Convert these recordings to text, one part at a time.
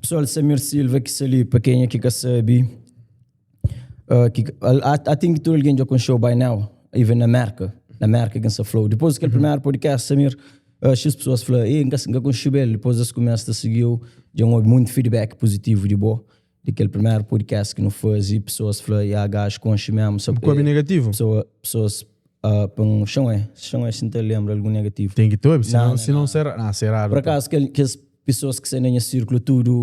Pessoal, Samir Silva ki sta li, pa kenha ki ka sabe, uh, ki, I, I think tudu algen dja konxeu by now, even na Merka, na Merka ki N sta fla-u. Dipôs di kel primeru podcast, Samir, uh, X pessoas fla, ei, N ka, N ka konxeba el, dipôs es kumesa ta sigi-u, dja N obi monti feedback positivu di bo, di kel primeru podcast ki nu faze, pessoas fla, ya, gajo konxe mesmu, sa, Bu ka obi negativu? Pessoa, pessoas, uh, pa N, xan é, xan é si N ta lenbra algun negativu. Ten ki ta obi, si non, si non será, nah, será Por acaso, kel, kes Pessoas ki sta na nha sirkulu tudu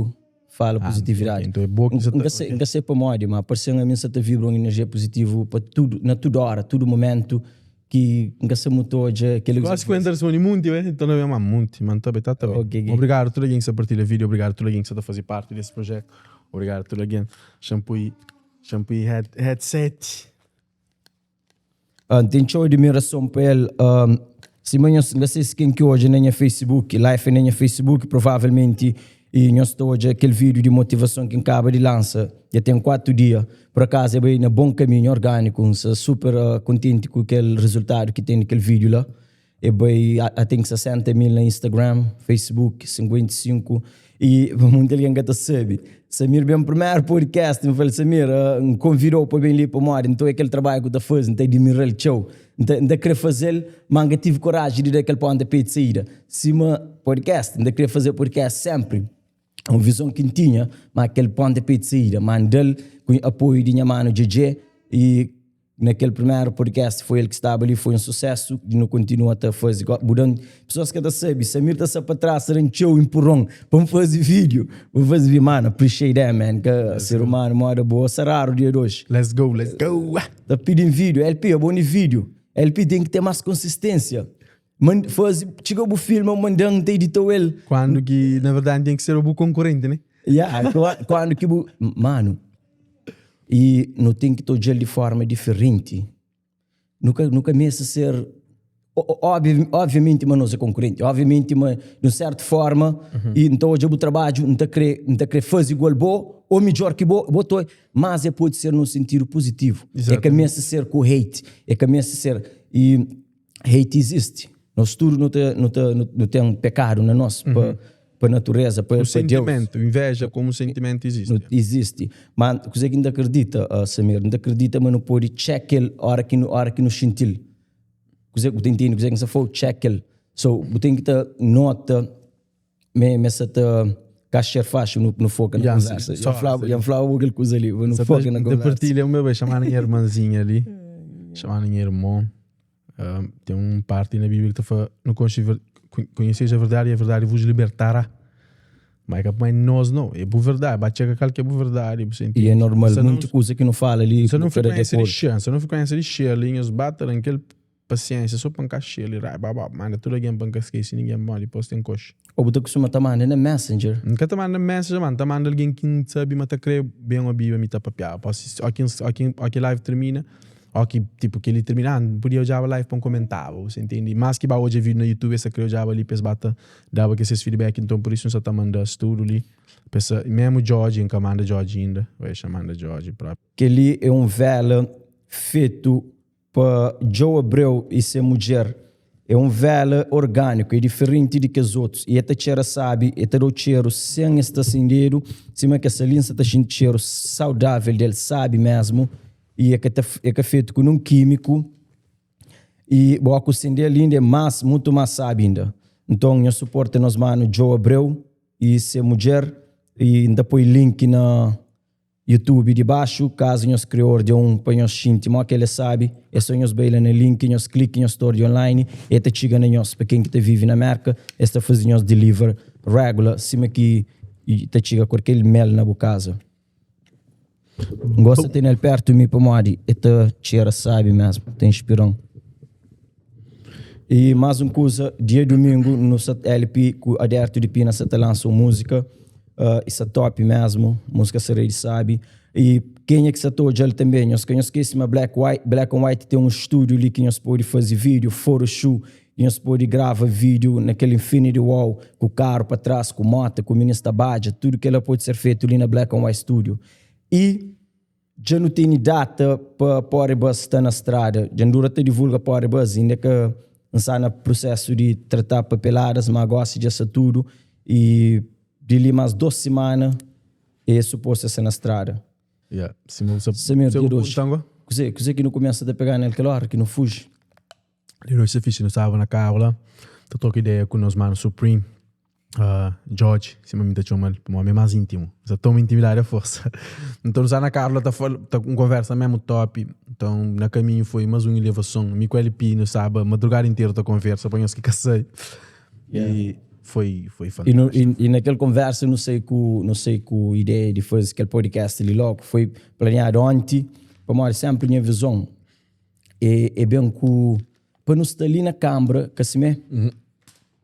fala positividadi. Então é bo ki sa ta. N ka sei pamodi, ma parse-m ami N sa ta vibra un enerjia positivu pa tudu, na tudu ora, tudu momentu ki N ka sa mutu odja kel. Quase ku entra respondi munti, we? Então na ma munti, ma N ta bai, ta ta bai. Obrigadu tudu algen ki sa partilha video, obrigadu tudu algen ki sa ta fazi parti des projetu, obrigadu tudu algen. Xa N pui, xa N pui headset. N ten txeu admirason pa el. Sima nhos, N ka sei si ken ki odja na nha Facebook, life na nha Facebook, provavelmenti i nhos ta odja kel vídiu di motivason ki N kaba di lansa dja ten 4 dia. Pur akazu e bai na bon kaminhu, orgániku. N sta super kontenti ku kel rezultadu ki ten di kel vídiu la. E bai a ten ki 60 mil na Instagram, Facebook 55 e munti algen ka ta sabe. Samir ben primeru podcast, N fla-l Samir, N konvidau pa ben li pamodi N ta oia kel trabadju ku ta faze, N ta admira-l txeu, N ta kre faze-l, ma N ka tive koraji di da kel pontapé di saída. Sima podcast, N ta kre faze podcast senpri, un vizon ki N tinha, ma kel pontapé di saída, ma N da-l ku apoiu di nha manu Djedje i Na kel primeru podcast foi el ki staba li, foi un susesu i nu kontinua ta faze. Bu da-m, pesoas ka ta sabe, Samir ta sta pa tras ta da-m txeu inpuron pa N faze vídiu, pa N faze vídiu. Mano, appreciate that man, ka ser humano moda bo, sa raru dia di oji. Let's go, let's go! Ta pidi-m vídiu, LP, abo ni vídiu. LP ten ki ten más konsistênsia. Man, faze, txiga bu filma, manda-m, N ta edita-u el. Kuandu ki, na verdadi, ten ki ser bu konkurenti, ne? Yeah, kuandu ki bu, mano. I nu ten ki ta odja-l di forma diferenti. Nu ka, nu ka meste ser obviamenti ma nos é konkurenti, obviamenti ma di un sertu forma uhum. i N ta odja bu trabadju, N ta kre, N ta kre faze igual bo ou midjor ki bo, bo ta, mas é pode ser num sentidu positivu. É ka meste ser ku hate, é ka meste ser i hate existe. Nos tudu nu ta, nu ta, nu ten pekadu na nos pa uhum. pa natureza, pa, o pa Deus. Sentimento, inveja como sentimento existe. No, existe. Ma kuze ki N ta akredita, uh, Samir? N ta akredita ma nu pode check el ora ki nu, ora ki nu xinti-l. Kuze bu ta intende kuze ki N sta fla-u? Check el. So, bu ten ki ta nota me, me sa ta ka xer faxi nu, nu foka na Ya, conversa. só- Já flava, já flava kel kuza li, nu Só foka ta, na ta conversa. partilha o meu bem, chamar a minha irmãzinha ali, chamar a minha irmã. Ten un párti na Bíblia ki ta fla, Nu konxe, konheseis a verdadi i a verdadi vos libertará. Má é ka pa nos nau, é bu verdadi. Ba txeka kal ki é bu verdadi, bu sentidu. I é normal, munti kuza ki nu fala li nu ka da di akordu. Nsa na frikuénsia di xer li, nhos ba ta da-m kel pasiénsia so pa N ka xer li, raiba, ba manda tudu algen pa N ka skese ningen, bon, dipôs ten koxi. Ô bu ta kustuma ta manda na Messenger? N ka ta manda na Messenger, má N ta manda algen ki N sabe ma ta krê ben obiba mi ta papiaba. Óki live tirmina, Ó ki tipo kel-li tirmina, ah, N podia odjaba live pa N komentaba, bu sa intendi? Más ki ba odja vídeo na YouTube, es ta kre odjaba li pa es ba ta daba kes ses feedback, nton pur isu N sa ta manda-s tudu li pa es sa, memu Djodje, N ka manda Djodje inda, oi xa manda Djodje propi. Kel-li é un vela fetu pa Joe Abreu i se mudjer. É un vela orgániku, é diferenti di kes otus i el ta txera sábi, el ta da-u txeru sen es sta sindedu, sima kes ali N sta ta xinti txeru saudável del, sábi mésmu. I e ka ta e ka fetu ku nun kímiku i bo ku sendel inda é más mutu más sábi inda. Nton nhos suporta nos manu Joe Abreu i se mudjer i N ta poi link na YouTube di baxu kazu nhos kre ordia un pa nhos xinti mo kel é sábi é so nhos bai la na link nhos klika nhos ta ordia online e ta txiga na nhos pa ken ki ta vivi na Merka es ta fazi nhos deliver regular sima ki ta txiga kualker mel na bu kaza. N gosta tene-l pertu mi pamodi e ta txera sabi mesmu, ta inspira-m. I más un kuza, dia dumingu nu sa LP ku Aderto di Pina sa ta lansa un múzika, uh, i sa top mesmu, múzika sa rei di sabi. I kenha ki sa ta odja-l tanbe, nhos ka nhos skese ma Black, White, Black on White ten un stúdiu li ki nhos pode faze vídiu, photoshoot, Nhos pode grava vídiu na kel infinity wall ku karu pa tras, ku mota, ku minis ta badja, tudu kela pode ser fetu li na Black and White Studio. I dja nu tene data pa Pori Bus sta na strada. Dja N dura ta divulga Pori Bus, inda ka N sta na prusesu di tratá papeladas, ma gosi dja sta tudu i. Di li más dos simana e supostu sta na strada. Yeah. Sima bu sa Samir, sa dia bu di oji, punta go. kuzê, kuzê ki nu kumesa ta pega nel kel óra ki nu fuji? Dia di oji sta fixi, nu staba na karu la ta troka ideia ku nos manu Supreme, uh, George, sima mi ta txoma-l, pamodi mi é más íntimu, nu sa toma intimidadi a forsa. Nton nu sta na karu la ta fala, ta un konversa memu top, nton na kaminhu foi más un ilevason, mi ku LP nu staba madrugada interu ta konversa, pa nhos ki ka sabe. E foi, foi E, no, fantástico. e, e naquele conversa não sei com não sei com ideia de fazer aquele podcast ali logo foi planeado ontem para mora sempre minha visão é, é bem com para não estar ali na câmara que assim é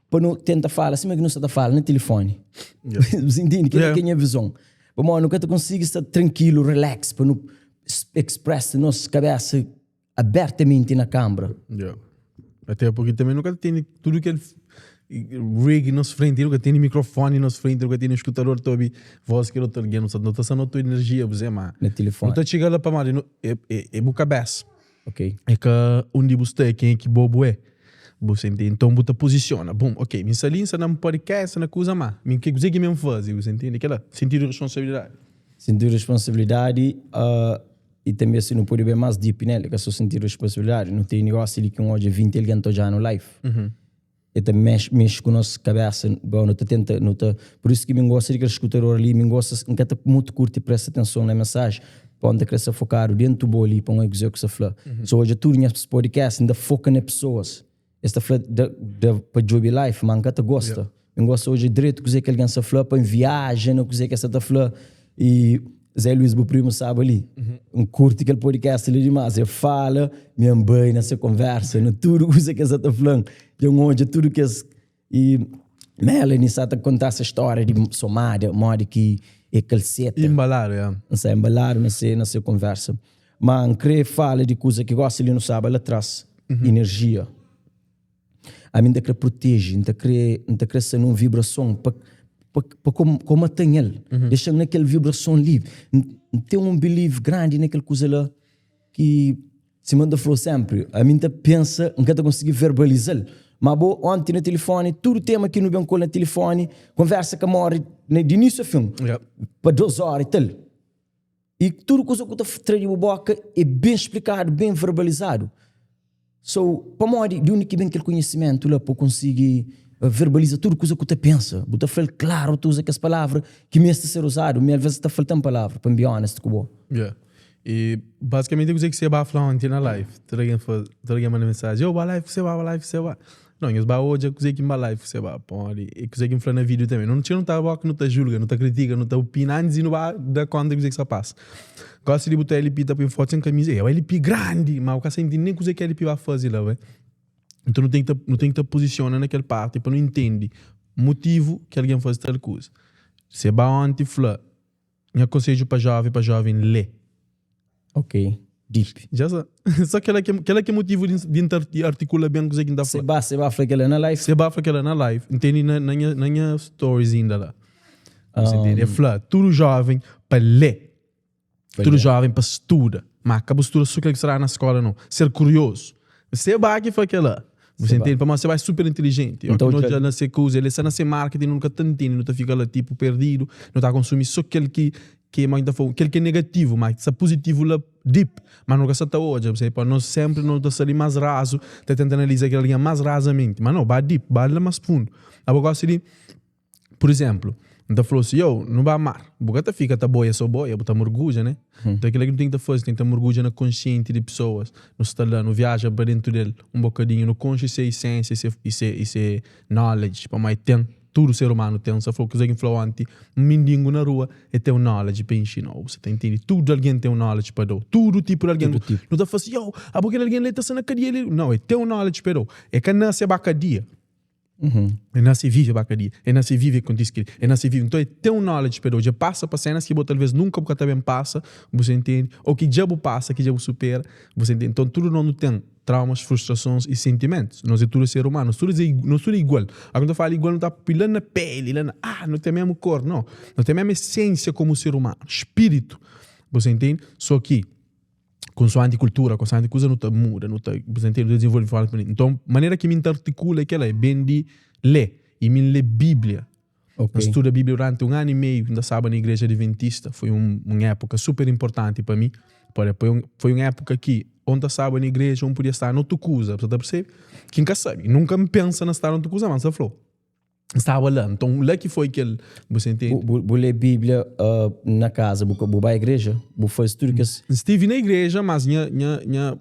para não tenta falar assim que não está a falar no telefone você entende que Yeah. é a minha visão para mora nunca te consigo estar tranquilo relax para não express nossa cabeça abertamenti na kambra. Yeah. Até porque também nunca tem tudo que ele rig nos frente, nunca tem microfone nos frente, nunca tem escutador tobi voz que outro alguém não sabe, não tá sendo tua energia, você mas Na telefone. Não tá chegando lá para mal, é é é bu cabeça. Ok. É que onde você é, quem é que bobo é. Você entende? Então você posiciona. Bom, ok, me salinça na podcast, na coisa má. Me que que mesmo fazer, você entende? Aquela sentido de responsabilidade. Sentir responsabilidade uh, e tanbe si nu pode ben más deep nel, é ka sô sentir responsabilidade. Nu ten negósi li ki un odja 20 algen ta odja-nu live. E ta mexe, mexe ku nos kabésa, bon, nu ta tenta, nu ta, pur isu ki mi N gosta di kel skutador li, mi N gosta, N ka ta mutu kurti presta atenson na mensaji, pa N ta kre sta fokadu dentu bo li pa N oi kuzê ku sta fla. So odja tudu nhas podcast, N ta foka na pesoas. Es ta fla da, da pa djobe life, ma N ka ta gosta. N gosta odja dretu kuzê ki algen sta fla pa N viaja na kuzê ki es sta ta fla. I Zé Luís, bu primu, staba li. N kurti kel podcast li dimás. El fala, mi N bai na se konversa, na tudu kuza ki es sta ta fla-m. Dja N odja tudu kes. I Melanie sta ta konta se stória di Somada, modi ki e kalseta. Embaladu, ya. N sta embaladu na se, na se konversa. Ma N kre fala di kuza ki gosi li nu staba la tras, enerjia. Ami N ta kre proteje, N ta kre, N ta kre sta nun vibrason pa, pa, pa ko, ko mata-m el. Dexa-m na kel vibrason li. N, N ten un belief grandi na kel kuza la ki, sima N ta fla-u senpri, ami N ta pensa, N ka ta konsigi verbaliza-l. Ma bo, onti na tilifoni, tudu tema ki nu ben ku el na tilifoni, konversa ka more di inisiu a fin, pa dos ora i tal. I tudu kuza ku ta tra di bu boka é ben splikadu, ben verbalizadu. So, pamodi di undi ki ben kel konhisimentu la pa bu konsigi verbaliza tudu kuza ku ta pensa? Bu ta fla-l klaru, bu ta uza kes palavra ki meste ser uzadu. Mi alvês ta falta-m palavra, pa N be honest ku bo. Yeah. I bazikamenti kuzê ki se ba fla onti na live. Tudu algen fla, tudu algen manda mensaji, Yo, ba live ku Seba, ba live ku Seba. Não, nhos ba odja kuzê ki N ba live ku Seba. Pamodi é kuzê ki N fla na vídeo tanbê. Nu txeu nu ta boka, nu ta julga, nu ta kritika, nu ta opina antis di nu ba da konta di kuzê ki sta pasa. Gosi di bu ta LP ta poi fotu sen kamiza, é LP grandi, ma bu ka sa intende nen kuzê ki LP ba faze la, bai. Nton nu ten ki ta, nu ten ki ta pozisiona na kel parti pa nu intende motivu ki algen faze tal kuza. Seba onti fla, Nha konsedju pa joven, pa joven lé. Ok, deep. Dja sa. Só kela ki, kela ki é motivu di, di N ta artikula ben kuzê ki N ta fla. Se ba, se ba fla kela na live. Se ba fla kela na live. N tene na, na nha, na nha stories inda la. Você entende? El fla, tudu joven pa lé. Pa Tudu lé. joven pa studa. Ma ka bu studa só kel ki sta na skola não. Ser kuriozu. Se ba ki fla kela. Você entende? Pamodi se ba é super inteligente. Então, Então, dja- na se kuza, ele sta na se marketing, nu ka ta ntende, nu ta fika la tipo perdido, nu ta konsumi só kel ki ki mãe ta fala, kel ki é negativo, mas sta positivo la deep, mas nu ka sta ta odja, você pa nós sempre nu ta sta li mais raso, ta tenta analisa kel algen mais rasamente, mas não, ba deep, ba la mais fundo. Abo gosta di Pur izénplu, N ta fla-u si, Yo, nu ba mar. Bu ka ta fika ta boia sô boia, bu ta murgudja, né? Nton, é kel-la ki nu ten ki ta faze, ten ki ta murgudja na konsienti di pesoas. Nu sta la, nu viaja pa déntu del un bokadinhu, nu konxe se isénsia i se, i se knowledge, pamodi ten, tudu ser umanu ten. N sta fla-u kuzê ki N fla-u onti, un mindingu na rua, el ten un knowledge pa inxina-u. Bu sa ta intende? Tudu algen ten un knowledge pa da-u. Tudu tipu di algen. Tudu tipu. Nu ta fla si, Yo, abo kel algen li ta sta na kadia li. Nau, el ten un knowledge pa da-u. El ka nase ba kadia. E nase vive ba kadia, e nase vive kontise keli, e nase vive. Nton e ten un knowledge pa e da-u, dja pasa pa senas ki bo talvez nunka bu ka ta ben pasa, bu sa intende, ou ki dja bu pasa, ki dja bu supera, bu sa intende. Nton tudu nos nu ten traumas, frustrasons i sentimentus, nos e tudu ser umanu, nos tudu nos tudu e igual. Ora ki nu ta fala igual nu ta pui la na peli, la na ah nu ten mesmu kor, no, nu ten mesmu esensia komu ser umanu, spiritu, bu sa intende. So ki. Konsoanti kultura, konsoanti kuza nu ta muda, nu ta, bu ta ntende, nu ta dizenvolve forma di. Nton, manera ki mi ta artikula é kela, é ben di lé. I mi N lé Bíblia. Ok. N studa Bíblia duránti un anu i meiu, N ta staba na igreja adventista. Foi un un épuka super inportanti pa mi. Pode, foi un foi un épuka ki ô N ta staba na igreja ô N podia staba na otu kuza, bu sa ta persebe? Ki N ka sabe. Nunka N pensa na sta na otu kuza, má N sta fla-u. N staba la. Nton, la ki foi kel, bu sa intende? Bu, bu, bu lé Bíblia uh, na kaza, bu, bu bai igreja, bu faze tudu kes. N stive na igreja, mas nha, nha, nha,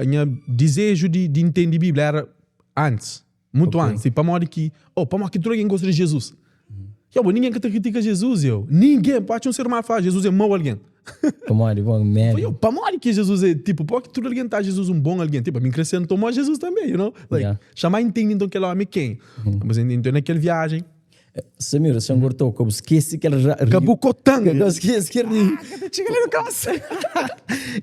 nha dizeju di, di intende Bíblia éra antis, mutu Ok. antis. I pamodi ki, oh, pamodi ki tudu algen gosta di Jizus? Yo, bo, ningen ka ta kritika Jizus, yo. Ningen! Pode un ser umanu fla, Jizus é mau algen. Pamodi, bom, médio. Yo, pamodi ki Jesus é, tipo, pamodi ki tudu algen ta Jesus un bon algen? Tipo, ami krese N toma Jesus tanbe, you know? Like, Yeah. xama intende nton kel omi ken. Mas então nakel viagem, Samira, se ngortou, ka bu skese kel ra, ka bu kotan. Ka bu skese kel ri. Ka ta txiga li no kasa.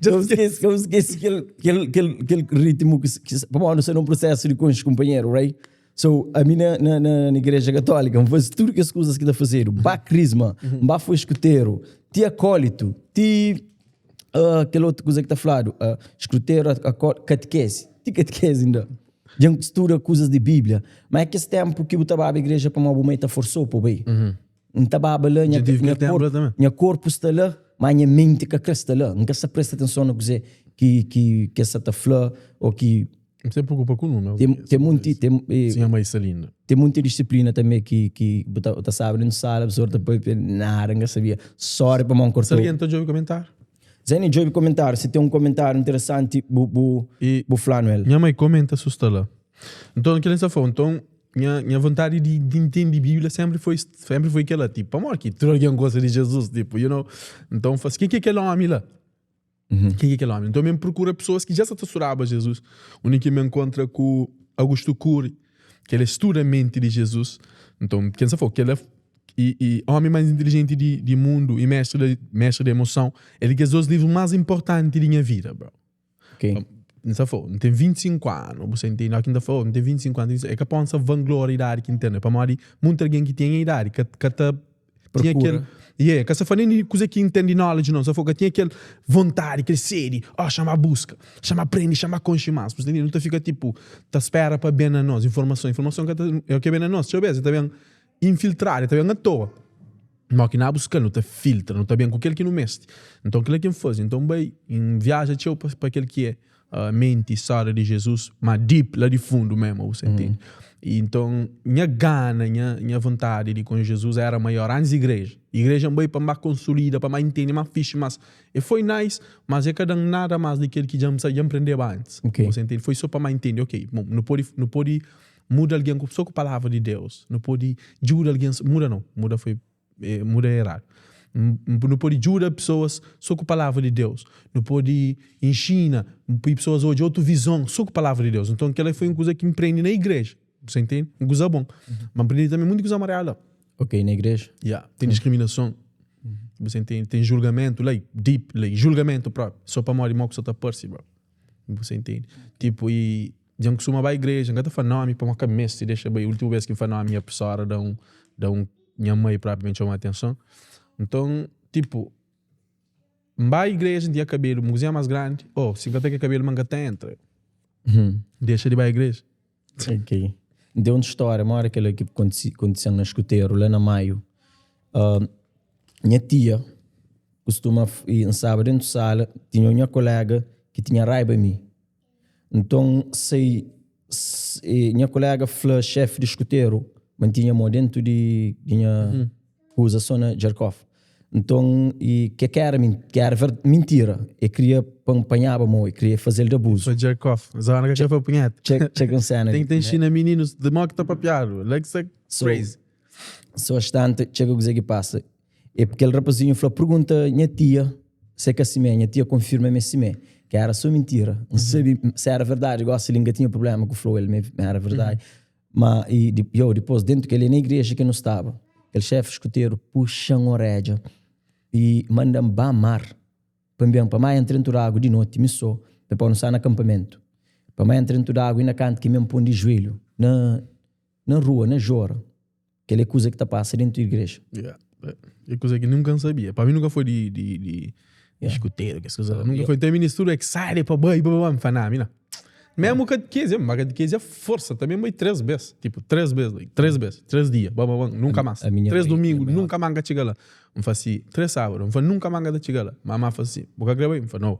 Ka bu skese, ka bu skese kel, kel, kel, kel ritmo ki, ki pamodi nu sta num prosesu di konxe kunpanheru, right? So, ami na, na, na, na igreja katólica, N faze tudu kes kuzas ki ta fazedu. Ba krisma, N ba foi eskuteru, ti akólitu, ti uh, kel otu kuza ki ta fladu, uh, eskuteru, akó, katikezi, ti katikezi inda. Dja N studa kuzas di Bíblia. Ma é kes ténpu ki bu ta baba igreja pamodi bu mai ta forsou pa bu bai. N ta baba la, nha, Dja tive nha, kel ténpu korpu, la tanbê. nha korpu sta la, ma nha menti ka kre sta la. N ka sta presta atenson na kuzê ki, ki, ki es sa ta fla ô ki N ta preokupa ku númeru. Tem, tem munti, tem, eh, Sinha mãe Salinda. tem munti disiplina também ki, ki bu ta, ta sabe dentro sala, pessoa ta papia nada, nka sabia. Sorry pa mon Se cortou. algen ta djobe komentáriu. Zé, djobe komentáriu, se tem um komentáriu interessanti, bu, bu, E bu fla-nu el. nha mãe komenta su sta la. Nton, kel sa fla, nton, nha, nha vontadi di, di intende Bíblia sempri foi, sempri foi kela, tipo, pamodi ki tudu algen gosta di Jesus, tipo, you know? Nton, fla, ken ki é kel omi la? Ken ki é kel omi? Nton, mi prokura pesoas ki dja sa ta studaba Jesus. Undi ki mi enkontra ku Augusto Cury, ki el studa menti di Jesus. Nton, ken sa fla, kel e, e omi mais inteligenti di, di mundu e mestre da, mestre da emoção, el é kes dos livru mais importanti di nha vida, bro. Ok. N sa fla, N ten 25 anu, bu sa intende? Óki N ta fla, N ten 25 anu, é ka pa N sa vanglória idadi ki N ten, é pamodi munti algen ki ten nha idadi ka, ka ta tinha kel Prokura. Yeah, ka sa fla nen di kuze ki N ten di knowledge no, N sa fla ka tinha kel vontadi, kel sedi, oh xa-m buska, xa-m prende, xa-m konxe más, bu sa intende? Nu ta fika tipu ta spera pa ben na nos informason, informason ka ta, é o ke ben na nos, txeu bes e ta ben infiltradu, e ta ben atoa. Má ki na buska-l, nu ta filtra, nu ta ben ku kel ki nu meste. Nton, kila ki N faze. Nton, N bai, N viaja txeu pa, pa kel ki é menti i stória di Jizus, má deep, la di fundu mésmu, bu sa intende? I nton, nha gana, nha, nha vontadi di konxe Jizus éra maior antis di igreja. Igreja N bai pa N ba konsolida, pa N ba intende más fixi, mas e foi nice, mas e ka da-m nada más di kel ki dja N sa, dja N prendeba antis. Ok. Bu sa intende? Foi sô pa N ba intende, ok, bon, nu pode, nu pode Muda algen ku so ku palavra di Deus. Nu pode djuda algen, muda nau, muda foi, muda é eradu. Nu pode djuda pesoas so ku palavra di Deus. Nu pode inxina, poi pesoas odja otu vizon so ku palavra di Deus. Nton kel-la foi un kuza ki N prende na igreja. Bu sa intende? Un kuza bon. Ma N prende tanbe monti kuza mariadu la. Ok, na igreja? Ya, ten diskriminason. Bu sa intende? Ten julgamentu, like deep, like julgamentu propi. So pamodi mo ku sa ta parse, bro. Bu sa intende? Tipo, i dja N kustuma bai igreja, N ka ta fla nomi pamodi ka meste, dexa bai. Ultimu bes ki N fla nomi nha profesora da un, da un, nha mai propi ben txoma atenson. Nton, tipo, N bai igreja, N tinha kabelu un kuzinha más grandi, oh, si N ka ten kel kabelu ma N ka ta entra. Dexa di bai igreja. Ok. N ten otu stória, mora kel-la ki kontise-m na skuteru la na Maiu. Nha tia kustuma, N staba dentu sala, tinha un nha kolega ki tinha raiba mi. Nton, sai, nha kolega fla xefi di skuteru ma N tinha mo dentu di nha kuza so na Jerkof. Nton, i ke ke era ke era ver mintira, e kria pa N panhaba mo, e kria faze-l di abuzu. Pa Jerkof, zona ka kre pa punheta. Txek, txek un sena. Tem ki ta inxina mininus di mo ki ta papiadu, like sa crazy. So, astante, txeka kuze ki pasa. E kel rapazinhu fla, pergunta nha tia se ka simé. Nha tia konfirma ma é simé, ke era so mintira. N sabe se era verdadi, gosi li N ka tinha prublema ku fla-u el ma era verdadi. Ma i di, yo, dipôs dentu kel-li na igreja ki nu staba, kel xéfi skuteru puxa-m orédja i manda-m ba mar pa N ben, pa ma entra dentu di agu di noti, mi sô, pa pa nu sta na kanpamentu, pa ma entra dentu di agu i na kantu ki mi N pon di juelhu na na rua, na jora. Kel-li é kuza ki ta pasa dentu di igreja. Yeah. É kuza ki nunka N sabia. Pa mi nunka foi di, di, di yeah. escuteiro, kes kuza. Nunka foi. Tem ministro excited pa bai, pa bai, pa na, mi na. Mesmo katekese, ma katekese é força também bai 3 bes, tipo 3 bes, like 3 bes, 3 dia, bam bam bam, nunca mas. A minha 3 mãe, domingo, minha mãe. nunca mais ka txiga lá. N fasi 3 sábado, N fla nunca mais ka ta txiga lá. Mama fla assim, bu ka kre bai? N fla no.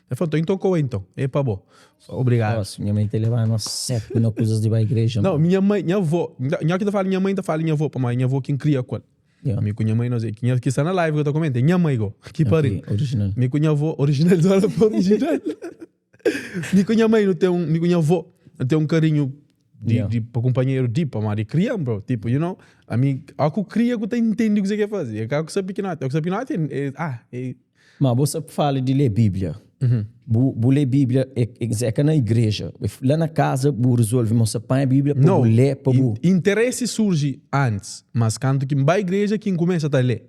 El fla, então koa então, é pa bo. Fla, obrigado. Nossa, minha mãe te levava nós seco na coisas de vai igreja. Não, minha mãe, minha avó, nha ki ta fala minha mãe ta fala minha avó, pamodi minha avó ki N kria ku el. Yeah. Mi ku nha mãe nós é, ki ki sta na live ki eu ta comenta, é nha mãe go, ki pari. Ok, original. Mi ku nha avó, original, dona pa original. Mi ku nha mãe nu ten un, mi ku nha avó nu ten un karinhu di, Yeah. di pa kunpanheru di pamodi kria-m bro, tipo, you know, ami ó ku kria ku ta intendi kuzê ki el faze, é ka ku sta pikinoti, ó ku sta pikinoti é, ah, é. Ma bo sa fala di lê Bíblia. Bu, bu lê Bíblia é, é, é ka na igreja, é la na kaza bu resolve ma bu sa panha Bíblia pa Não, bu lê, pa bu. interesi surji antis, mas kantu ki N bai igreja ki N kumesa ta lê.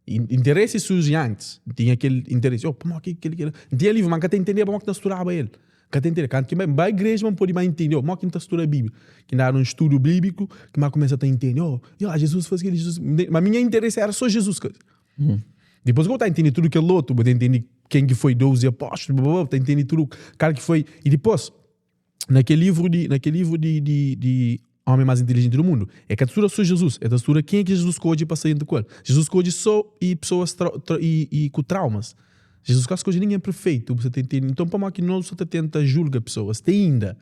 Interesi surji antis, N tinha kel interesi, oh, pamodi ki kel, kel, N tinha livru, ma N ka ta intendeba pamodi ki N ta studaba el. N ka ta intende. Kantu ki N bai igreja ma N pode ba intende, oh, pamodi ki N ta studa Bíblia. Ki N dadu un studu bíbliku, ki N ba kumesa ta intende, oh, ya, Jizus faze kel-li, Jizus, ma mi nha interesi éra sô Jizus. Dipôs ki bu ta intende tudu kel otu, bu ta intende ken ki foi 12 apóstlu, bu ta intende tudu kal ki foi, i dipôs, Na kel livru di, na kel livru di, di, di Homem Mais Inteligente do Mundo, el ka ta studa sô Jizus, el ta studa kenha ki Jizus skodje pa sta djuntu ku el. Jizus skodje sô i pesoas tra, tra, i, i ku traumas. Jizus ka skodje ningen perfeitu, bu sa ta intende? Nton pamodi ki nos sa ta tenta julga pesoas te inda?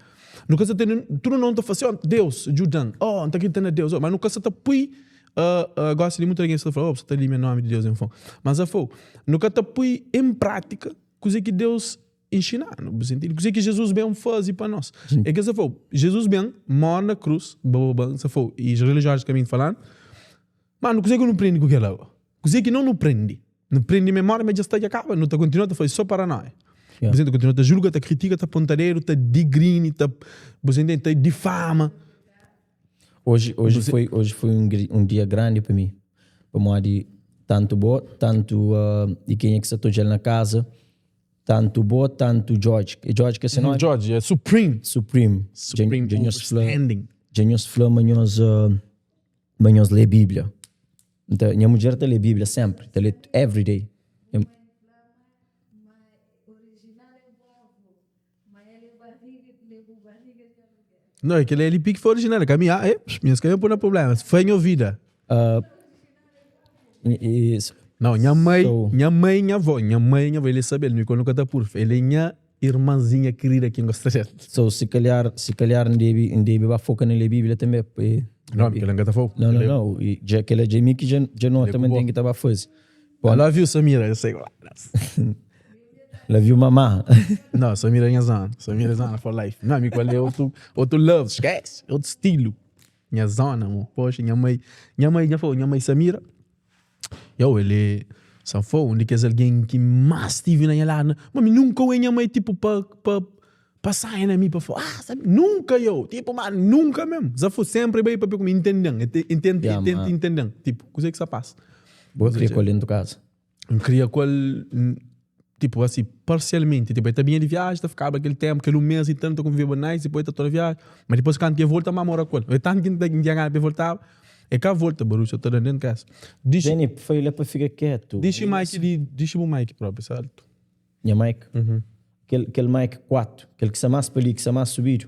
Nu ka sa ta, tudu nos ta fla si, oh, Deus djuda-m, oh, N ta kridita na Deus, oh, ma nu ka sa ta pui, uh, uh, gosi di mutu algen sa ta fla, oh, bu sa ta limia nomi di Deus en fon. Mas afou, nu ka ta pui en prátika kuze ki Deus Inxina-nu, bu sentidu? Kuzê ki Jizus ben faze pa nos? É ke sa fla-u, Jizus ben, móre na krus, ba-ba-ba, sa fla-u, i relijiozis ka minti falanu, má nu kuzê ki nu prende ku kel-la? Kuzê ki no nu prende? Nu prende ma é móre, ma dja sta, dja kaba, nu ta kontinua ta faze sô paranóia. Bu senti? Kontinua ta julga, ta kritika, ta ponta dedu, ta digrini, ta, bu senti? Ta difama. Oji, oji foi, oji foi un, un dia grandi pa mi, pamodi tantu bo, tantu uh, di kenha ki sta ta odja-l na kaza, Tantu bo, tantu George. É George ki é se nome? George, é Supreme. Supreme. Supreme dja, dja nhos fla, Overstanding. dja nhos fla ma nhos, uh, ma nhos lê Bíblia. Nta, nha mudjer ta lê Bíblia sempre, ta lê every day. Nha, Não, aquele LP que foi original, que a minha, eh, minhas que eu pôr na problema. Foi minha vida. Uh, e, e, Não, minha mãe, So- minha mãe, minha avó, minha mãe, minha avó, ele sabe, ele me quando nunca por, ele é minha irmãzinha querida que gosta dele. so se calhar, se calhar não deve, não deve ba foca na ler Bíblia também. E, Não, porque ele nunca tá fogo. não, não, não. E já aquele Jamie que já, já não Ele é também com tem que estava a fazer. I love you, Samira, eu sei. Love you, mamá. Não, Samira é minha zona. Samira é zona for life. Não, amigo, ele é outro, outro love, esquece, outro estilo. Minha zona, amor. Poxa, minha mãe, minha mãe, minha, minha mãe Samira. Eu, ele só foi um de que alguém que mais tive na minha lado. Mas nunca eu minha mãe, tipo, pa, pa, pa sair na mim, pa falar, ah, sabe? Nunca eu, tipo, mano, nunca mesmo. Já foi sempre bem para comigo, entendendo, entende, Yeah, entende, ma- entendendo. Tipo, coisa que se passa. Boa cria com ele dentro de casa. N kria ku el, tipo asi, parsialmenti. Tipo, el ta binha di viaji, ta fikaba kel ténpu, kel un mês i tantu, ta konviveba nice, dipôs el ta torna viaji. Ma dipôs kantu ki el volta, ma mora ku el. El tantu ki N ta N tinha gana pa el voltaba, el ka volta, barudju sa ta da déntu kasa. Dixi, Jenny, foi la pa fika ketu. dixi mic di, dixi bu mic propi, saltu. Nha mic? Kel, kel mic 4, kel ki sta más pa li, ki sta más subidu.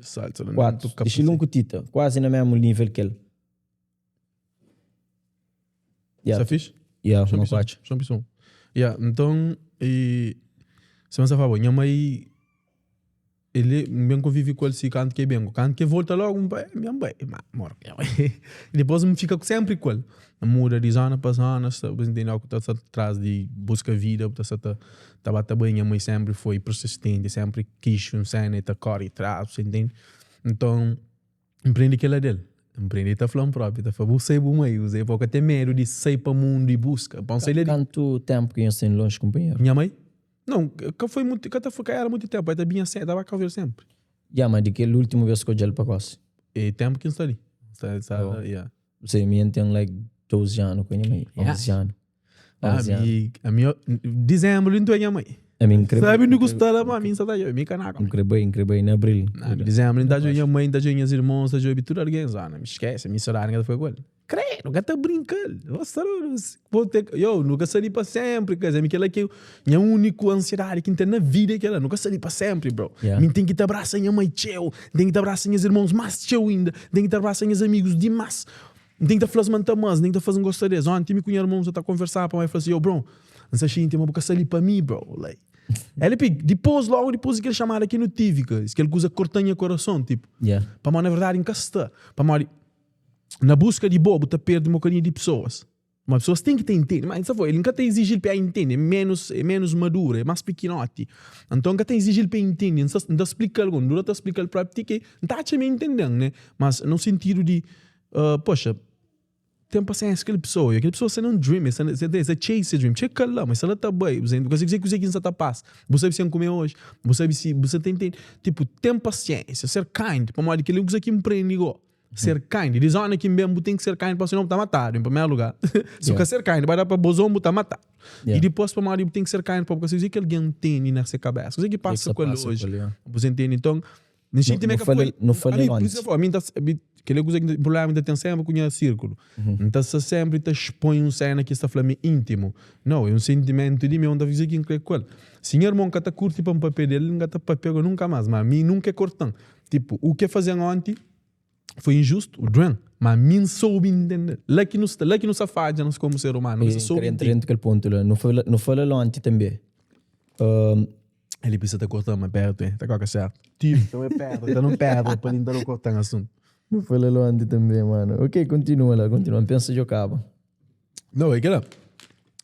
Saltu, sa da 4. déntu Dixi l un kapaseti. ku Tita, kuazi na mésmu nível ki el. Yeah. Sa fixe? Yeah, Só uma pisão, quatro. só pisão. Yeah, então, e se você fala, minha mãe, ele bem convive com ele se canto que é bem, canto que volta logo, um pai, minha mãe, mas mora com ela. E depois me fica sempre com ele. Muda de zona para zona, você entende algo que está atrás de busca vida, tá tá tá bate bem, minha mãe sempre foi persistente, sempre quis um cena e tá corre atrás, você entende? Então, N prende kel-la del. N prende ta fla-m propi, ta fla, Bu sai bu mai, bu sai pa bu ka ten medu di sai pa mundu i buska. Pa N sai la di. Kantu ténpu ki nhos ten lonji kunpanheru? Nha mai? Nau, ka foi mutu, ka ta foi, ka éra mutu ténpu, el ta binha sénpri, ta ba Kauverdi sénpri. Ya, ma di kel últimu bês ki odja-l pa gósi? É ténpu ki N sta li. N sta, sta, Oh. ya. Bu sabe, mi N ten like 12 anu ku nha mai, Ya. 11 anu. Ah, mi, ami, dizembru li N ta nha mai. Ami N kre Sabi undi ku sta la, ma mi N sa ta djobe, mi ka nada. N kre bai, N kre bai na abril. Na, dizembru li N ta djobe nha mai, N ta djobe nhas irmons, N ta djobe tudu algen, zona, mi skese, mi sodadi N ka ta fika ku el. Kre! Nu ka ta brinka-l. Yo, nu ka sta li pa sempri, ka mi kela ki nha úniku ansiedadi ki N ten na vida é kela, nu ka sta li pa sempri, bro. Yeah. Mi N ten ki ta abrasa nha mai txeu, N ten ki ta abrasa nhas irmons más txeu inda, N ten ki ta abrasa nhas amigus dimás, N ten ki ta fla-s ma N ta ama-s, N ten ki ta fla-s ma N gosta di es. Onti mi ku nha irmon nu sa ta konversaba, pa mai fla-s, yo, bro, N sta xinti ma bu ka sta li pa mi, bro. Like, LP, dipôs, logu dipôs di kel xamada ki nu tivi, ka, kel kuza korta-m nha korason, tipo, Yeah. pamodi na verdadi N ka sta, pamodi na buska di bo, bu ta perde un bokadinhu di pesoas. Ma pesoas ten ki ta intende. Ma el el ka ta iziji-l pa el intende, é ménus, é ménus maduru, é más pikinoti. Anton, N ka ta iziji-l pa el intende, N ta splika-l, N dura ta splika-l própi ti ki N ta atxa ma el intende-m, né? Mas no sentidu di, poxa, ten pasiénsia ku kel pesoa, kel pesoa sta na un dream, el sta, el sta chase se dream, txeka-l la, ma el sta la ta bai, bu ka sabe kuzê ki N sta ta pasa, bu sabe si N kume oji, bu sabe si, bu sa ta intende. Tipu, ten pasiénsia, ser kind, pamodi kel-li é un kuza ki N prende gó. Ser kind. Di zona ki N ben bu ten ki ser kind pa sinon bu ta matadu en primeru lugar. Si bu ka ser kind bai da pa bo zon bu ta matadu. I dipos pamodi bu ten ki ser kind pa bu ka sabe kuzê ki algen tene na se kabesa, kuzê ki pasa ku el oji. Bu ta intende? Nton, N xinti ma e ka foi. Ami, pur isu ami N ta, kel-li é kuza ki prubléma ki N ta ten sénpri ku nha sírkulu. N ta sta sénpri ta xpoi un séna ki es ta fla mi íntimu. Nau, é un sentimentu di mi, N ta fla kuzê ki N krê ku el. Si nha irmon ka ta kurti pa N papia di el, N ka ta papia ku el nunka más. Má mi nunka e korta-m. Tipo, u ke fazen onti foi injustu, duen, ma mi N soube intende. La ki nu sta, la ki nu sa fadja nos komu ser umanu, nu sa soube intende. Entra dentro kel pontu la, nu fala, nu fala-l onti tanbe. El pisa ta korta-m ma pertu, eh, ta koka sertu. Tipo, ta bai pertu, ta no pedra pa li, ta no korta-m asuntu. Nu fala-l onti tanbe, mano. Ok, kontinua la, kontinua. N pensa djo kaba. Não, é kela.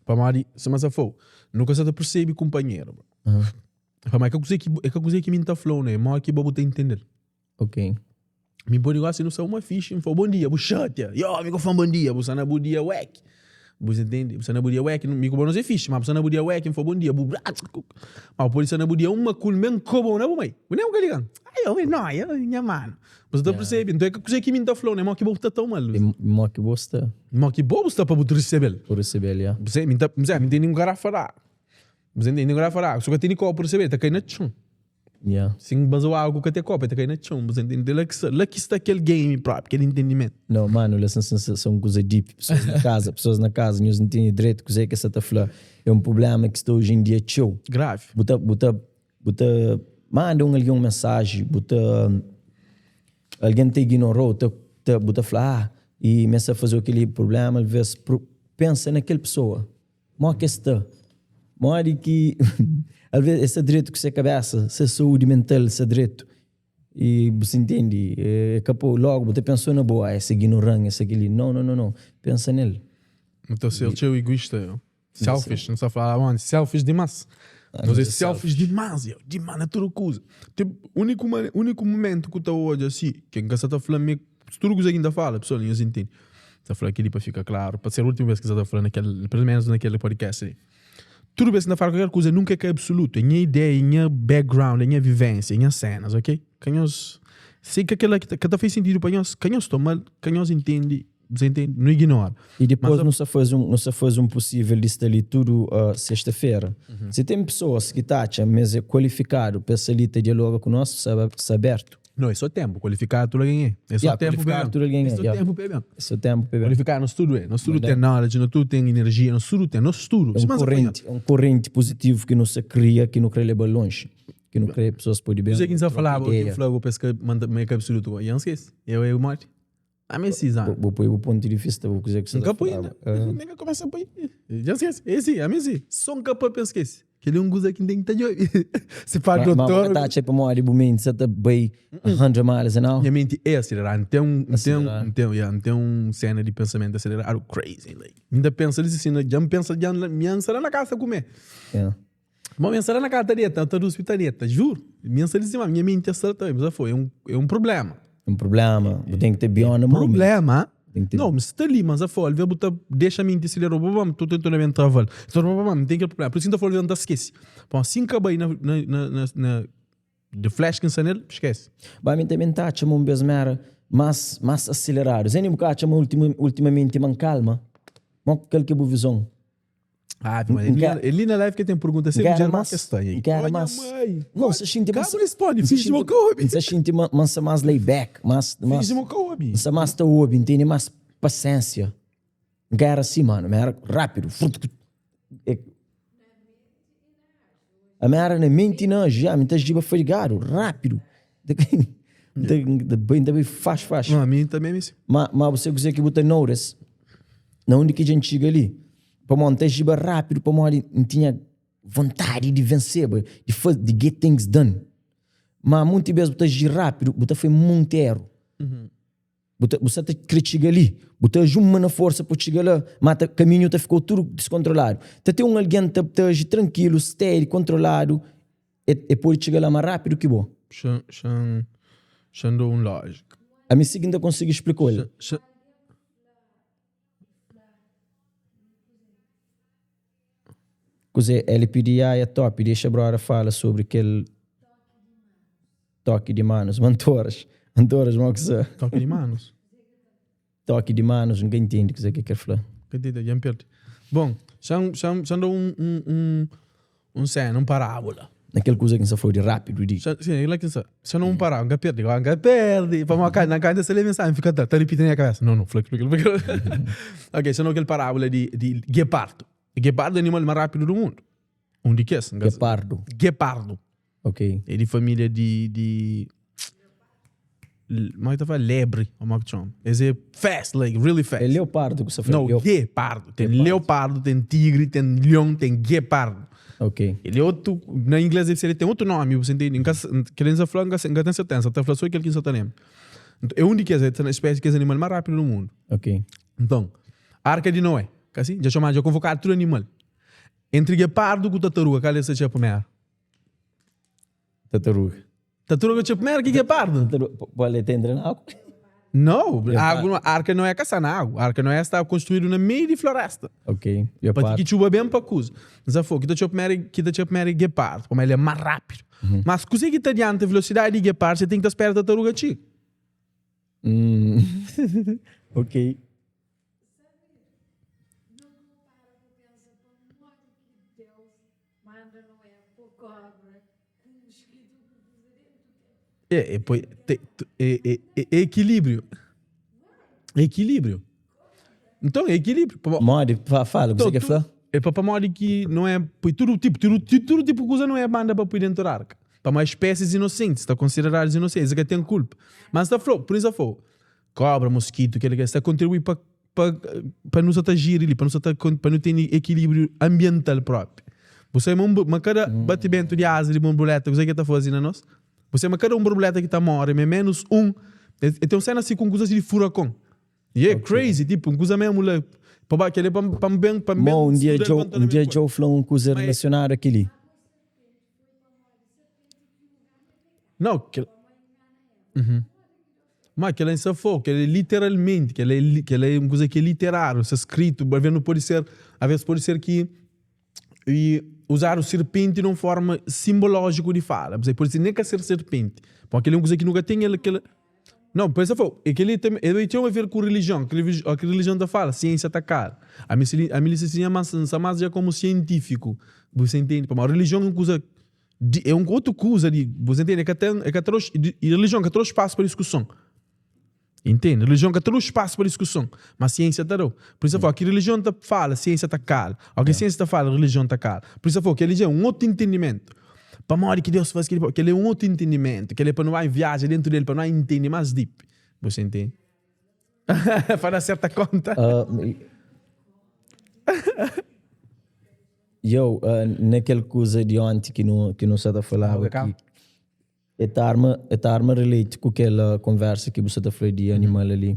Pamodi, sima sa fou, nu ka sa ta persebe kunpanheru, bro. Pamodi é ka kuzê ki é ka kuzê ki mi N ta fla-u, né? Modi ki bo bu ta intende-l. Ok. Mi pode gosi nu sta uma fixe, N fla-u bon dia, bu xatia. Yo, mi ka fla-m bon dia, bu sta na bu dia wek. Bu sa intende? Bu sta na bu dia wek, mi ku bo nos é fixe, ma bu sta na bu dia wek, N fla-u bon dia, bu Ma bu pode sta na bu dia uma kul men kobau na bu mai. Bu nen bu ka liga-m. Ai, eu é noia, nha mano. Bu sa ta persebe? Nton é ka kuzê ki mi N ta fla-u, né? Modi ki bo bu ta toma-l. É modi ki bo sta. Modi ki bo bu sta pa bu resebe-l. Bu resebe-l, ya. Bu sa, mi ta, mi tene un garafa d'água. Mas N tene garrafa d'água, si ka tene kopu receber, ta kai na txon. Yeah. Si N baza água ka ten kopu, ta kai na txon. Mas N tene la ki sta, la ki sta kel game propi, kel entendimentu. Não, mano, la sa un kuza deep. Pessoas na casa, pessoas na casa, nhos ntende dretu kuzê ki es sa ta fla. É un problema ki sta hoje em dia txeu. Grave. Bu ta, bu ta, bu ta manda un algen un mensaji, bu ta, algen ta ignorou, ta, ta, bu ta fla, ah, e mi sa fazeu kel-li problema, alvês, pensa na kel pessoa. Mo ki es sta? Modi ki alvês es sta dretu ku se kabésa, se saúdi mental sta dretu i bu sa intende? É ka pa lógu bu ta pensa sô na bo, ah es é ignoran, es é kel-li. Nau, nau, nau, nau, pensa nel. Nu ta ser txeu iguista, yo. Selfish, nu sta fla modi, selfish dimás. Nos é selfish dimás, yo, dimás na tudu kuza. Tipo, úniku úniku momentu ku ta odja si, ki N ka sa ta fla mi Tudu kuza ki N ta fala, pesoas nhos intende. N ta fla kel-li pa fika klaru, pa ser últimu bês ki N sa ta fla na kel, pelu ménus na kel podcast li. Tudu bês ki N ta fala kualker kuza, nunka é ka absolutu. É nha ideia, é nha background, é nha vivénsia, é nha sénas, ok? Ka nhos, si ka kel-la ki ka ta faz sentidu pa nhos, ka nhos toma-l, ka nhos intende, nhos intende? Nu ignora. I dipôs nu sta faze un, nu sta faze un pusível di sta li tudu sexta-fera. Si ten pesoas ki ta atxa ma es é kualifikadu pa es sta li ta dialoga ku nos, sta abertu. Não, é só tempo. Qualificado tudo alguém é. É só Yeah, tempo qualificado bem. tudo alguém É é, só yeah. tempo bem. É só tempo bem. Qualificado nós tudo é. Nós tudo Manda. tem knowledge, nós tudo tem energia, nós tudo tem, nós tudo. É Se um mais apanhar. corrente, é um corrente positivo que nos cria, que não quer levar longe, que não quer pessoas pode bem. Não sei quem só troca falava, quem ideia. falou, pesca manda meio que absoluto. E eu esquece. Eu eu morte. Ah, mas sim, Bo bo poi bu ponto di vista, bu kuzê ki sta Nka ta poi falaba. ainda. Nem ka começa a poi. Já esquece. Esse, a mim sim. Só nka poi pa esquece. Kel é um kuza ki N ten ki ta djobe. Se pa Ma, ma bu doutor. ka ta atxa pamodi bu menti sa ta bai 100 miles an hour? Nha menti é acelerada. N ten um, n ten, Acelerado. n ten, yeah, n ten um cena di pensamento acelerado crazy. Like, N ta pensa li assim, dja N pensa, dja N mi N sta la na casa kume. Yeah. Bom, mi sta la na casa ta deta, ta duspi ta deta, juro. Mi sta li assim, minha mente está também, mas foi, é um, é um problema. Um problema, bu tem que ter beyond the moment. Problema? Tem que ter... Não, mas está ali, mas a foi, alvê bu ta deixa a mente acelerou, bam, tô tentando bem traval. Tô bam, tem aquele problema. Por isso que tá falando, tá esquece. Bom, assim que acabei na na na na, na the flash que nele, esquece. Ba mi também tá atxa ma um bes mera mais mais acelerado. Zé nem bu ka atxa ma ultima, ultimamente man calma. Mo qual que é bu visão? Ah, mas ele, ele na live que tem pergunta sempre Quero geral mais, questão aí. quero mais. Não, você sente mais. Cabo responde, finge mo que ouve. Você sente mais mais laid back, mais mais. Finge mo que ouve. Você mais tá ouve, entende mais paciência. N ka éra si, mano. Mi éra rápidu. Ami éra na menti na aji. Mi ta ajiba fadigadu, rápidu. N ta bai, n ta bai faxi, faxi. Não, ami também é assim. Ma, ma bu sabe kuzê ki bu ta notice? Na undi ki dja N txiga li, pamodi N ta ajiba rápidu, pamodi N tinha vontadi di venseba, di faze, di get things done. Ma monti bes bu ta aji rápidu, bu ta fai monti eru. Bu ta, bu sa ta kre txiga li, bu ta aji uma na forsa pa txiga la, ma ta, kaminhu ta fika tudu diskontroladu. Ta ten un algen ta, ta aji trankilu, steady, kontroladu, e, e pode txiga la ma rápidu ki bo. Xa, xa, xa N da un lójika. Ami si ki N ta konsigi explika-u el. Xa, xa. Kuze LPDA é top, dexa broda fala sobre kel toki di manos, mantoras, mantoras mau ki sa. Toki di manos? Toki di manos, nka intendi kuze ke ker fla. Ka intendi, dja n'perdi. Bon, xa xa xa n'da un un un un sena, un parábola. Na kel kuza ki n'sa fla di rápidu di. Xa, sim, kel la ki n'sa. Xa n'da un parábola, n'ka perdi, agora n'ka perdi, pamodi ka na ka ta lé mensajen, n'fika ta ta ripiti na nha kabesa, no no, fla fla fla. Ok, xa n'da kel parábola di di gepardu. Gepardu é animal más rápidu do mundu. Un di kes. Gepardu. Gepardu. Ok. É di família di di Como é que ta fala? Lebre, como é que chama? Es é fast, like really fast. É leopardo que você fala? Não, guepardo. Tem leopardo, tem tigre, tem leão, tem guepardo. Ok. Ele é outro, na inglês deve ser, ele tem outro nome, você entende? Nunca, querendo falar, nunca, nunca tem certeza, até falar só aquele que você lembra. Então, é um de que é a espécie que é o animal mais rápido do mundo. Ok. Então, Arca de Noé, que assim, já chamado, já convocado tudo animal. Entre guepardo com tartaruga, qual é esse tipo primeiro? Tartaruga. Tartaruga txeu primeiro ki guepardo. Pode ta entra na água? Não, água, arca não é caçar na água. Arca não é está construído na meio de floresta. Ok. Pa ti ki txuba bem pa kuza. Zafo, ki ta txeu primeiro, ki ta txeu primeiro é guepardo, como ele é mais rápido. Mas kuze ki ta adianta velocidade di guepardo, você tem que ta espera tartaruga txiga. Ok. É, é, é, é, é, é equilíbrio. É equilíbrio. Então, é equilíbrio. Modi, fala, você quer falar? É para modi que não é, põe tudo tipo, tudo, tudo tipo de coisa não é manda para pôr dentro da arca. Para mais espécies inocentes, está consideradas inocentes, que tem culpa. Mas está flor, por isso foi. Cobra, mosquito, aquele que está contribuir para pa pa nu sa ta jiri li, pa nu sa ta pa nu tene ekilíbriu anbiental propi. Bu sabe ma un ma kada batimentu di aza di borboleta kuzê ki el ta faze na nos? Bu sabe ma kada un borboleta ki ta móre ma é ménus un el ten un séna si ku un kuza si di furakon. E é crazy, tipu un kuza mésmu la pa ba kel-li pa pa N ben pa N ben Mo un dia studa-l dja pa N ta un dia ben ku el. dja-u fla un kuza Ma é relasionadu a kel-li. Nau, kel Ma kel-la é safou, kel-la é literalmenti, kel-la é, kel-la é un kuza ki é literáriu, sta skritu, alvês nu pode ser, alvês pode ser ki i uzadu sirpenti di un forma simbolójiku di fala, pode ser nen ka ser sirpenti, pamodi kel-li é un kuza ki nu ka ten el kel-la, nau, pa es ta fla, e kel-li tanbe, el ten aver ku rilijion, ki rilijion ta fala, siênsia ta kala, ami si li, ami li si nha mas, N sta mas dja komu sientífiku, bu sa intende, pamodi rilijion é un kuza Di, é un otu kuza di, bu ta ntende? É ka ten, é ka ta dau, i relijion ka ta dau spasu pa diskuson. Intende? Relijion ka ta dau spasu pa diskuson, ma siensia ta dau. Pur isu, ki relijion ta fala, siensia ta kala. O ki siensia ta fala, relijion ta kala. Pur isu, kel-li dja é un otu entendimentu. Pamodi ki Deus faze kel-li? Kel-li é un otu entendimentu. Kel-li é pa nu bai viaja dentu del, pa nu bai intende más deep. Bu ta intende? Pa da serta konta. Yo, na kel kuza di onti ki nu ki nu sa ta falaba ki e ta arma e ta arma relate ku kel konversa ki bu sa ta fla di animal ali.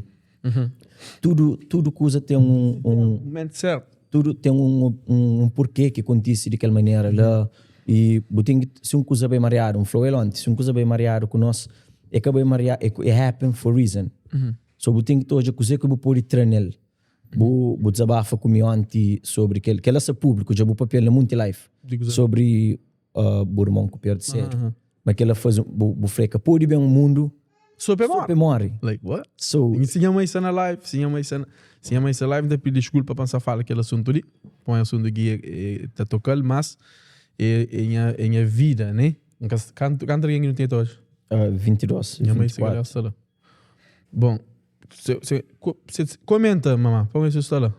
Tudu tudu kuza ten un un Momentu sertu. Tudu ten un un porke ki kontise di kel manera la i bu ten ki si un kuza bai mariadu, N fla-u el onti, si un kuza bai mariadu ku nos e ka bai mariadu e happen for reason. So bu ten ki ta odja kuze ki bu pode tra nel. Bu bu dizabafa ku mi onti sobri kel kel-la sta públiku dja bu papia-l na munti live sobri bu irmon ku perde sédu. Ma kel-la faze bu bu fla e ka pode ben mundu So pa e so pa e móre. Like what? So Si nha mai sta na live, si nha mai sta na si nha mai sta live N ta pidi diskulpa pa N sta fala kel asuntu li, pamodi asuntu ki e ta toka-l, mas é é nha é nha vida, né? N ka kantu kantu algen ki nu ten ta oji? 22, Nha mai si 24. kalhar sta la. Bon, se se se komenta mama, pa mi si sta la.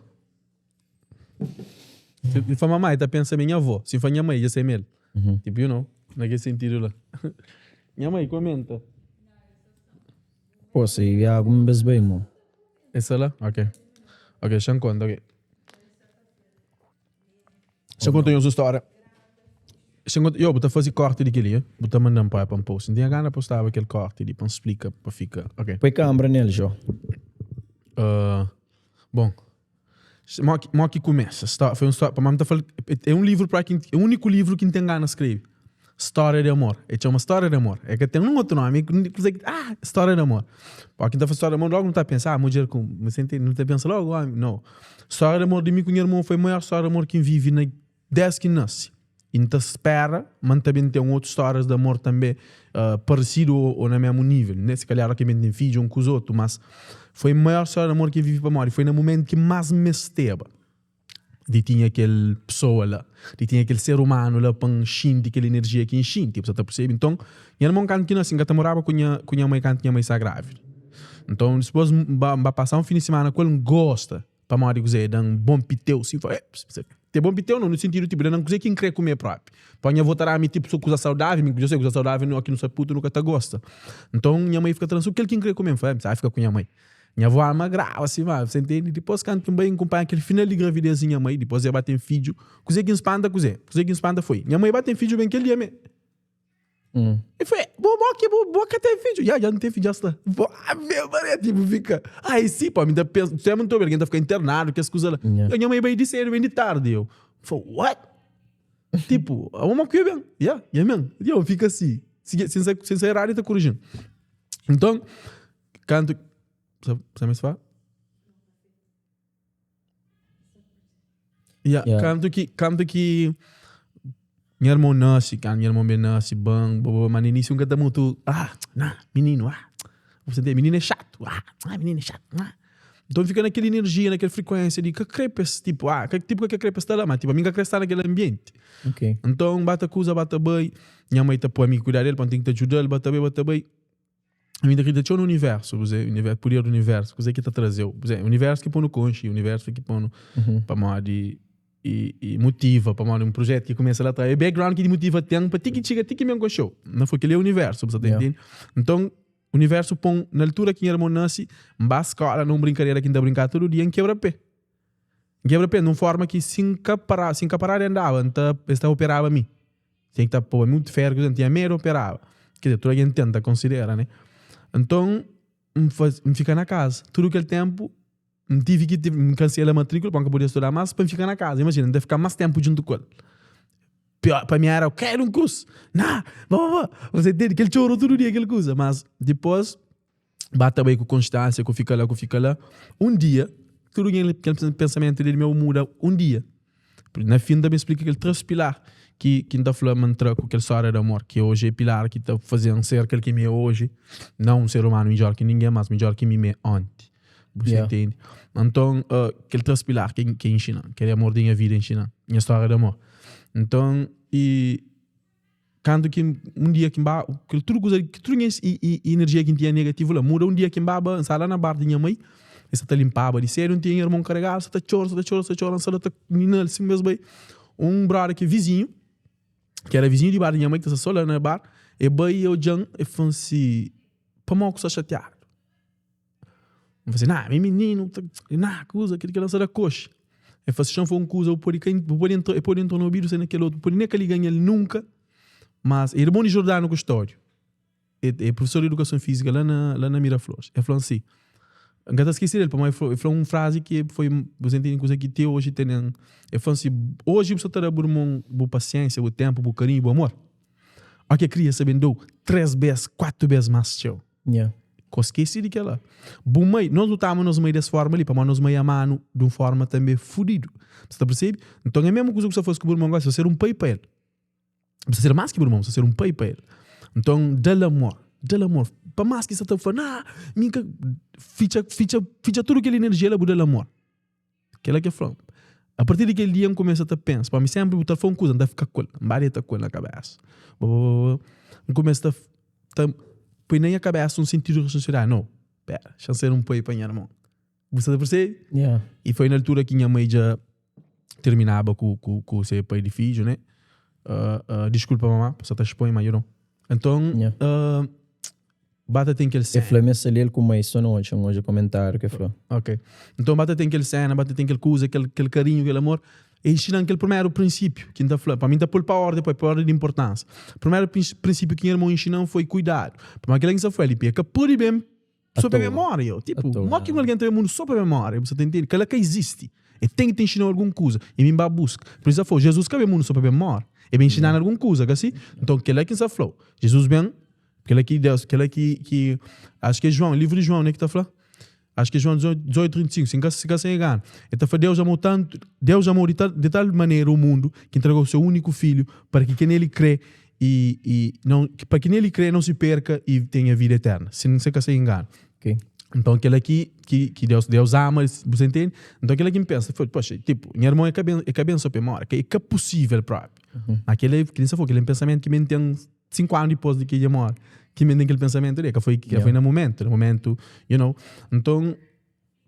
Si fla mamai ta pensa ma é nha avó, si fla nha mai dja sai ma el. Tipo, you know, na kel sentidu la. Nha mai, komenta. Pô, se agu un bes bai, mo. Essa la? Ok. Ok, xa-m konta, ok. Xa-m konta nhos un stória. Xa-m konta, yo, bu ta faze korti di kel-li, eh? Bu ta manda-m pa pa N posta. N tinha gana postaba kel korti li pa N splika, pa fika, ok. Poi kanbra nel, Jo. Uh, bon, Mo ki, mo ki kumesa? Sto, foi un stória, pamodi mi ta fla, é un livru pra ki, é úniku livru ki N ten gana skrebe. Stória di amor. É txoma Stória di Amor. É ka ten nun otu nomi, kuze ki, ah, Stória di Amor. Pamodi ki N ta fla Stória di Amor, logu nu ta pensa, ah, mudjer ku, você ntende? Nu ta pensa logu omi, no. Stória di amor di mi ku nha irmon foi maior stória di amor ki N vivi na Dés ki N nase. I N ta spera ma N ta ben ten otus stórias di amor tanbê paresidu ô na mésmu nível. Ne? Si kalhar óki ben ten fidju un ku otu, mas foi maior stória di amor ki N vive pamodi foi na mumentu ki más N mesteba di tinha kel pesoa la, di tinha kel ser umanu la pa N xinti kel enerjia ki N xinti. Bu sa ta persebe? Nton, nha irmon kantu ki nase, N ka ta moraba ku nha ku nha mai kantu nha mai sta grávida. Nton, dipôs N ba N ba pasa un fin di simana ku el, N gosta. Pamodi kuzê? Da-m bon piteu si fla, Ter bon piteu nau, no sintidu tipo da-m kuzê ki N kre kume propi. Pa nha avó ta da-mi tipo so kuza saudável, mi dja sai kuza saudável no ki nu sa putu nu ka ta gosta. Nton nha mai fika ta da-m so kel ki N kre kume. N fla, N sa fika ku nha mai. Nha avó ama grava si ma, você entende? Dipôs kantu ki N bai N kunpanha kel final di gravidez di nha mai, dipôs el ba ten fidju, kuzê ki N spanta kuzê? Kuzê ki N spanta foi, nha mai ba ten fidju ben kel dia mê. E foi, bo, bo ki bo, bo ka ten fidju. Ya, ya N ten fidju, já sta. Bo, ave Maria, tipo, fika, ai si, pá, mi ta pensa, sempre N ta obi algen ta fika internadu, kes kuza la. Yeah. Nha mãe bai di sedu, ben di tardi, eu fala, what? Tipo, a uma que ben, ya, ya men. Eu fika si, si, sin sa, sin sa errado, ta corrigindo. Então, kantu, sa, sa me fala? Yeah, Yeah. Kantu ki, kantu ki nha irmon nase, kantu nha irmon ben nase, ban, bo, bo, ma na inísiu N ka ta mutu, ah, nah, mininu, ah, bu ntende, mininu é xatu, ah, ah, mininu é xatu, ah. Nton fika na kel enerjia, na kel frikuénsia di ka kre pa es, tipu, ah, ka, tipu ka kre pa es sta la, ma tipu ami N ka kre sta na kel anbienti. Ok. Nton ba ta kuza, ba ta bai, nha mai ta poi ami kuida del, pa N ten ki ta djuda-l, ba ta bai, ba ta bai. Ami ta kridita txeu na universu, kuzê, universu, puder di universu, kuzê ki ta traze-u. Kuzê, universu ki pô-nu konxe, universu ki pô-nu pamodi i, i motiva, pamodi un projetu ki kumesa la atrás. É background ki di motiva ten pa ti ki txiga, ti ki ben konxe-u. Na foi kel-li é universu, bu sa ta Yeah. intende? Nton, universu pô-m, na altura ki nha irmon nase, N ba skola na un brinkadera ki N ta brinka tudu dia, N kebra pé. N kebra pé nun forma ki si N ka para, si N ka para di andaba, N ta, es ta operaba mi. Tinha ki ta poba mutu feru, N tinha medu operaba. Ker dizer, tudu algen ten ta konsidera, ne? Nton, N faze, N fika na kaza. Tudu kel tenpu, N tivi ki, N kansela matrikula pamodi N ka podia studa mas, pa N fika na kaza. Imajina, N ta fika mas tenpu djuntu ku el. Pior, pa mi era, kredu un krus! Na! Ba ba ba! Você entende? Kel txoru tudu dia, kel kuza. Mas, dipôs, ba ta bai ku konstánsia, ku fika la, ku fika la. Un dia, tudu kel kel pensamentu li di meu muda un dia. Na fin, N ta ben splika kel 3 pilar ki ki N ta fla ma N tra ku kel stória di amor, ki oji é pilar ki ta faze-m ser kel ki mi é oji. Nau un ser umanu midjór ki ningen, mas midjór ki mi mê onti. Bu sta Yeah. intende? Nton, kel 3 pilar ki ki inxina-m, kel amor di nha vida inxina-m, nha stória di amor. Nton, i. Kantu ki un dia ki N ba, kel tudu kuza, tudu nha inerjia ki N tinha negativu la muda. Un dia ki N baba, N sta la na bar di nha mai, e sa ta linpaba di sedu, N tinha nha irmon karegadu, sa ta txora, sa ta txora, sa ta txora, N sta la ta nina-l si un bes bai. Un brother ki é vizinhu, ki era vizinhu di bar di nha mai, ki ta sta so la na bar, e bai e odja-m, e fla-m si, Pamodi ku sta xatiadu? N fla si, nah, mi mininu, nah, kuza, kel ki la sta da koxi. El fla si, xa-m fla un kuza, bu pode ka, bu pode entra, el pode entra na obidu, sai na kel otu, bu pode nen ka liga nel nunka, mas el é irmon di Jordano Custódio, el é profesor di edukason fízika la na, la na Miraflores. El fla-m si, N ka ta skese del, pamodi el fla, el fla un frazi ki foi, bu ta ntende kuza ki ti oji tene-m. El fla-m si, oji bu sta ta da bu irmon bu pasiénsia, bu ténpu, bu karinhu, bu amor, óki el kria, el sta ben da-u três bês, kuatu bês más txeu. Yeah. Ko skese di kela. Bu mai, nos nu ta ama nos mai des forma li, pamodi nos mai ama-nu di un forma tanbe fudidu. Bu sta ta persebe? Nton é mesmu kuza ku bu sta faze ku bu irmon gosi, bu sta ser un pai pa el. Bu sta ser mas ki bu irmon, bu sta ser un pai pa el. Nton da-l amor, da-l amor. Pa mas ki sta ta fla, nah, mi ka, fitxa, fitxa, fitxa tudu kel enerjia la, bu da-l amor. Kela ke fla-m. A partir di kel dia N kumesa ta pensa, pamodi mi senpri bu ta fla un kuza N ta fika ku el, N ba deta ku el na kabesa. N kumesa ta ta poi na nha kabesa un sentidu di responsabilidadi, no, pera, xa N ser un pai pa nha irmon. Bu sta ta persebe? Yeah. I foi na altura ki nha mai dja. Terminaba ku ku ku se pai di fidju né Disculpa mama pa sa ta expõe ma you know Enton Yeah. ba ta ten kel E sena fla ma e sta li el ku mai so na odja, N odja komentáriu ki e fla. Ok Enton ba ta ten kel sena ba ta ten kel kuza kel kel karinhu kel amor E inxina-m kel primeru prinsipiu ki N ta fla pa mi N ta pô-l pa ordi pa ordi di inportansa Primeru prinsipiu ki nha irmon inxina-m foi kuidadu Pamodi kel-la ki N sta fla li e ka pode ben So pa memória, yo. Tipo, mo ki un algen ta ben mundu so pa memória? Bu sa ta intende? Kela ka izisti. E ten ki ta inxinau algun kuza. I mi N ba buska. Pur isu, fla, Jesus ka ben mundu so pa ben móre. E ben inxinanu algun kuza, ka si? Nton, kela ki N sa fla-u. Jesus ben, kela ki Deus, kela ki, ki, acho ki é João, livru di João, ne, ki ta fla? Acho ki é João 18, 18, 35, si N ka, si ka sa inganu. E ta fla, Deus amou tantu, Deus amou di tal, di tal manera o mundu, ki ntrega o seu úniku filhu, para ki ken nele kre, i, i não, pa ki nele kre não se perca e tenha vida eterna. Se não se ka se engano. Ok. Então kel aqui que, que Deus, Deus ama, você entende? Então kel aqui me pensa, foi, poxa, tipo, nha irmão é ka ben, é ka ben só pe mora, que é ka possível próprio. Aquele, que nem se for, aquele pensamento que me tem 5 anos depois de que ele mora, que me tem aquele pensamento ali, que foi, que foi no momento, no momento, you know. Então,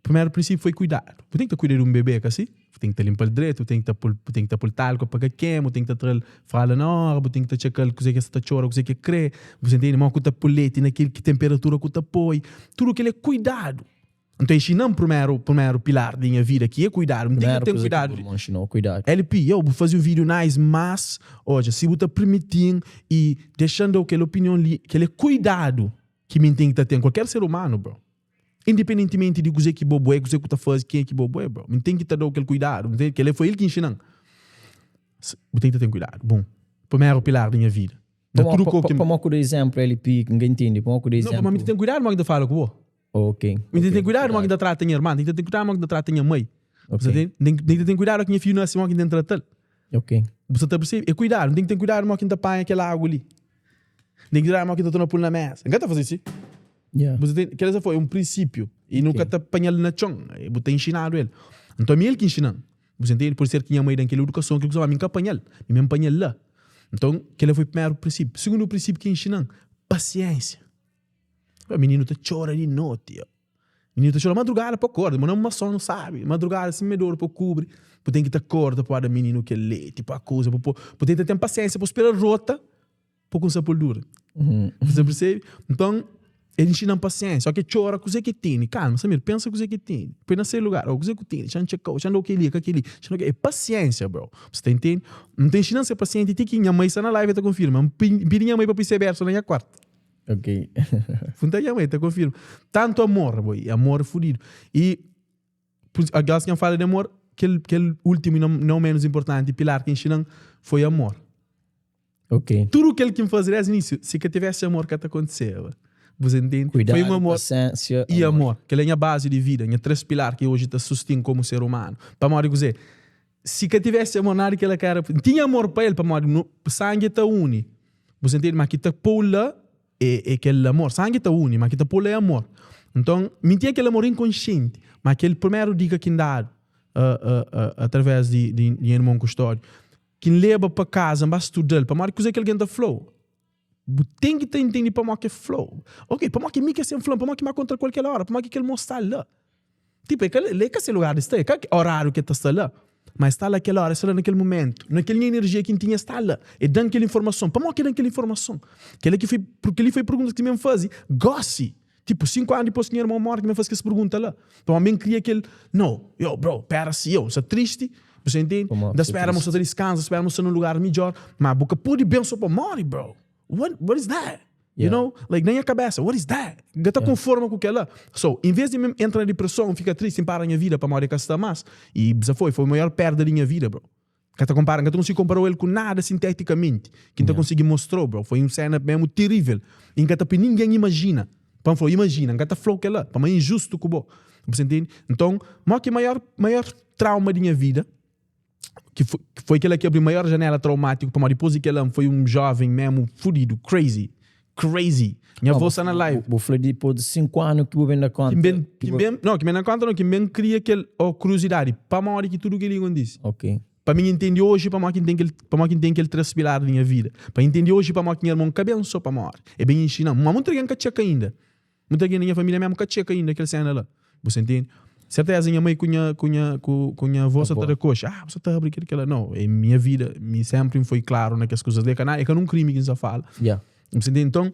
Primeru prinsipiu foi kuidadu. Bu ten ki ta kuida di un bebe, ka si? Bu ten ki ta linpa-l dretu, bu ten ki ta pô-l, bu ten ki ta pô-l talku pa ka kema, bu ten ki ta tra-l fralda na óra, bu ten ki ta txeka-l kuzê ki el sta ta txora, kuzê ki el krê. Bu ta intende? Modi ku ta pô leti na kel ki tenperatura ku ta poi. Tudu kel-li é kuidadu. Nton, inxina-m primeru, primeru pilar di nha vida ki é kuidadu. N ten ki Primeru ten kuza ki kuidadu bu di. irmon inxinou, kuidadu. LP, yo, bu faze un vídiu nice, mas, odja, si bu ta permiti-m i dexa-m da-u kel opinion li, kel é kuidadu ki mi N ten ki ta ten. Kualker ser umanu, bro. Independentimenti di kuzê ki bo bo é, kuzê ku ta faze, kenha ki bo bo é, bro. Mi ten ki ta da-u kel kuidadu, bu ntende? Kel-li foi el ki inxina-m. Bu ten ki ta ten kuidadu. Bon, primeru pilar di nha vida. Na tudu Pamodi kau ki. pamodi ku da izénplu LP, N ka intende. Pamodi ku da Não, pamodi mi izénplu. ta ten kuidadu modi ki N ta fala ku bo. Ok, Mi ten ok, ten kuidadu modi ki kuidadu. N ta trata nha irman, ten ki ta ten kuidadu modi ki N ta trata nha mai. Bu sa Ok, ntende? Ten ki ta ten kuidadu ki nha fidju nase modi ki N ten trata-l. ok. Bu sa ta persebe? É kuidadu. N ten ki ten kuidadu modi ki N ta panha kel agu li. N ten ki kuidadu modi ki N ta torna pô-l na méza. N ka ta faze si. Yeah. Bu ta kel esa foi un prinsípiu i nu ka ta panha-l na txon, bu ta inxinadu el. Nton mi el ki inxina-m. Bu ta intende? Pode ser ki nha mai da-m kel idukason, kel kuza, ma mi N ka panha-l, mi mesmu panha-l la. Nton, kel-la foi primeru prinsípiu. Sigundu prinsípiu ki inxina-m, pasiénsia. Mininu ta txora di noti, mininu ta txora madrugada pa korda, ma na un sonu sabi, madrugada sima dor pa kubri, bu ten ki ta korda pa da mininu kel leti, pa kuza, bu ten ki ta ten pasiénsia pa spera rota. Pa kumsa pô-l dura. Você percebe? Nton, el inxina-m pasiénsia. Óki el txora, kuzê ki el tene? Kalma, Samir, pensa kuzê ki el tene. Poi na se lugar. Ó, kuzê ki bu tene? Xa-m txeka-u, xa-m da-u kel-li, ka kel-li. Xa-m da-u kel-li. É pasiénsia, bro. Bu ta intende? N ta inxina-m ser pasienti ti ki nha mai sta na live el ta konfirma. N pidi nha mai pa poi se bersu na nha kuartu. Ok. Punta nha mai, el ta konfirma. Tantu amor, boi. Amor é fudidu. I Gósi ki N fala di amor, kel, kel últimu i nau ménus inportanti pilar ki inxina-m foi amor. Ok. Tudu kel ki N faze désdi inísiu, si ka tivesse amor ka ta kontiseba. Bu sa intende? Kuidadu, Foi un amor pasiénsia, i amor. amor. Kel é nha bazi di vida, nha 3 pilar ki oji ta susti-m komu ser umanu. Pamodi kuzê? Si ka tivesse amor, nada di kel-la ka éra. N tinha amor pa el pamodi nu, sangi ta uni. Bu sa intende? Ma ki ta pô-u la é, é kel amor. Sangi ta uni, ma ki ta pô-u la é amor. Nton, mi tinha kel amor inkonsienti, ma kel primeru dika ki N dadu através di, di nha irmon Kustódiu, Ki N leba pa kaza, N ba studa-l. Pamodi kuzê ki algen ta fla-u? Bu ten ki ta intende pamodi ki el fla-u. Ok, pamodi ki mi ki sen fla-m? Pamodi ki N ba kontra ku el kel óra? Pamodi ki kel mosu sta la? Tipu, é ka la é ka se lugar di sta, é ka oráriu ki el ta sta la. Ma el sta la kel óra, el sta la na kel momentu. Na kel nha inerjia ki N tinha, el sta la. El da-m kel informason. Pamodi ki el da-m kel informason? Kel-la ki foi, kel-li foi perguntas ki mi N faze gósi. Tipo, 5 anu dipôs ki nha irmon móre, ki mi faze kes pergunta la. Pamodi mi N kria kel, no, yo, bro, pera si, yo, N sta tristi, bu sta intende? Pamodi N ta sta spera ma bu sta tristi. ta diskansa, spera ma bu sta nun lugar midjór, ma bu ka pode ben so pa móre, bro. What, what is that? You Yeah. know? Like, na nha kabésa, what is that? N ka ta Yeah. konforma ku kel-la. So, envês di mi entra na dipreson, N fika tristi, N para nha vida pamodi el ka sta más. I sa foi, foi maior perda di nha vida, bro. Ka ta konpara, N ka ta konsigi konparau el ku nada sinteticamenti ki N ta konsigi mostrau, bro. Foi un sena mesmu terivel i N ka ta poi ningen imajina. Pa N flau, imajina, N ka ta flau kela, pamodi é injustu ku bo. Bu sa intende? Nton, mo ki maior, maior trauma di nha vida, ki foi, foi kela ki abri maior janela traumatiku, pamodi dipos di kela N foi un joven mesmu fudidu, crazy. Crazy! Nha avó sta na live. Bu fla dipôs di 5 anu ki bu ben da konta. Ki N ben, ki N ben, no, ki N ben da konta no, ki N ben kria kel, oh, kuriosidadi, pamodi ki tudu kel-li kontise. Ok. Pa mi intende oji pamodi ki N ten kel, pamodi ki N ten kel 3 pilar di nha vida. Pa intende oji pamodi ki nha irmon ka ben so pa móre. E ben inxina-m. Ma mutu algen ka txeka inda. Mutu algen di nha família mésmu ka txeka inda kel séna la. Bu sta intende? Serteza nha mai ku nha ku nha ku ku nha avó sa ta da koxa. Ah, bu sa ta abri kel kela. No, é minha vida. Mi sempri N foi klaru na kes kuzas li. É ka na, é ka nun krimi ki N sa fala. Yeah. Bu sa ntende? Nton,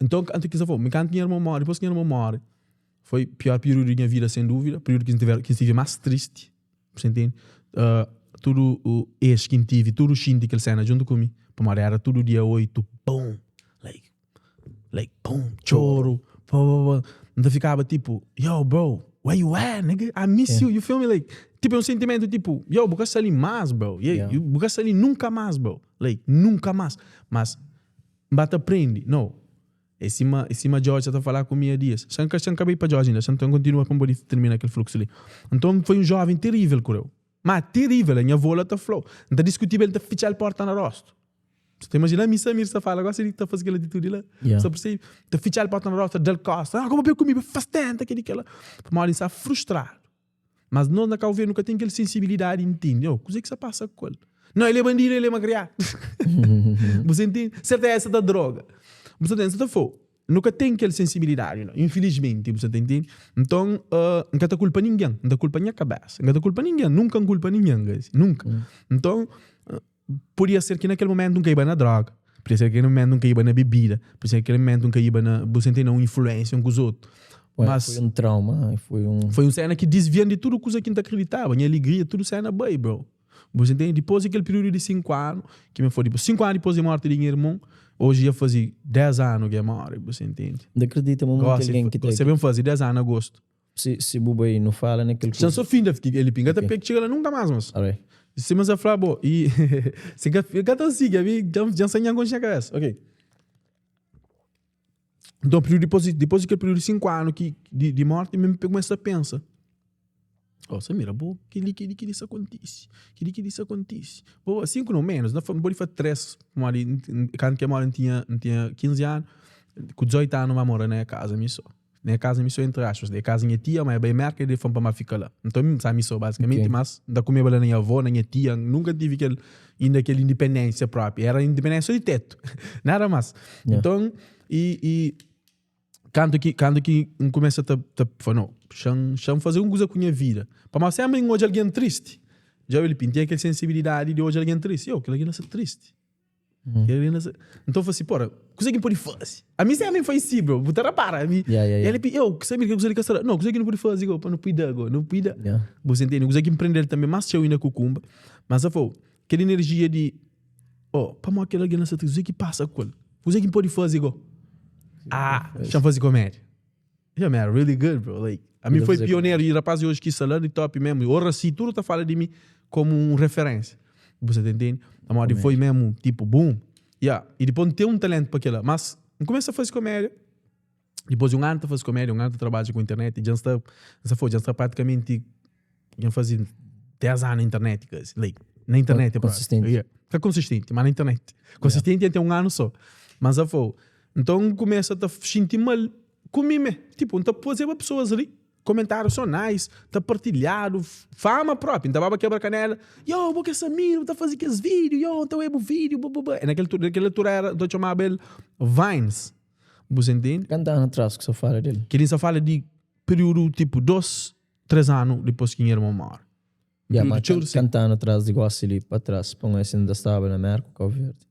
nton kantu ki N sa fla, mi kantu ki nha irmon móre, dipôs ki nha irmon móre, foi pior períodu di nha vida, sen dúvida. Períodu ki N tiver, ki N stive más tristi. Bu sa ntende? Tudu ex ki N tive, tudu xinti kel sena djuntu ku mi. Pamodi era tudu dia 8, boom! Like, Like, boom, txoru, pa, pa, pa. N ta fikaba tipo, yo bro, where you at, nigga? I miss you, you feel me? Like, tipo, é um sentimento tipo, yo, bu ka sta li más, bro. Yeah, you, bu ka sta li nunka más, bro. Like, nunka más. Mas, N ba ta prende, no. É sima, é sima George sa ta fala ku mi há dias. Xa N ka, xa N ka bai pa George inda, xa N kontinua pa N pode termina kel fluxu li. Nton, foi um jovem terível ku eu. Ma terível, a nha avó la ta fla-u. N ta diskutiba el, N ta fitxa-l porta na rostu. Você ta imagina mi Samir sta fala gosi di ta faze kel atitudi la. Yeah. Você percebe? Ta fitxa-l porta na rostu, ta da-l kosta. Ah, como pe comigo, faz tenta kel kel. Pamodi N sta frustradu. Mas nos na Cabo Verde nu ka ten kel sensibilidadi di intende, oh, kuze ki sta pasa ku el? Não, ele é bandido, ele é magriado. Você entende? Certeza ta droga. Você entende? Você ta fo. Nu ka ten kel sensibilidadi la, infilismenti, bu sa ta intende? Nton, N ka ta kulpa ningen, N ta kulpa nha kabésa. N ka ta kulpa ningen, nunka N kulpa ningen, guys, nunka. Nton, podia ser ki na kel momentu N kaiba na droga, podia ser ki na kel momentu N kaiba na bebida, podia ser ki na kel momentu N kaiba na, bu sa intende, na un influénsia un ku otu. Mas. Foi un trauma, foi un. Foi un séna ki disvia-m di tudu kuza ki N ta kriditaba, nha alegria, tudu séna bai, bro. Bu sa intende? Dipôs di kel períodu di 5 anu, ki mi foi dipôs, 5 anu dipôs di morti di nha irmon, oji dja faze 10 anu ki el móre, bu sa intende? N ta kridita ma monti algen ki ta. Gósi ben faze 10 anu agostu. Si, si bu bai nu fala na kel kuza. Xa so fin da el pinga ta pek txiga la nunka más, mos. Alright. Sima sa fla bo, i si ka, ka ta sigi, ami dja N sa nha konxe nha kabesa. Ok. Nton, períodu dipôs, dipôs di kel períodu di 5 anu ki di, di morti, mi kumesa ta pensa, oh, Samira, bo, kel-li, kel-li, kel-li sta kontise, kel-li, kel-li sta kontise. Bo, 5 não, menos, na pode fa 3, pamodi kantu ki el mora N tinha, N tinha 15 anu, ku 18 anu ma mora na kaza mi so. Na kaza mi so entre aspas, na kaza nha tia, ma el bai Merka el fla-m pa ma fika la. Nton mi sta mi so bazikamenti, Ok. mas N ta kumeba la na nha avó, na nha tia, nunka tive kel inda kel indipendênsia propi, era indipendênsia so di tetu, nada mas. Yeah. Nton, i, i kantu ki, kantu ki N kumesa ta, ta fla, no, xa-m, xa-m faze un kuza ku nha vida. Pamodi senpri N odja algen tristi, dja el tinha kel sensibilidadi di odja algen tristi, yo, kel algen la sta tristi. Nton fla si, pora, kuzê ki N pode faze? Ami sê ami foi si, bro, bu ta rapara ami. Yeah, yeah, yeah. Ele pi, eu, sabe que kuzê li ka sta la? Não, kuzê ki nu pode faze go, pa nu cuida go, nu cuida. Yeah. Bu entende? Kuzê ki N prendel tanbe más txeu inda ku Kumba. Mas el fla, kel enerjia di, oh, pamodi kel algen la sta triste, kuzê ki pasa ku el? Kuzê ki N pode faze go? Ah, xa N faze komédia. Yeah man, really good bro. Like, ami foi pioneiro e rapaz hoje que salando e top mesmo. Oracy, tudo tá fala de mim como um referência. Você tá entende? Amor, foi mesmo, tipo, boom. Yeah. E depois tem um talento para aquilo. Mas, começa a fazer comédia. Depois de um ano tá fazer comédia, um ano tá trabalha com internet. E já está, já foi, já está praticamente, já faz 10 anos na internet, quase. Like, na internet, Consistente. Yeah. Tá consistente, mas na internet. Consistente yeah. até um ano só. Mas já foi. Então começa a sentir mal Ku mi me. Tipo, N ta fazeba pesoas ri, komentáriu só nice, ta partilhadu, fama propi. N ta baba kebra kanela, yo, bo ki é Samir, bu ta faze kes vídiu, yo, N ta oia bu vídiu, bu bu bu. Na kel na kel altura era, N ta txomaba el Vines. Bu sa intende? Kantu anu atras ki sa fala del? Kel-li N sa fala di períodu tipo dos, tres anu dipôs ki nha irmon móre. Ya, Períodu ma txeu di kantu anu atras di gósi li pa tras, pa un si N ta staba na Mérka, Kau Verdi.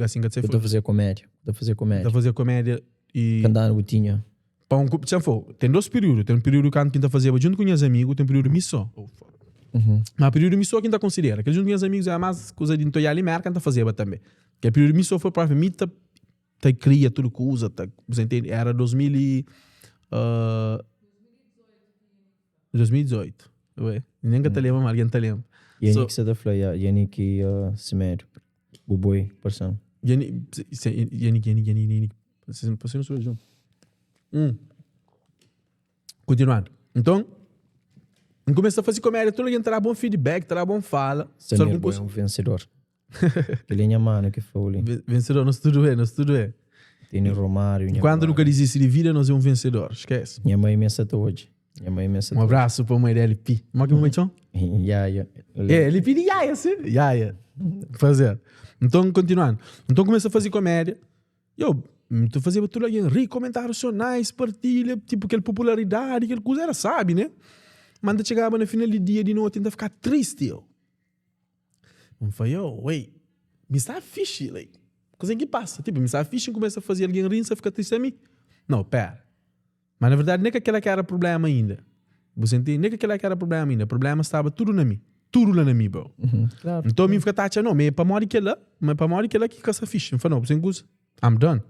Assim ka Bu ta fazia komédia, bu ta fazia komédia. Ta fazia komédia e. Kantu anu bu tinha? Pa un, txeu fo, ten dos períodu, ten períodu kantu ki N ta fazeba djuntu ku nhas amigu, ten períodu mi só. Oh, fuck. Ma períodu mi só ki N ta konsidera, kel djuntu ku nhas amigus era más kuza di N ta oiá li Merka N ta fazeba tanbe. Kel períodu mi só foi propi mi ta ta kria tudu kuza, ta, bu sa intende? Era 2000 e uh, 2018. Ué, nem ka ta lembra, ma algen ta lembra. Yannick so, sa ta fla, ya, Yannick uh, Semedo. Bu boi, parsan. Yannick, Yannick, Yannick, Yannick, Yannick. Você não sou junto. Hum. Continuando. Então, eu comecei a fazer comédia, tudo alguém terá bom feedback, terá bom fala. Samir, boi é um vencedor. Kel é nha mano ki fla-u li. Vencedor, nos tudo é, nos tudo é. Tene Romário, nha Enquanto nunca desiste de vida, nos é um vencedor. Esquece. Nha mãe me ta odja. Nha mãe me Um abraço para a mãe da LP. Como é que mãe chama? Yaya. É, LP de Yaya, sim. Yaya. Fazer. Então, continuando. Então, começa a fazer comédia. Eu, N ta fazeba tudu algen ri, komentáriu so nice, partilha, tipo kel popularidadi, kel kuza era sabi, né? Ma N ta txegaba na final di dia, di noti, N ta fika tristi yo. N fla, yo, wait, mi sta fixi, like, kuze ki pasa? Tipo, mi sta fixi, N kumesa faze algen ri, N sta fika tristi ami? Nau, pera. Ma na verdadi, ne ka kela ki era prublema inda. Bu sa intende? Ne ka kela ki era prublema inda. Prublema staba tudu na mi. Tudu la na mi, bro. Klaru. Nton mi fika ta atxa, no, ma é pamodi kela, ma é pamodi kela ki ka sta fixi. N fla, no, bu sen kuza. I'm done.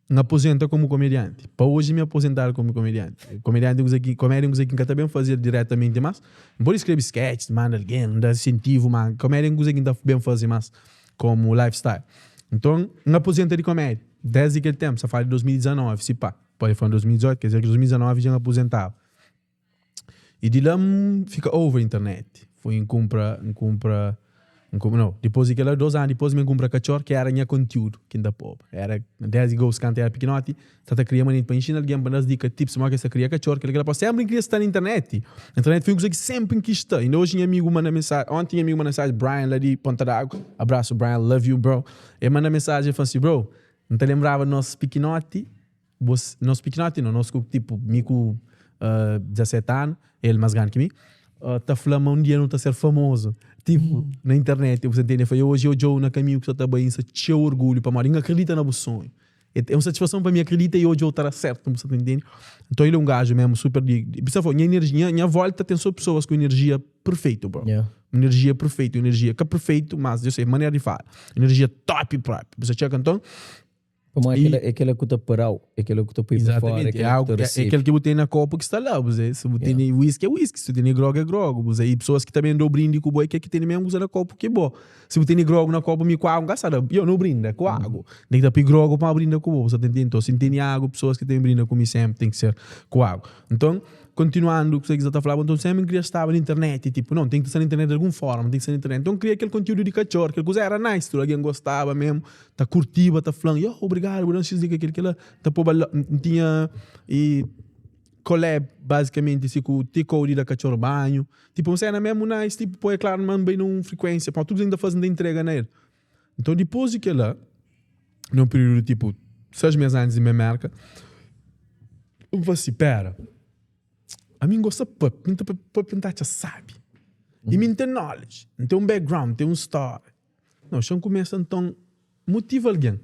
N apozenta komu komedianti. Pa oji mi apozentadu komu komedianti. Komedianti é un kuza ki, komédia é un kuza ki N ka ta ben faze diretamenti mas. N pode skrebe sketch, manda algen, N da insentivu, ma komédia é un kuza ki N ta ben faze mas komu lifestyle. Nton, N apozenta di komédia. Desdi kel tenpu, sa fala di 2019, si pa. Pode fla 2018, quer dizer ki 2019 dja N apozentaba. I di la N fika over internet. Fui N kunpra, N kunpra, N kunpra, no, dipôs di kel-la, dos anu dipôs mi N kunpra katxor ki éra nha kontiúdu ki N ta poba. Éra desdi gosi kantu N éra pikinoti, N sa ta kria manenti pa inxina algen, pa N da-s dika, tips, modi ki es ta kria katxor, kel-la, kel-la. Pamodi sénpri N kria sta na internet. Internet foi un kuza ki sénpri N kis sta. Inda oji nha amigu manda mensaji, onti nha amigu manda mensaji, Brian la di Ponta d'Água, abrasu Brian, love you bro. El manda mensaji, el fla si, bro, N ta lenbraba nos pikinoti. Bo, nos pikinoti no, nos ku tipo mi ku 17 anu, el mas grandi ki mi, ta fla ma un dia nu ta ser famozu, tipo na internet, bu sa ntende? El fla, oji odjou na kaminhu ku sa ta bai, N sta txeu orgulhu pamodi N akredita na bu sonhu. É un satisfason pa mi akredita i odjou ta da sertu, bu sa ta ntende? Nton el é un gaju mesmu super di, bu sa fla, nha enerjia, nha volta ten so pesoas ku enerjia perfeitu bro. Enerjia perfeitu, enerjia ka perfeitu, mas eu sei, manera di fala, enerjia top propi, bu sa txeka nton. Pamodi é kela ku ta parau, é kela ku ta pui pa fora, é kela ku ta resebe. É kel ki bu ten na kopu ki sta la, bu ze. Si bu tene whisky é whisky, si bu tene grog é grog, bu ze. I pesoas ki ta ben dau brindi ku bo é kel ki tene mesmu kuza na kopu ki bo. Si bu tene grog na kopu, mi ku agu N ka sa da, yo no brinda ku agu. N ten ki ta pui grog pa brinda ku bo, bu sa ta ntende? Nton, si N tene agu, pesoas ki ta ben brinda ku mi senpri ten ki ser ku agu. Nton, Kontinuandu kuzê ki N sa ta flaba, nton sénpri N kria staba na internet, tipo, não, ten ki sta na internet di algun forma, ten ki sta na internet. Nton N kria kel kontiúdu di katxor, kel kuza éra nice, tudu algen gostaba mésmu, ta kurtiba, ta fla-m, yo, obrigadu, bu da-m xis di kel, kel-la, ta poba la, N tinha e collab bazikamenti si ku T-Code di da katxor banhu, tipo, un séna mésmu nice, tipo, poi é klaru ma N bai na un frikuénsia, pamodi tudu kuza ki N ta faze N ta intrega na el. Nton dipôs di kel-la, na un períodu di tipo 6 mês antis di mi Mérka, N fla si, Pera, ami N gosta pâpia, mi N ta pâpia N ta atxa sábi. I mi N ten knowledge, N ten un background, N ten un stória. Nau, xa N kumesa nton motiva algen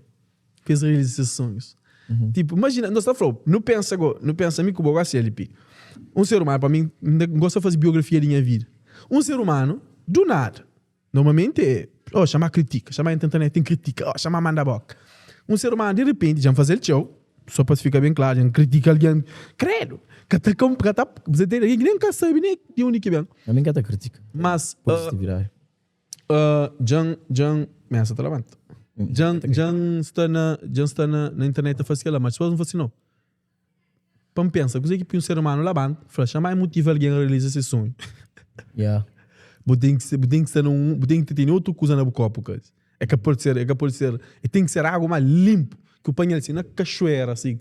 pa es realiza ses sonhus. Tipo, imajina, N sta fla-u, nu pensa go, nu pensa mi ku bo gosi LP. Un ser umanu, pa mi, N gosta faze biografia di nha vida. Un ser umanu, du nada, Normalmenti é, oh, xama kritika, xama entra internet ten kritika, oh, xama manda boka. Un ser umanu di repenti, dja N faze-l txeu, só pa fika ben klaru, dja N kritika algen, kredu, ka ta ka ta, bu ta ntende, algen ki nen ka sabe nen di undi ki ben. Ami N ka ta kritika. Mas, Positividadi. dja N, dja N, mesa ta labanta. Dja N, dja N sta na, dja N sta na internet ta faze kel-la, mas dipôs N fla si, no, Pa N pensa, kuzê ki pui un ser umanu labanta, fla, xama i motiva algen a realiza se sonhu. Yeah. Bu ten ki, bu ten ki sta na un, bu ten ki tene otu kuza na bu kopu, kazi. É ka pode ser, é ka pode ser, é ten ki ser agu ma linpu, ki bu panha-l si na kaxuera, si,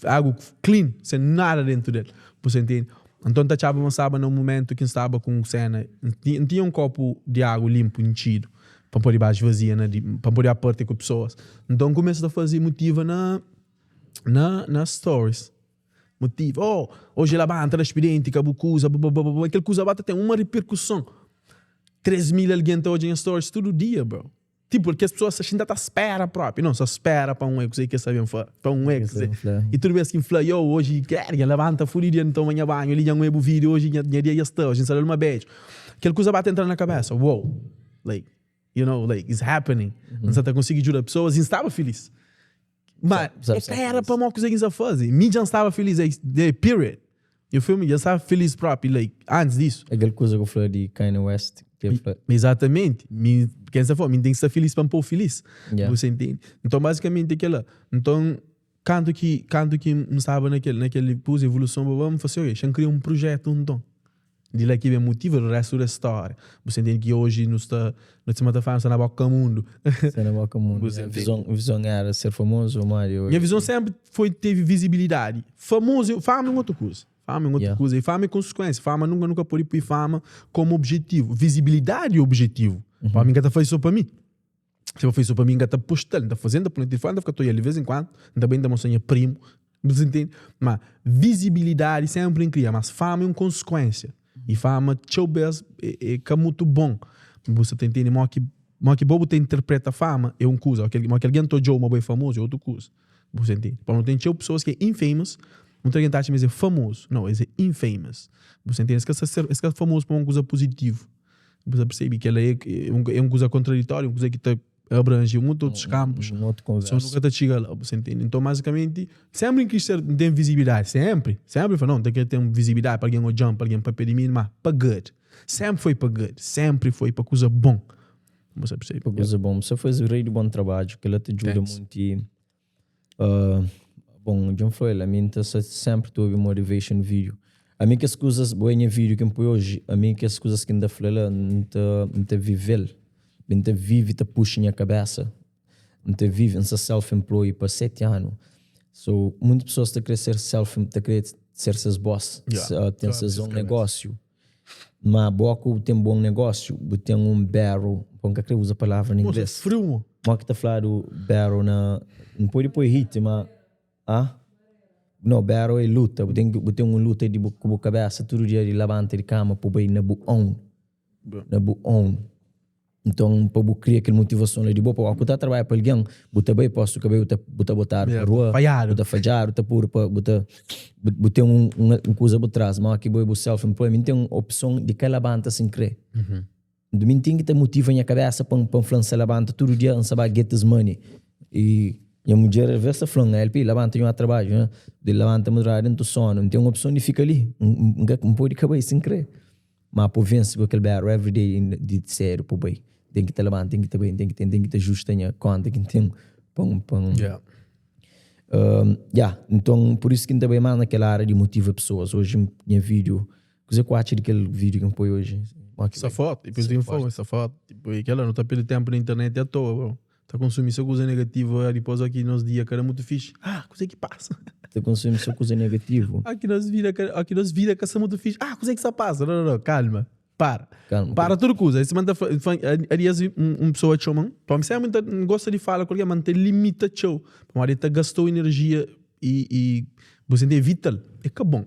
agu clean, sen nada dentu del. Bu sa ntende? Nton, N ta atxaba ma N staba na un mumentu ki N staba ku un sena, N tinha un kopu di agu linpu, intxidu, pa N pode ba svazia na di, pa N pode ba partia ku pesoas. Nton, N kumesa ta faze motiva na. Na na stories motivo oh hoje labanta da expediente ka bu kuza babababa kel kuza ba ta ten uma repercussão 3 mil alguém ta odja nha stories tudo dia bro tipo kes pessoas sa xinta ta spera propi não sa spera pa um é kuze ke sa ben fla pa um é kuze e tudo vez ki n fla yo hoje kerga labanta fudi dia n toma nha banho li dja n oia bu video hoje nha dia dja sta hoje n sa dal uma beju kel kuza ba ta entra na kabesa wow like you know like it's happening n sa ta konsigi djuda pessoas e n staba feliz Ma é ka era pamó kuze ki N sa faze. Mi dja N staba feliz, é period. You feel me? Dja N staba feliz propi, like, antis disu. Aquel kuza ku fla di Kanye West, ki el fla. Exatamente. Mi, ken sa fla, mi ten ki sta feliz pa N pô-u feliz. Yeah. Bu sa intende? Nton, bazikamenti é kel-la. Nton, kantu ki, kantu ki N staba na kel, na kel kuza, evoluson, babá, N fla si, ok, xa N kria un projetu nton. Di la ki ben motiva o restu des storia. Bu sa intende ki oji nu sta, nu sima ta fla, nu sta na boka mundu. Sta na boka mundu. Bu sa intende? Vizon, vizon era ser famozu ou modi? Nha vizon senpri foi tevi vizibilidadi. Famozu, fama é un otu kuza. Fama é un otu kuza. E fama é konsekuensia. Fama nunka, nunka podi pui fama komu objetivu. Vizibilidadi é objetivu. Pa mi, N ka ta faze so pa mi. Se pa faze pa mi, N ka ta posta-l, N ta faze, N ta poi na tilifoni, N ta fika ta oial di vez en kuandu, N ta bai N ta mostra nha primu, bu ntende? Ma vizibilidadi senpri N kria, mas fama é un konsikuensia, i fama txeu bes é ka mutu bon, bu sa ta ntende? Mo ki mo ki bo bu ta interpreta fama é un kuza, mo ki algen ta odjau ma bo é famozu é otu kuza, bu sa ntende? Pamodi ten txeu pesoas ki é infamous, mutu algen ta atxa ma es é famozu, nau es é infamous, bu sa ntende? Es ka sa ser es ka famozu pa un kuza puzitivu. Bu ta percebe que ela é, é um coisa contraditória, um coisa que ta abrange muitos outros campos. Um outro Só conversa. nunca ta chega lá, você entende? Então, basicamente, sempre quis ser, tem visibilidade, sempre. Sempre falei, não, tem que ter visibilidade para alguém olhar, para alguém para pedir mim, mas para good. Sempre foi para good, sempre foi para coisa bom. Você percebe? Pa kuza bom. Você faz rei de bom trabalho, que ela te ajuda Thanks. muito. E, ah, bom, John foi lá, a mim tá sempre tu ouve motivation video. A mim que as coisas, boa minha vídeo que põe hoje, a mim que as coisas que ainda falei lá, não tá, não tá vivel. Não tá vive, tá puxa minha cabeça. Não tá vive, não tá self-employed para 7 anos. So, muitas pessoas tá querer ser self, tá querer ser seus boss, tem Só seus abrir um cabeça. negócio. Mas boco tem bom negócio, tem um barrel, bom que eu usa a palavra em Moça, inglês. frio, mo. Como que tá falando battle na. Não pode pôr hit, mas. Ah? Não, battle é luta. Tem, tem uma luta de com a cabeça todo dia de levanta de cama para ir na bu own. Na bu own. Então, para bu criar aquela motivação lá de boa, para você trabalhar para alguém, você bem posso que você você botar para rua, falhado. você falhar, você pôr para você você um coisa por trás, mas aqui bu self-employment tem uma opção de que levanta sem crer. Mim tem que ter motivo na minha cabeça para falar se levanta todo dia e saber get this money. E minha mulher às vezes falando, LP, levanta e um trabalho, né? De levanta madrugada dentro do sono, não tem uma opção de ficar ali, não pode acabar sem crer. Mas pô vence com aquele battle every day de sério, pô bem. Tem que te levantar, tem que te bem, tem que te ajusta a conta, que tem pão, pão. Yeah, então por isso que ainda bem mais naquela área de motiva pessoas. Hoje, minha vídeo, coisa que eu acho daquele vídeo que eu põe hoje. Essa foto, depois tem fogo, essa foto. Tipo, e aquela não está perdendo tempo na internet à toa, bro. Tá consumindo só coisa negativa, depois aqui nos dias, cara, muito fixe. Ah, coisa que passa. Tá consumindo só coisa negativa. Aqui nós vida que muito fixe. Ah, coisa que só passa. Não, não, não, calma. Para. Calma. Para tudo coisa. Aí se manda, aliás, um pessoa te chama, para mim, muito não gosta de falar com alguém, mas tem limita tchau. Mas ele tá gastou energia e você tem vital. É que bom.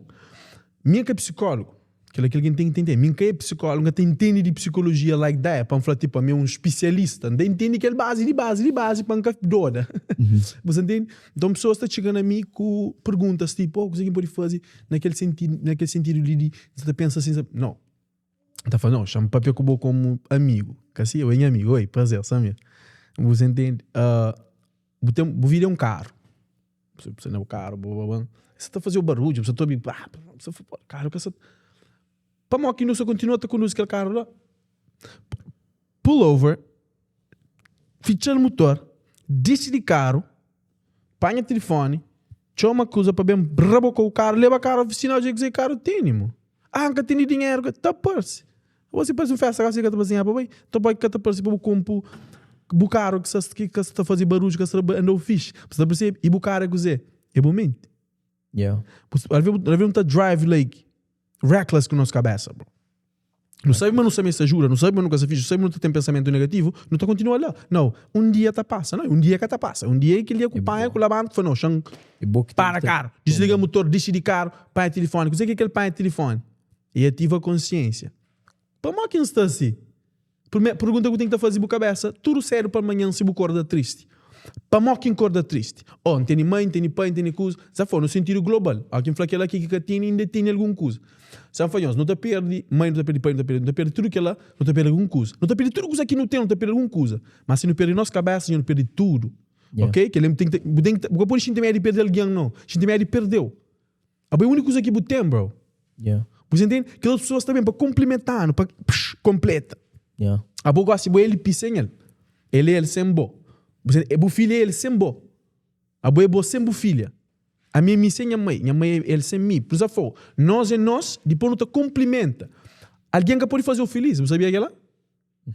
Minha que é psicólogo, aquilo que alguém tem que entender. Minha que é psicólogo, não entende de psicologia like that, para falar tipo, a mim é um especialista, não entende que é base de base de base para não doida. Você entende? Então pessoas estão chegando a mim com perguntas tipo, oh, o que você pode fazer naquele sentido de você pensa assim, não. Tá falando, não, chama papel com como amigo. Que assim, eu é amigo, oi, prazer, sabe? Você entende? Você vira um carro. Você não é o carro, blá, blá, blá. Você está fazendo barulho, você está ah, você carro que você. Para que não você continua a conduzir aquele carro lá. Pull over, fecha o motor, desce de carro, põe o telefone, chama a coisa para bem rebocar o carro, leva o carro à oficina, onde é que o carro tem, irmão. Ah, nunca tem dinheiro, tá parece. Você parece uma festa, você que tá fazendo, bem, então pode que tá parece para o compo, o carro que você que está fazendo barulho, que você andou fixe. Você percebe? E o carro é que você é bom mente. Às vezes não tá drive like reckless com a nossa cabeça, bro. Não sabe, mas não sabe se ajuda, não sabe, mas nunca se fiz, não sabe, mas não tem pensamento negativo, não tá continua lá. Não, um dia tá passa, não, um dia que tá passa. Um dia que ele com o pai, com o levanta, foi não, chão, E bom que tem para que ter- carro, desliga o motor, desce de carro, põe o telefone. O que é que ele põe o telefone? E ativa a consciência. Para que está assim? Primeira pergunta que eu tenho que fazer com a cabeça, tudo sério para amanhã se acorda triste. Para quem acorda triste? Oh, não tem mãe, não tem pai, não tem coisa. Já foi no sentido global. Há quem fala que ela aqui que tem ainda tem algum coisa. Já foi, não te perde mãe, não te perde pai, não te perde, não te perde tudo que ela, não te perde algum coisa. Não te perde tudo coisa que não tem, não te perde algum coisa. Mas se não perde nossa cabeça, não perde tudo. Ok? Que ele tem que tem que porque pode sentir medo de perder alguém não. Sentir medo de perdeu. A única coisa que você tem, bro. Você entende? Que as pessoas também para complementar, para completa. A boa gosta de ele pisa em ele. Ele é ele sem bo. Você é bo filho é ele sem bo. A boa é boa sem bo filha. A minha mãe sem minha mãe, minha mãe é ele sem mim. Por isso, nós é nós, depois não te complementa. Alguém que pode fazer o feliz, você sabia aquela?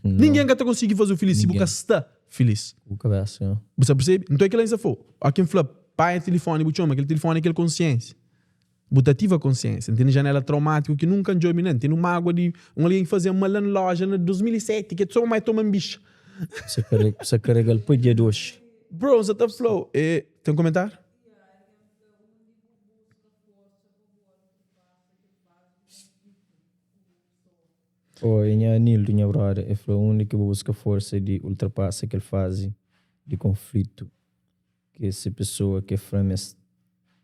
Ninguém que te consegue fazer o feliz se você está feliz. Com cabeça, yeah. Você percebe? Então é aquela foi. Há quem fala, pai é telefone, você chama, aquele telefone é aquele consciência. Você ativa a consciência. Tem janela traumática que nunca enjoy, não. Tem uma água de um alguém que fazia uma loja em 2007 que só mais toma um bicho. Sa karega, sa karega-l pa dia di oxi. Bro, N sa ta fla-u, e ten komentáriu? Oh, e nha Anildo, nha brother, e fla undi ki bu buska forsa di ultrapasa kel fazi di konflitu ke se pessoa ke fla ma es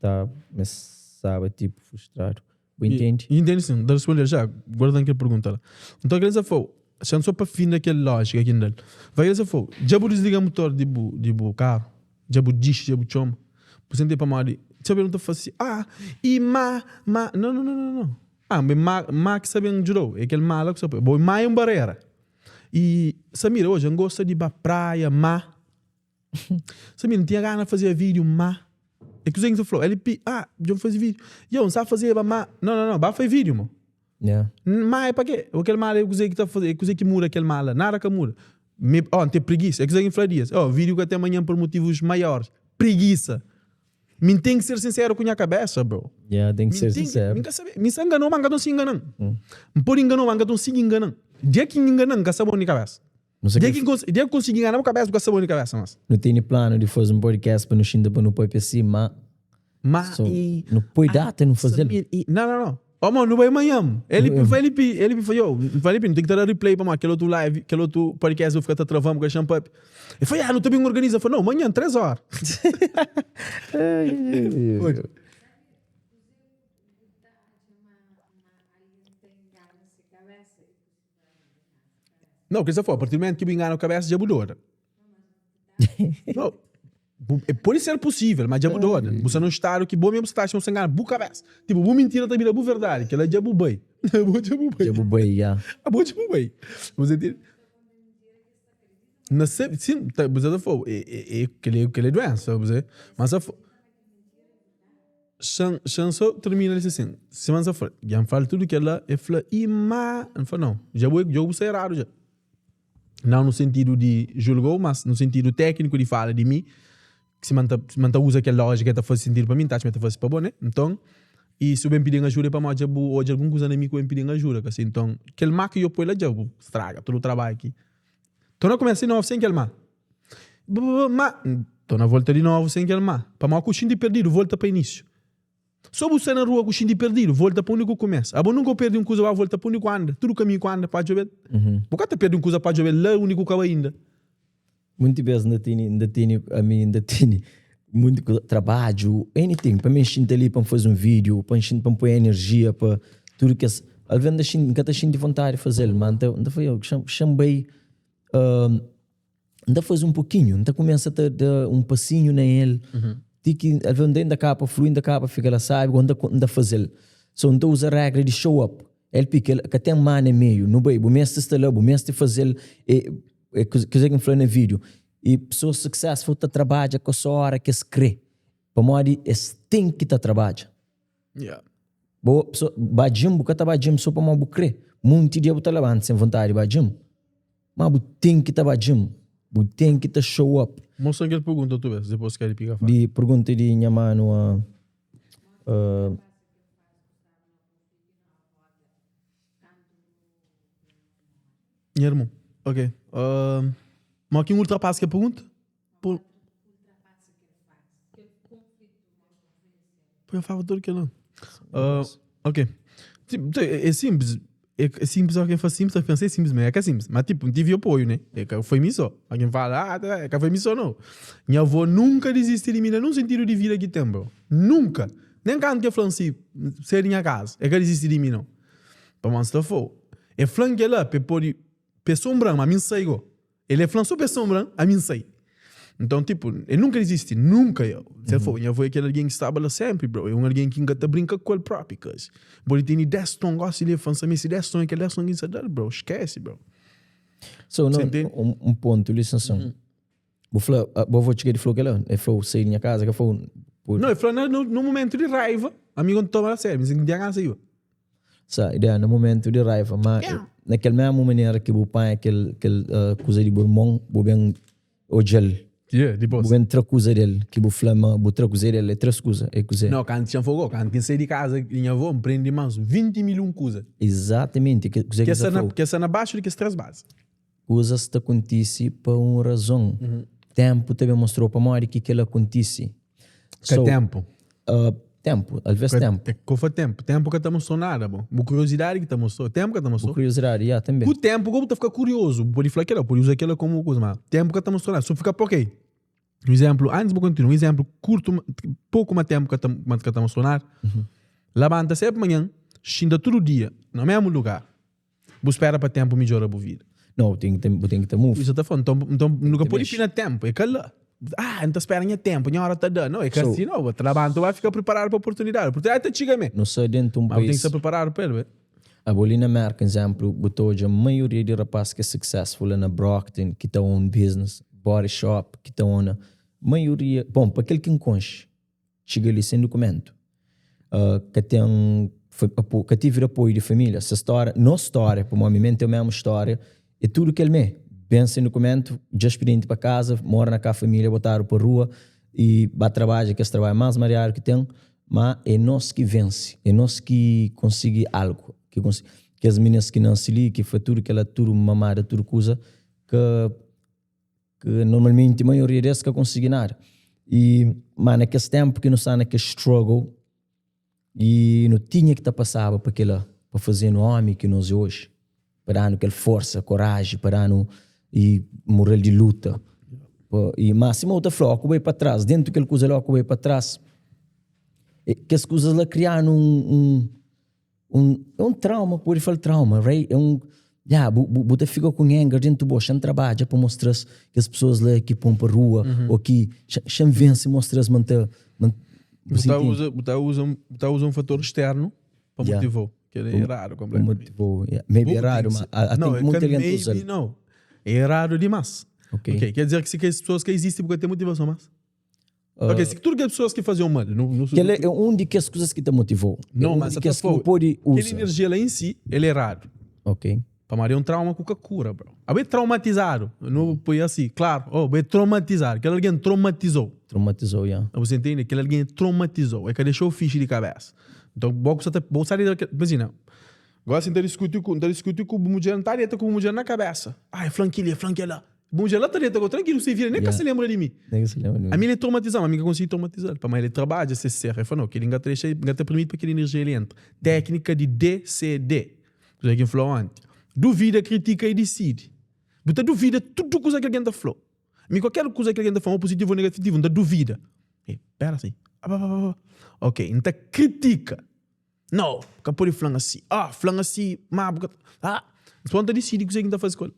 ta ma es staba tipo frustradu. Bu intendi? N intendi sin, N ta responde-l ja, guarda-m kel pergunta la. Nton kel-li sa fla-u, xa-m so pa finda kel lójika ki N da-l. Vai kel-li sa fla-u, dja bu disliga mutor di bu di bu karu? Dja bu dixi, dja bu txoma? Bu sente pamodi txeu bes nu ta fla si, ah, i ma, ma, no, no, no, no, no. Ah, ma ma, ma ki sa ben djuda-u, é kel ma la ku sa poi. Bo ma é un barera. I, Samira, oja, N gosta di ba praia, ma. Samira, N tinha gana fazia vídeo, má. É kuzê ki N ta fla-u? LP, ah, dja N faze vídeo. Yo, N sa fazeba, má. Não, não, não, ba faz vídeo, mo. Yeah. Má é pa quê? O kel má la é kuzê ki ta faze, é kuzê ki muda kel má la? Nada ka muda. Mi, oh, N ten preguiça. É kuzê ki N fla dias. Oh, vídeo ka ten manhan por motivos maiores. Preguiça. Mi N ten ki ser sinseru ku nha kabesa, bro. Yeah, ten ki Mi ser ten ki, mi sinseru. ka sabe, mi sa enganou, má N ka ta konsigi engana-m. N pode enganou, má N ka ta konsigi engana-m. Dia ki N engana-m, N ka sa bon di kabesa. Nu sa Dia ki ki kons, dia ki konsigi ngana bu kabesa, bu ka sta bon di kabesa mas. Nu tene planu di faze un podcast pa nu xinta pa nu papia si, ma Ma so i nu poi ah data nu fazel. Samir i não não não. Oh mo, nu bai manhã. Ele Nu pi ele pi ele pi yo, fala pi, nu ten ki ta da replay pamodi kel otu live, kel otu podcast bu fika ta travam ku el xan papia. El fala, ah, nu ta ben organiza. Fala, não, manhã, 3 hora. Oi. Não, kel sa fla, a partir do momento ki bu ingana bu kabesa, dja bu doda. Não, bu, é, pode ser possível, mas dja bu doda. Bu sta num estado ki bo mesmo sta acha ma bu sta ingana bu kabesa. Tipo, bu mentira ta bira bu verdade, kel-la dja bu bai. Bo dja bu bai. Dja bu bai, ya. Abo dja bu bai. Bu sa ntende? Na se, sim, ta, bu sa ta fla, é, é, é, kel-li, kel-li é doença, bu sa, mas sa fla. Xan, xan so termina dise sin, sima N sa fla, dja N fla-l tudu kel-la, el fla, i ma, N fla, nau, dja bu, dja bu sta eradu dja. Nau nu sentidu di julga-u, mas nu sentidu tékniku di fala di mi, sima N ta, sima N ta uza kel lójika ta faze sentidu pa mi, N ta atxa ma el ta faze pa bo, ne? Nton, i si bu ben pidi-m ajuda é pamodi dja bu odja algun kuza na mi ki bu ben pidi-m ajuda, ka si? Nton, kel ma ki dja bu poi la dja bu straga tudu trabadju ki. Torna kumesa di novu sen kel ma. Ma, tô na volta di novu sen kel ma. Pamodi ku xinti perdidu, volta pa inísiu. So bu sta na rua ku xinti perdidu, volta pa undi ku kumesa. Abo nunka bu perdi un kuza, ba volta pa undi ku anda. Tudu kaminhu ku anda pa djobe-l. Bu ka ta perdi un kuza pa djobe-l la undi ku kaba inda. Munti bes nda tene, nda tene, ami nda tene munti kuza, trabadju, anything, pa mi xinta li pa N faze un vídiu, pa N xinta, pa N poi enerjia pa tudu kes, alves N ta xinti, N ka ta xinti vontadi di faze-l, ma N ta, N ta fla, yo, xa-m bai. N ta faze un pokinhu, N ta kumesa ta da un pasinhu na el, ti ki alvês N ta inda kaba pa flui, N ta kaba pa fika la sabi, N ta N ta faze-l. So N ta uza regra di show up, el pi kel ka ten má na meiu, nu bai, bu meste sta la, bu meste faze-l, e e kuzê ki N fla na vídiu, e pesoas successful ta trabadja ka só óra ki es krê, pamodi es ten ki ta trabadja. Yeah. Bo, pessoa, ba gym, bu ka ta ba gym só pamodi bu krê. Munti dia bu ta labanta sen vontadi di ba gym. Ma bu ten ki ta ba gym. Bu ten ki ta show up. Mostra kel pergunta otu bes, dipôs kel pika fala. Di pergunta di nha manu uh, uh, Nha irmon, ok. Uh, ma ki ultrapassa kel pergunta? Pô, eu falo tudo que não. Uh, ok. Tipo, é, é simples. É, é simples, alguém fala simples, eu pensei simples, mas é que é simples. Mas tipo, não tive apoio, né? É que foi mim só. Alguém fala, ah, tá, é que foi mim só, não. Minha avó nunca desiste de mim, num sentido de vida que tem, bro. Nunca. Nem quando que eu falo assim, ser minha casa. É que desiste de mim, não. Para mostrar fogo. É flan que lá, pe pode, pe sombra, mas mim sai, go. El é fla-m so pa es sombra-m, ami N sai. Nton, tipo, el nunka dizisti, nunka eu. Se el for, nha avô é kel algen ki staba la sénpri, bro. É un algen ki N ka ta brinka ku el própi, cuz. Bo li tene 10 ton, gósi li el fla-m sa meste 10 ton, é kel 10 ton ki N sa da-l, bro. Skese, bro. So, Você no, entende? un, un pontu li, Sanson. Bu fla, ah, bu avô txiga di fla-u kel-la? El fla-u, sai di nha kaza, ka fla-u, bu. Não, el fla na, no, no momentu di raiva, ami N toma la sériu, N tinha gana saiba. Sa ideia na momentu di raiva, ma na kel mesmu manera ki bu panha kel kel kuza di bu irmon, bu ben odja-l, bu ben tra kuza del, ki bu fla ma bu tra kuze del, é tres kuza, é kuze? Nau, kantu txan fogo, kantu ki N sai di kaza di nha avó, N prende mas 20 mil un kuza. Izatamenti, kuze ki N sa fla-u. Ke sta na baxu di kes tres bazi. Kuzas ta kontise pa un razon. Ténpu ta ben mostra-u pamodi ki kel-la kontise. Ka So, ténpu. uh, ténpu, alvês Ka, ténpu. é, ko fa ténpu. Ténpu ka ta mostra-u nada, bo. Bu kuriosidadi ki ta mostra-u. Ténpu ka ta Bu mostra-u. kuriosidadi, ya, tanbê. Ku ténpu ko bu ta fika kuriozu. Bu pode fla kel-la, bu pode uza kel-la komu kuza, ma ténpu ka ta mostra-u nada. So fika pa ok. Un izénplu, antis bu kontinua, un izénplu kurtu, poku ma ténpu ka ta, ma ka ta mostra-u nada. Labanta sénpri manhan, xinta tudu dia na mésmu lugar. Bu spera pa tempu midjora bu vida. No, bu ten ki ta, bu ten ki ta move. Isso ta fala, nton, nton nu ka ta pode mexe. pina tempu, é kala. Ah, N ta spera nha tempu, nha hora ta da. Não, é ka So, assim não, bu ta labanta, bu vai fika preparadu pa oportunidadi. Oportunidadi ta txiga mé. nu sta dentu un Mas bu ten ki país. sta preparadu pa el, be. Abo li na Merka, izénplu, bu ta odja maioria di rapaz ki é successful la na Brockton, ki ta own business, body shop, ki ta own maioria, bon, pa kel ki N konxe, Txiga li sen dukumentu. Ka ten ka tive apoiu di família. Se stória, nos stória, pamodi mi men ten mesmu stória, é tudu kel mê. Ben sen dukumentu, dja spidenti pa kaza, mora na ka família, botadu pa rua i ba trabadja kes trabadju más mariadu ki ten. Má é nos ki vense, é nos ki konsigi algu. Ki konsigi, kes minis ki nanse li, ki fla tudu kela, tudu mamada, tudu kuza, ka Ki normalmenti maioria des ka konsigi nada. I ma na kes tempu ki nu sta na kes struggle i nu tinha ki ta pasaba pa kila pa fazenu omi ki nos é oji, pa danu kel forsa, koraji, pa danu i moral di luta. Pa, i ma sima bu ta fla, ó ku bai pa tras, dentu kel kuza la ó ku bai pa tras, kes kuzas la krianu un, un Un, é un trauma, pode fala trauma, right? É un, ya, bu, bu, bu ta fika ku un anger dentu bo, xa-m trabadja pa mostra-s kes pesoas la ki pon pa rua, ou ki xa-m vense mostra-s ma N ta, ma N, Bu bu ta intende? uza, bu ta uza, bu ta uza un fator externu pa Ya, motivau, kel-la é pa, eradu pa konpletamenti. motivau, ya. Maybe Bu ten eradu, ki ma ser, a, a nau, ten é ka monti algen ta uza-l. maybe nau, é eradu dimas. Ok. Ok, ker dizer ki si kes pesoas ka izisti bu ka ten motivason mas? Ok, si tudu kes pessoas ki faziam mal, nu, nu, Kel é un di kes kuzas ki ta motivou. É Não, un mas di sa kes ta ki bu fala, pode kel uza. energia la em si, el é errado. Ok. Pamodi é un trauma ku ka kura, bro. Abo é traumatizadu. Nu poi asi, klaru, oh, bo é traumatizadu. Kel algen traumatizou. Traumatizou, ya. Você entende? Kel algen traumatizou. É ka deixou fixe di kabesa. Então, bo ku sa ta, bo sa di, imagina, gosi N ta diskuti ku, N ta diskuti ku bu mudjer, N ta deta ku bu mudjer na kabesa. Ah, é fla-m kili, é fla-m kela. Bom dia, la ta deta go tranquilo, se vira, nem ka se lembra di mi. Nem ka se lembra di mi. Ami ele traumatizam, ami ka konsigi traumatizal. Pamodi ele trabadja se ser, ele fala, não, keli nga ta dexa, nga ta permiti pa keli energia ele entra. Téknika di DCD, kuza ki N fla onti. Duvida, kritika i disidi. Bu ta duvida tudu kuza ki algen ta fla-u. Mi kualker kuza ki algen ta fla-m, ou puzitivu ou negativu, N ta duvida. E, pera si. Ok, N ta kritika. No, ka pode fla-m asi. Ah, fla-m asi, ma bu ka ta. Ah, dipôs N ta disidi kuzê ki N ta faze ku el.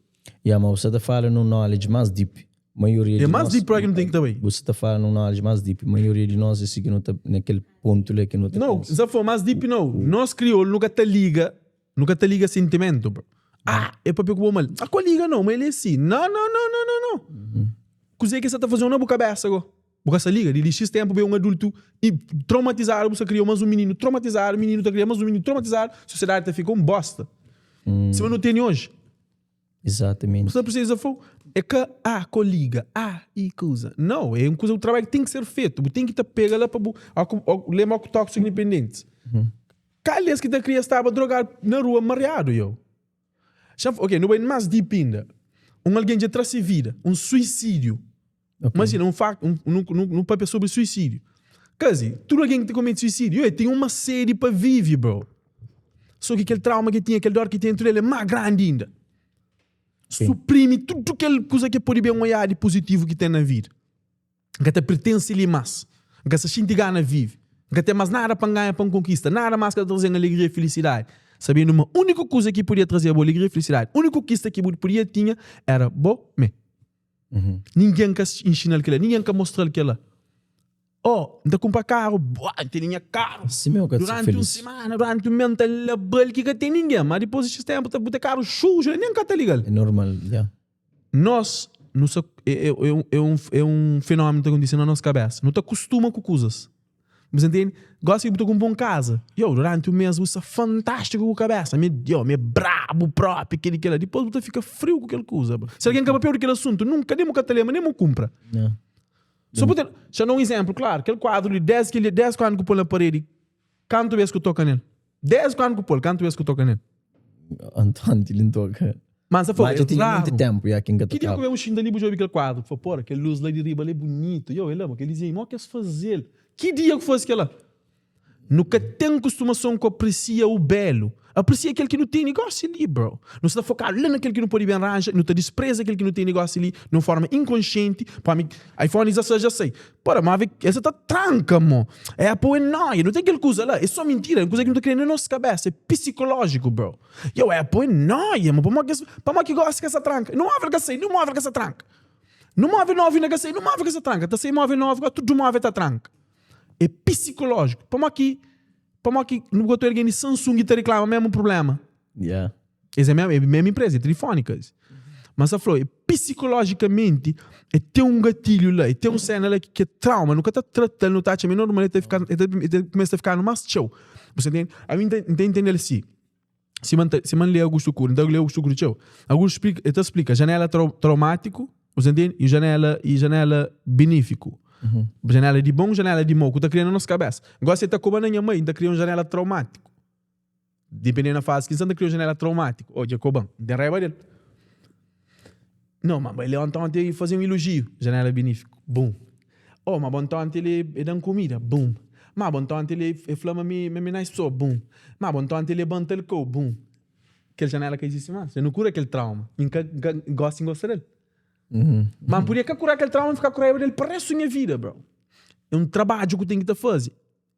Ya, ma bu sa ta fala num knowledge más deep. Maioria É di más nós. deep pra ki nu ten ki ta bai. Bu sa ta fala num knowledge más deep. Maioria di nós é si ki nu ta na kel pontu la ki nu ta No, pensa. N sa fla más deep no. Nos kriolu nu ka ta liga, nu ka ta liga sentimentu, bro. Ah, é papia ku bo mal. Ah, ko liga no, ma el é si. No, no, no, no, no, no. Kuzê ki sa ta faze-u na bu kabesa go? Bu ka sa liga, di li xis tempu ben un adultu i traumatizadu, bu sa kria mas un mininu traumatizadu, mininu ta kria mas un mininu traumatizadu, sosiedadi ta fika un bosta. Sima nu teni oji. Exatamente. Bu sa precisa fo, é ka ah ko liga, ah i kuza. Nau, é un kuza, un trabadju ki ten ki ser fetu, bu ten ki ta pega la pa bu, lembra ku tóxiku independentes. Kal des ki ta kria staba drogadu na rua mariadu yo. Xa, ok, nu bai más deep inda. Un algen dja tra se vida, un suisídiu. Ok. Imajina, un facto, un, nu, nu, nu papia sobri suisídiu. Kazi, tudu algen ki ta komete suisídiu, e ten uma sedi pa vive, bro. So ki kel trauma ki tinha, kel dor ki tinha dentru del é más grandi inda. Sim. Suprimi tudu kel kuza ki pode ben oiá di puzitivu ki ten na vida. N ka ta pertense li más. N ka sta xinti gana vive. N ka ten más nada pa N ganha, pa N konkista. Nada más ka ta traze-m alegria i filisidadi. Sabendu ma úniku kuza ki podia traze-bu alegria i filisidadi, úniku kista ki bu podia tinha, éra bo mê. Ningen ka inxina-l kel-la, ningen ka mostra-l kel-la. Oh, N ta kunpra karu, buah, N tene nha karu. Si mê, bu ka ta ser Duranti un felis. simana, duranti un mês, N ta laba-l ki ka ten ningen. Má dipôs di xis ténpu, bu ten karu suju, nen ka ta liga-l. É normal, ya. Nos, nu sa, é, é, é, um, é, um, é um fenómeno que ta kontise na nos kabesa. Nu ta kustuma ku kuzas. Bu sa ntende? Gosi ki bu ta kunpra un kaza, yo, duranti un mês bu sta fantástiku ku kabesa. Mi, yo, mi é brabu propi, kel-li, kel-la. Dipôs bu ta fika friu ku kel kuza. Si algen ka papiau di kel asuntu, nunka nen bu ka ta lenbra, nen bu kunpra. Yeah. So bu ten, xa da un izénplu klaru, kel kuadru li, dés ki, dés ku anu ku pô-l na paredi, kantu bês ku toka nel? Dés ku anu ku pô-l, kantu bês ku toka nel? Antonti li N toka. Mas sa Mas é dja tinha raru. monti tempu ya ki N ka Ki dia ku tokaba. ben un xinta li bu djobe kel kuadru? Fla, pora, kel lus la di riba la é bunitu. Yo, el ama kel dizenhu, mó ki es faze-l? Ki dia ku faze kel-la? Nu ka ten kustumason ku apresia u belu. Apresia kel ki nu tene gosi li, bro. Nu sta fokadu la na kel ki nu pode ben ranja, nu ta dispreza kel ki nu tene gosi li di un forma inkonsienti. Pami iPhone 16 dja sai. Pora, ma ave, es ta tranka mo. Apple é noia, nu ten kel kuza la. É so mintira, é un kuza ki nu ta kria na nos kabesa, é psikolójiku, bro. Yo, Apple é noia, mo. Pamodi ki es, pamodi ki gosi ki es ta tranka? Nu móvel ka sai, nu móvel ka sa tranka. Nu móvel novu inda ka sai, nu móvel ka sa tranka. Ta sai móvel novu, tudu móvel ta tranka. É psikolójiku. Pamodi ki, pamodi ki nu gosta algen di Samsung ta riklama mesmu problema? Yeah. Es é mesmu, é mesmu empresa, é telefónica. Mas sa fla, é psicologicamente, é tem um gatilho lá, é tem um cena lá que, que é trauma, nu ka ta tratal, nu ta atxa ma é normal, é ta fika, é ta, é ta começa a ficar no mais txeu. Você entende? A mim nta entende assim. Si man ta, si man lê Augusto Cury, nta lê Augusto Cury txeu. Augusto explica, el ta explica janela trau, traumático, você entende? E janela, e janela benéfico. Janela di bom, janela di mau, ku ta kria na nos cabeça. Gosi el ta koba na nha mãe, nta kria um janela traumático. Dependendo na fase ki nsta, nta kria um janela traumático. Oh, dja koban, nten raiba del. Não, ma ele ontem ontem fazer um elogio, janela benéfico, bum. Oh, ma ontem ontem ele, ele dá comida, bum. Ma ontem ontem ele, ele fala ma mi, ma mi nice pessoa, bum. Ma ontem ontem ele levanta ele cou, bum. Aquele janela que existe mais, eu não cura aquele trauma. Nunca, nunca gosto em gostar dele. Mas podia que curar aquele trauma e ficar com raiva dele para o resto da minha vida, bro. É um trabalho que eu tenho que fazer.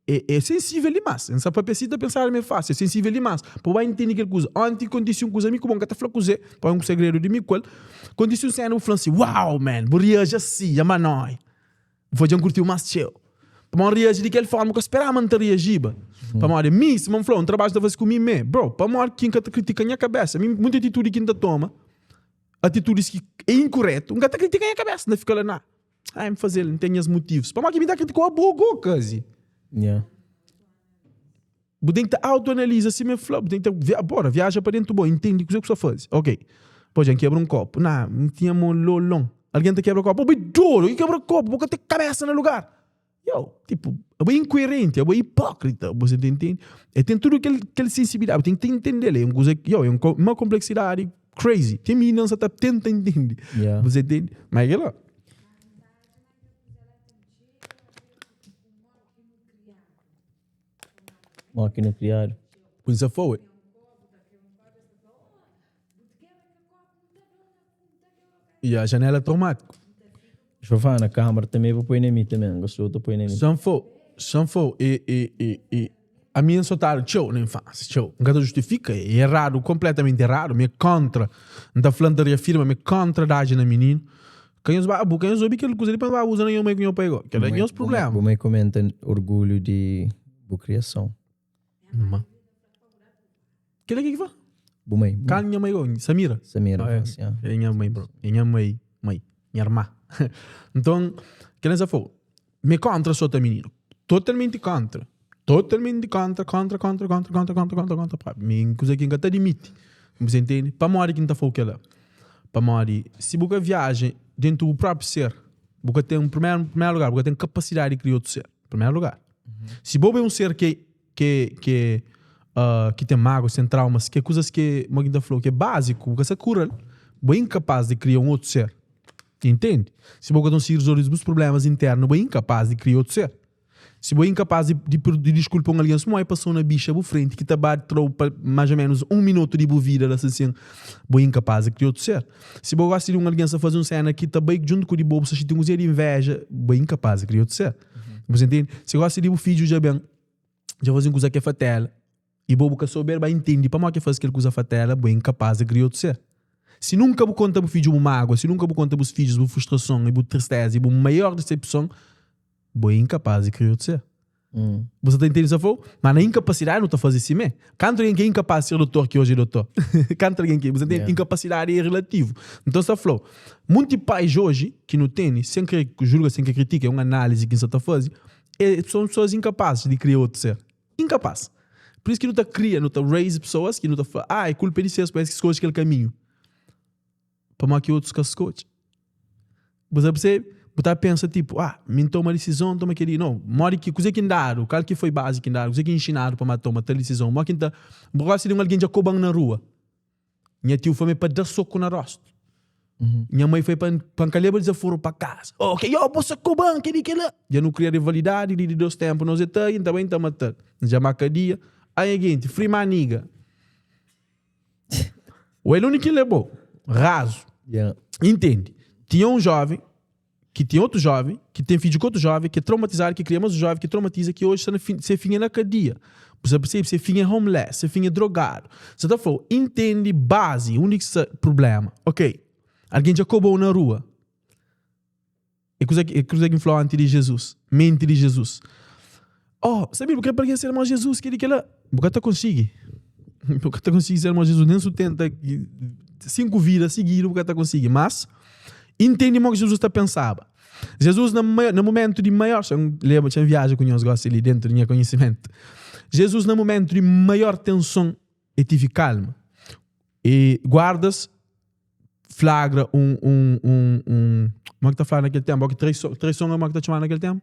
É, é sensível dimás. N sa papia si ta pensadu ma é fásil. É sensível dimás. Pa bu ba intende kel kuza. Onti kontise un kuza mi ku bo, N ka ta fla kuzê, pa un segredu di mi ku el. Kontise un séna bu fla-m si, Uau, man! Bu reaji asi, dja ma noi. Bu fla, dja N kurtiu más txeu. Pamodi N reaji di kel fórma ku N speraba ma N ta reajiba. Pamodi mi, sima N fla-u, un trabadju ta faze ku mi mê. Bro, pamodi ki N ka ta kritika nha kabésa? Mi, munti atitudi ki N ta toma, atitudis ki é inkurétu, N ka ta kritika nha kabésa. N ta fika la na. Ah, N faze-l, N ten nhas motivus. Pamodi ki mi ta kritika-u abo go, kazi? Yeah. Bu ten ki ta auto-analiza sima el fla, bu ten ki ta via, bora, viaja pa dentu bo, intendi kuzê ku sta faze. Ok, pô, dja N kebra un kopu. Nah, N tinha mon lolon. Algen ta kebra kopu, bo é dodu, ki kebra kopu, bo ka ten kabesa na lugar. Yo, tipo, abo é inkuerenti, abo é hipókrita, bu sa ta intende? E ten tudu kel, kel sensibilidadi, bu ten ki ta intende-l, é un kuza, yo, é un, uma konpleksidadi crazy. Ti mi inda N sa ta tenta intende, Yeah. bu sa intende? Ma é kel-la. Mó ki nu kriadu. Pun sa forward. Ya, janela traumático. Giovana, câmara também vou pôr na mim também. Gostou, tô pôr na mim. Sanfo, sanfo, e, e, e, e a mim soltaram txeu na infância, txeu. N ka ta justifika, é errado, completamente errado, mi é contra. N ta fla, N ta reafirma, mi é contra daji na mininu. Ka nhos ba, bu ka nhos obi kel kuza li pa nhos ba uza na nho mai ku nho pai go. Kel é nhos problema. Bu mãe comenta orgulho di bu criação. Ma. Kel é ki ki fla? Bu mãe. Kal nha mãe go? Samira? Samira, Ah, é. assim, ah. É nha mãe, bro. É nha mãe, mãe, nha irmã. Então, kel é fo. Me contra sota menino. Totalmente contra. Totalmente contra, contra, contra, contra, contra, contra, contra, contra. Pá, mi kuza ki N ka ta admiti. Você entende? Pamodi ki N ta fla kel-la? Pamodi si bu ka viaja dentu bu própi ser, bu ka ten, primeru, primeru lugar, bu ka ten kapasidadi di kria otu ser. Primeru lugar. Si bo é un ser ki ki ki ki ten máguas, ten traumas, ki é kuzas ki, mo ki N ta fla-u, ki é básiku, bu ka sa kura-l, bo é inkapaz di kria un otu ser. Intende? Si bo ka ta konsigi rezolve bus prublémas internu, bo é inkapaz di kria otu ser. Si bo é inkapaz di di di diskulpa un algen suma e pasau na bixa bu frenti ki ta ba trau pa mais o menus un minutu di bu vida la sin, bo é inkapaz di kria otu ser. Si bo gosta di un algen sta faze un sena ki ta bai djuntu ku di bo, bu sta xinti un kuzinha di inveja, bo é inkapaz di kria otu ser. Bu sa intende? Si gosta di bu fidju dja ben dja faze un kuza ki é fatela i bo bu ka souber ba intende pamodi ki el faze kel kuza fatela, bo é inkapaz di kria otu ser. Si nunka bu konta bu fidju bu magua, si nunka bu konta bus fidjus bu frustrason i bu tristeza i bu maior disepson, bo é inkapaz di kria otu ser. Bu sa ta intende sa flau? Ma na inkapasidadi nu ta faze simé. Kantu algen ki é inkapaz di ser dotor ki oji é dotor? Kantu algen ki, bu sa ntende? Yeah. Inkapasidadi é relativu. Nton sa flau, munti pais oji ki nu tene, sen kre julga, sen kre kritika, é un analizi ki N sa ta faze, é son pesoas inkapazis di kria otu ser. Inkapaz. Pur isu ki nu ta kria, nu ta raise pesoas ki nu ta fla, ah, é kulpa di ses pais ki skodje kel kaminhu. Pamodi ki otus ka skodje? Bu ta persebe? Bu ta pensa tipo, ah, mi N toma disizon, N toma kel-li. No, modi ki, kuzê ki N dadu? Kal ki foi bazi ki N dadu? Kuzê ki N inxinadu pa ma toma tal disizon? Modi ki N ta, N gosta di un algen dja koba-m na rua. Nha tiu fla-m é pa da soku na rostu. Nha mai foi pa pa N ka leba dizaforu pa kaza. Ok, yo, bo sa koba-m, kel-li, kel-la. Dja nu kria rivalidadi li di dos ténpu. Nos é ta, i N ta bai, N ta mata-l. N txama kadia. Ai, nha genti, free my nigga. O el undi ki leba-u? Razu. Yeah. Intende? Tinha un jóven ki tinha otu jóven, ki ten fidju ku otu jóven, ki é traumatizadu, ki kria más un jóven, ki traumatiza, ki oji sta na fin, se fin é na kadia. Bu sa persebe? Se fin é homeless, se fin é drogadu. Sa ta fla-u, intende bazi, undi ki sta prubléma. Ok, algen dja koba-u na rua. É kuza ki, é kuza ki N fla-u anti di Jezus, menti di Jezus. Oh, sabi, bu kre pa algen ser mau Jezus, keli kela, bu ka ta konsigi. Bu ka ta konsigi ser mau Jezus, nen su tenta 5 vida sigidu bu ka ta konsigi. Mas, intende mo ki Jesus ta pensaba. Jesus na, na momentu di maior, txan leba, txan viaja ku nhos gosi li dentu di nha konhisimentu. Jesus na momentu di maior tenson, e tivi kalma. E guardas flagra un, un, un, un, mo ki ta fla na kel tempu, ki traison, traison é mo ki ta txomadu na kel tempu?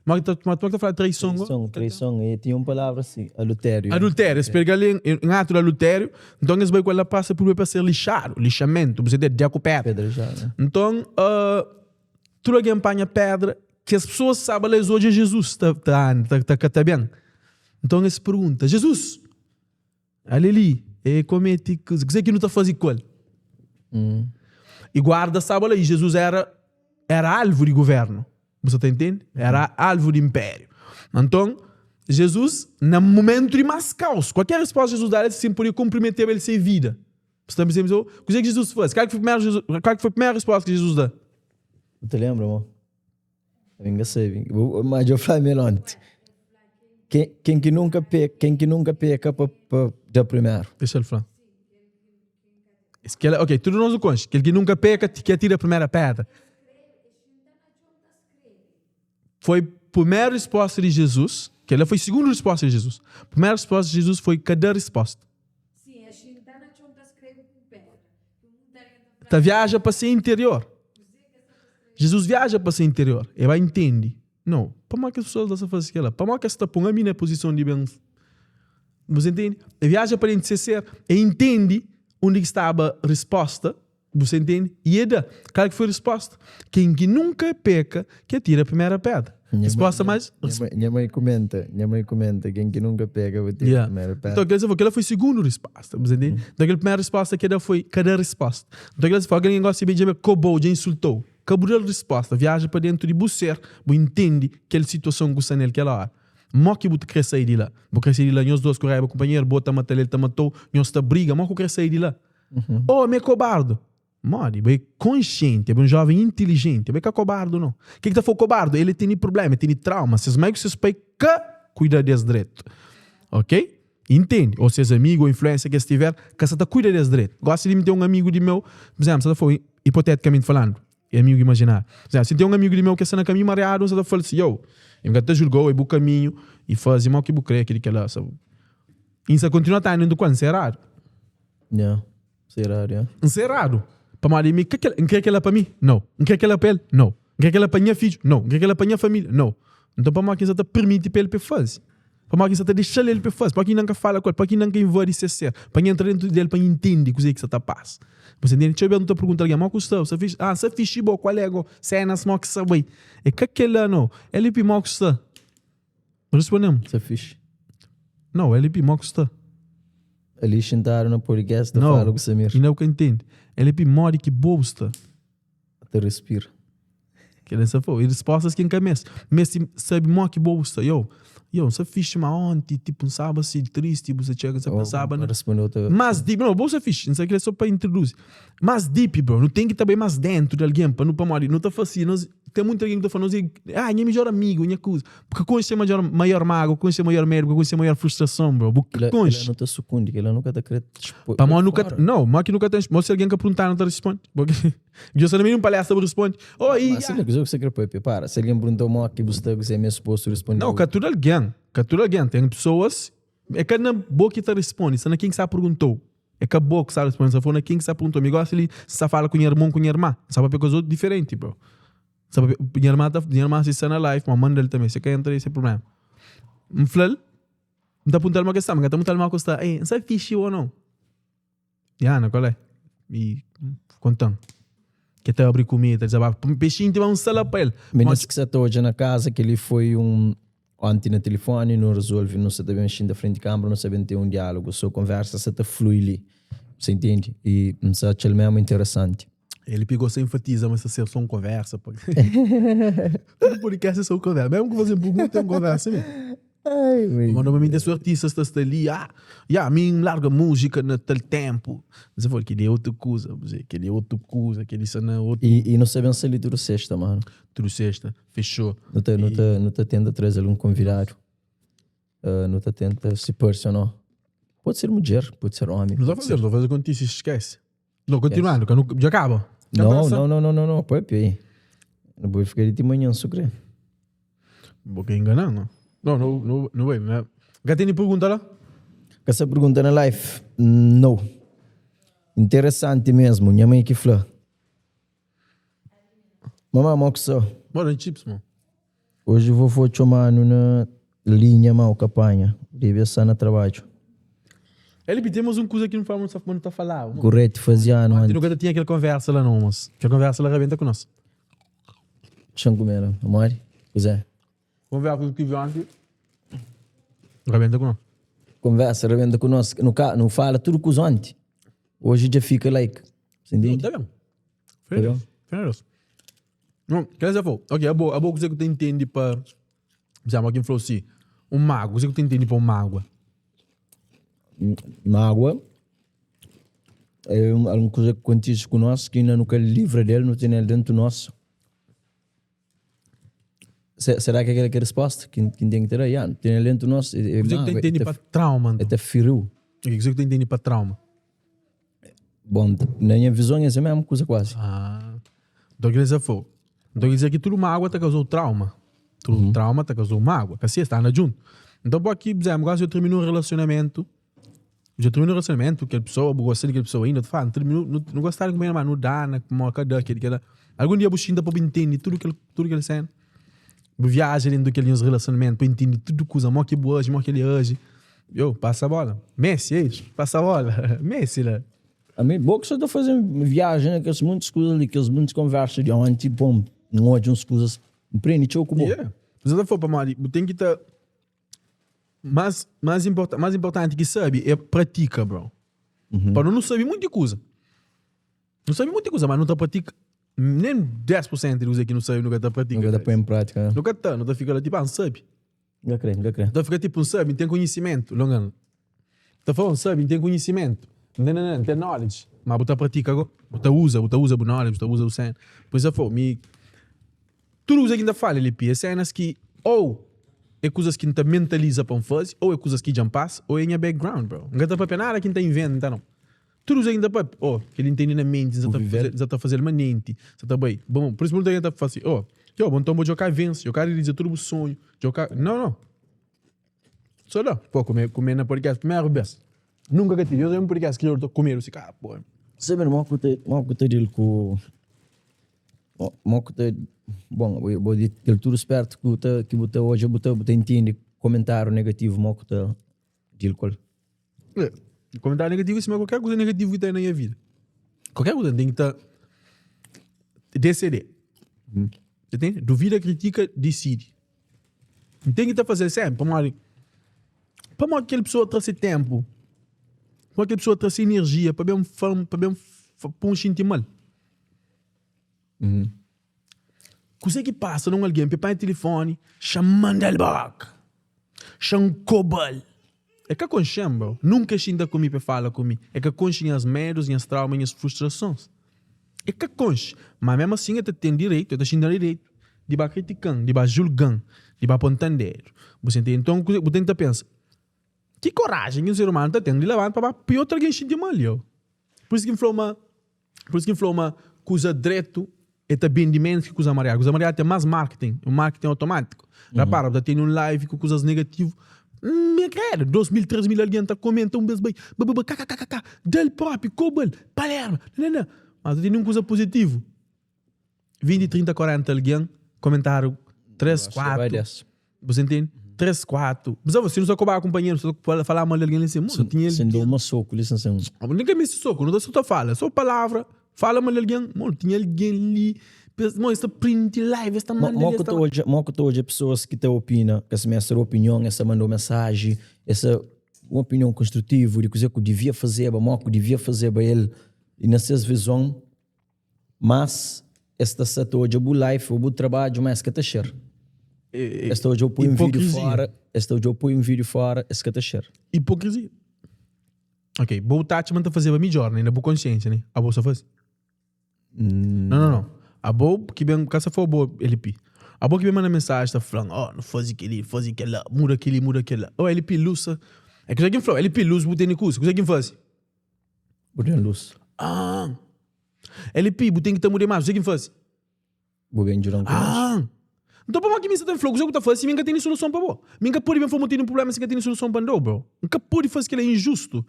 Mo ki ta, mo ki ta fla traison? Traison, traison, e tinha un palavra assim, adultério. Adultério, es pega ali em, em ato de adultério, então es bai ku ela passa por pa ser lixado, lixamento, você ter dia ku pedra. Pedra já, né? Então, uh, tudo alguém panha pedra, que as pessoas sabem lá, eles hoje é Jesus, tá, tá, tá, tá, tá, tá bem. Então eles perguntam, Jesus, Ali li, e komete kuze kuze ki nu ta faze ku el? E guarda staba la, i Jesus era era alvu di guvernu. Bu sa ta intende? Era alvu di impériu. Anton, Jesus, na mumentu di mas kaus, kualker resposta Jesus daba, el sin podia komprimeteba el se vida. Bu sa ta percebe? Kuze ki Jesus faze? Kal ki foi primeru Jesus, kal ki foi primeru resposta ki Jesus da? Bu ta lembra, mo? Mi ka sabe. Ma dja fla mi el onti. Ken, ken ki nunka peka, ken ki nunka peka pa, pa da primeru. Dexa el fla. Es kel, ok, tudu nos nu konxe. Kel ki nunka peka ti ki atira primera pedra. Foi primeru resposta di Jesus. Kel-la foi sigundu resposta di Jesus. Primeru resposta di Jesus foi ka da resposta. Ta viaja pa se interior. Jesus viaja pa se interior. E bai intende. Não, pamodi ki as pessoas la sa faze kela? Pamodi ki es ta pon ami na posição di ben. Você entende? E viaja pa dentro di se ser, e intende undi ki staba resposta. Você entende? E e da. Kal ki foi resposta? Ken ki nunka peka, ki atira primera pedra. Resposta mais. Nha mãe comenta, nha mãe comenta, quem que nunca pega vai ter yeah. primeira pedra. Então, quer dizer, aquela foi a segunda resposta, você entende? Então, aquela primeira resposta que deu foi cada resposta. Então, aquela foi, alguém gosta de bem, cobou, já insultou. Acabou de resposta, viaja para dentro de você, bu entende aquela situação que está nele aquela hora. Mó que bu te quer sair de lá. Bu quer sair de lá, nós dois com raiva, companheiro, bota mata ele, te matou, nós tá briga, mó que quer sair de lá. Uhum. Oh, me cobardo. Modi? Bo é konsienti, bo é un jóven intilijenti, bo é ka kobardu nau. Ke ki ta fla kobardu? El tene prubléma, el tene trauma, ses mai ku ses pai ka kuida des dretu. Ok? Intende? Ô ses amigu ô influénsia ki es tiver ka sa ta kuida des dretu. Gosi di mi ten un amigu di meu, pur izénplu, sa ta fla, ipotétikamenti falandu, é amigu imajináriu. Pur izénplu, si N ten un amigu di meu ki sta na kaminhu mariadu, N sa ta fla-l si, Yo, N ka ta julga-u, é bu kaminhu i faze mo ki bu kre, kel-li, kel-la. I N sa kontinua ta anda djuntu ku el, N sa eradu. Nha. Nseradu, ya. Nseradu. Pamodi mi ka kel, N kre kel-la pa mi? Nau. N kre kel-la pa el? Nau. N kre kel-la pa nha fidju? Nau. N kre kel-la pa nha família? Nau. Nton pamodi ki N sa ta pirmiti pa el pa el faze? Pamodi ki N sa ta dexa-l el pa el faze? Pamodi ki inda N ka fala ku el? Pamodi ki inda N ka invadi se ser? Pa N entra dentu di el pa N intende kuzê ki sa ta pasa. Bu sta intende? Txeu bês nu ta pergunta algen, Mó ku sta? Bu sta fixi? Ah, N sta fixi bo, kual é go? Sénas mó ki sta bai. É ka kel-la nau. LP, mó ku sta? Responde-m. Sta fixe. Não, LP, mó ku sta? Ali xintadu na podcast ta fala ku Samir. Inda bu ka intende. LP, modi ki bo bu sta? Ta respira. Kel esa fo. E respostas ki N ka meste. Meste sabe mó ki bo bu sta. Yo, yo, N sta fixe ma onti, tipo, N staba si tristi, bu sta txega, N sta pensaba na. Responde outra. Mas deep, não, bo sta fixe. N sta kre só pa introduzi. Mas deep, bro. Nu ten ki ta bai mas dentu di algen pa nu, pamodi nu ta fasi, nos, Ten munti algen ki ta fla nos é ah nha midjor amigu, nha kuza. Bu ka konxe maior, maior mágua, bu ka konxe maior medu, bu ka konxe maior frustrason, bro. Bu ka Kila, kila konxe. nu ta sukundi, kila nu ka ta kre xpo Pamodi nu ka fora. Nau, modi ki nu ka ta Modi si algen ka perguntanu nu ta risponde? Dja sta na meiu di un palestra bu risponde? Oh, i Ma si la kuza ku sa kre papia, para. Si algen perguntau modi ki bu sta, kuzê mi é supostu Nau, rispondeu? ka tudu algen, ka tudu algen. Ten pesoas, é ka na bo ki ta risponde, sta na ken ki sta perguntau. É ka bo ki sta responde, sta falando na ken ki sta pergunta. Mi gosi li, si sta fala ku nha irmon ku nha irma, N sta papia ku es otu diferenti, bro. N sta papia, nha irma ta, nha irma si sta na live, ma manda-l tanbe, si ka entra, esi é problema. N fla-l, N ta punta-l ma ke sta, ma N ka ta punta-l ma ku sta, ei, N sta fixi o nau? Diana, qual é? E contan. Que ta abri ku mi, ta dizabafa. Pexinho ti ba un sala pa el. Minis ki sa ta odja na kaza, kel-li foi un Onti na tilifoni nu rezolve nu sa ta ben xinta frenti kambra nu sa ben ten un dialogu so konversa sa ta flui li sa intendi i N sa atxal memu interesanti. Ele pegou sa enfatiza ma sa ser so un konversa pa Tudu podcast é so un konversa mesmu ku faze pergunta é un konversa mi. Ai mi. Pamodi normalmenti é so artistas ta sta li ah ya mi N larga múzika na tal tempu N sa fala kel-li é otu kuza kel-li é otu kuza kel-li sta na otu. I nu sa ben sta li tudu sexta mano. Tudu sexta. Fechou. Nu ta, nu ta, nu ta tenta traze algun konvidadu. Uh, nu ta tenta si parse ou não. Pode ser mudjer, pode ser homi. Nu ta pode fazer, ser... nu ta fazer kontise, esquece. Não, continuando, que não, já acaba. Já Não, passa. não, não, não, não, não, põe aí. Não vou ficar de manhã, só crer. Vou que enganar, não. Não, não, não, não vai, né? Já tem pergunta lá? Essa pergunta na live? Não. Interessante mesmo, minha mãe que fala. Mamá, mo ki sa? Bora chips, mo. Hoje vovô txomanu na linha mau ka panha. Debe sa na trabadju. LP, temos um kuza ki nu fala, ma nu ta falaba. Gorete fazi anu Antes antes. nu ka ta tinha kel konversa la não, mas kel konversa la rabenta ku nos. Txan kume la. Amodi? Kuzé? Konversa ki tive antes rabenta ku nos. Konversa rabenta ku nos. Nu ka, nu fala tudu kuza antes. Hoje dja fika like. Você entende? Tá bem. Fé na Deus. Fé na Deus. Não, quer dizer, ok, abo, abo kuzê ku ta intende pa, por exemplo, quem falou assim, um mago, kuzê ku ta intende pa um mágoa? Mágoa é um, alguma coisa que acontece com nós que ainda nunca livra dele, não tem ele dentro de nós. Será que é aquela que é a resposta que, que tem que ter aí? Ah, tem ele dentro de nós. É, é Kuzê ku ta mágoa, intende é pa trauma, então? Até feriu. Ok, kuzê ku ta intende pa trauma? Bom, na minha visão é a mesma coisa quase. Ah, então quer dizer, foi. Então quer dizer que tudo mágoa tá causou trauma. Tudo uhum. trauma tá causou mágoa. Assim, está anda junto. Então, por aqui, por exemplo, quase eu termino um relacionamento. Já termino um relacionamento, aquela pessoa, eu gostei daquela pessoa ainda, tu fala, termino, não, não gostar de comer, mas não dá, na como cada, aquele, aquele. Algum dia você ainda pode entender tudo que tudo que ele sente. Viaja dentro daquele relacionamento, para entender tudo coisa, mo que boa, mo que ele age. Yo, passa a bola. Messi, é isso? Passa a bola. Messi, lá. A mim, bom que só estou fazendo viagem, né? Aqueles muitas coisas ali, aqueles muitas conversas de ontem, bom, não hoje umas coisas. Empreende, tchau, bom. Yeah. Mas eu falo para Mari, tem que estar. Mais, mais, importa, mais importante que sabe é pratica, bro. Uhum. Para não saber muita coisa. Não sabe muita coisa, mas não tá pratica. Nem 10% de coisa que não sabe, nunca tá pratica. Nunca tá põe em prática, né? Nunca tá, não tá fica lá tipo, ah, não sabe. Nunca crê, nunca crê. Então fica tipo, sabe, tem conhecimento, longan. Tá falando, sabe, tem conhecimento. Não, não, não, tem knowledge. Mas botar pratica agora, botar usa, botar usa o knowledge, botar usa o cena. Pois é, foi, me tudo usa que ainda fala, LP, é cenas que ou é coisas que não mentaliza para um fazer, ou é coisas que já passa, ou é minha background, bro. Não tá para nada que não tá inventa, não. Tudo usa ainda para, oh, que ele entende na mente, já tá fazer, já tá fazendo manente, já tá bem. Bom, por isso muita gente tá fazendo, oh, eu, bom, então vou jogar vence, eu quero dizer tudo o sonho, jogar, não, não. Só não. Pô, comer, comer na podcast, primeira vez. Nunca que tive, eu tenho um podcast que eu estou comer, eu fico, ah, pô. Sabe, mo ku te, mo ku te dil ku mo ku te, bom, eu vou dizer que tudo esperto que te, que você hoje você, você entende comentário negativo, mo ku te dil com. É, comentário negativo, isso é qualquer coisa negativa que tem na minha vida. Qualquer coisa tem que estar decidir. Hum. Entende? Duvida, critica, decide. Não tem que estar fazendo sempre, para uma para uma aquela pessoa trazer tempo, para aquela pessoa trazer energia, para bem para bem para um sentir mal. Uhum. Coisa que passa num alguém, para o telefone, chamando ele boca, cham cobal. É que consciente, bro. Nunca xinta comigo para falar comigo. É que consciente as medos, as traumas, as frustrações. É que conche. Mas mesmo assim, eu tenho direito, eu tenho direito de ba criticando, de ba julgando, de ba apontando dedo. Você entende? Então, você tenta pensar, que coragem que um ser humano tá tendo de levantar para pior outro alguém sentir mal, eu. Por isso que falou uma, por isso que falou uma coisa direto é também de menos que coisa amarela. Coisa amarela tem mais marketing, um marketing automático. Uhum. Repara, você tem um live com coisas negativas. Me credo, 2 mil, 3 mil alguém tá comenta um beijo, kkkk, del próprio, Cobal, Palermo, não, não. Mas tem uma coisa positiva. 20, 30, 40 alguém comentaram 3, 4. Você entende? 3, 4. Mas si nu sta koba kunpanheru, nu sta fala mal di algen li sin, mano, tinha Sen da uma soku li sin sen. Nen ka meste soku, nu ta so ta fala, so palavra, fala mal di algen, mano, tinha algen li, mano, es ta print live, es ta manda li, es ta. Mo ku ta odja pesoas ki ta opina, kes meste da opinion, es ta manda un mensaji, es ta un opinion konstrutivu di kuzê ku divia fazeba, mo ku divia fazeba el, i na ses vizon. Mas es ta sa ta odja bu life ou bu trabadju ma es ka ta share. Es ta odja-u poi un video fora, es ta odja-u poi un video fora, es ka ta share. Hipocrisia. Ok, bo ta atxa ma N ta fazeba midjor, ne? Na bu konsiensia, ne? Abo sa faze? Não, não, não. Abo ki ben, ka sa for bo LP. Abo ki ben manda mensagem ta flan, oh, nu faze keli, faze kela, muda keli, muda kela. Oh, LP, luz sa. É kuza ki N flau, LP, luz bu tene kuza, kuza ki N faze? Bu ten luz. Ah. LP, bu ten ki ta muda imaji. Kuzê ki N faze? Bu ben djuda-m ku imaji. Ah! Nton pamodi ki mi sta ta fla kuzê ku ta faze si mi N ka tene soluson pa bo? Mi N ka pode ben fla ma N tene un prubléma si N ka tene soluson pa N da-u, bro. N ka pode faze kel-la, é injustu.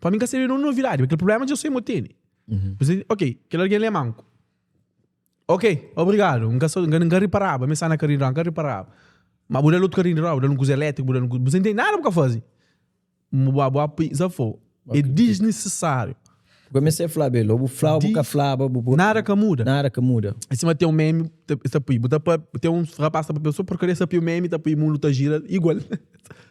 Pa mi N ka sebe un novidadi, kel prubléma dja sai ma tene. Ok, kel algen li é manku. Ok, obrigadu. N ka sa, N ka riparaba, mi sta na karinhu di roda, N ka riparaba. Ma bu da-l otu karinhu di roda, bu da-l un kuza elétriku, bu da-l un kuza, bu sa ntende? Nada bu ka faze. Zafó é disnisisáriu. Comecei a fla bel, ou bu fla ou bu ka flaba, bu Nada ka muda. Nada ka muda. É sima tem um meme, ta pui, bu ta pa, tem um rapaz ta papia so porcaria, sa pui meme, ta pui mundu ta gira igual.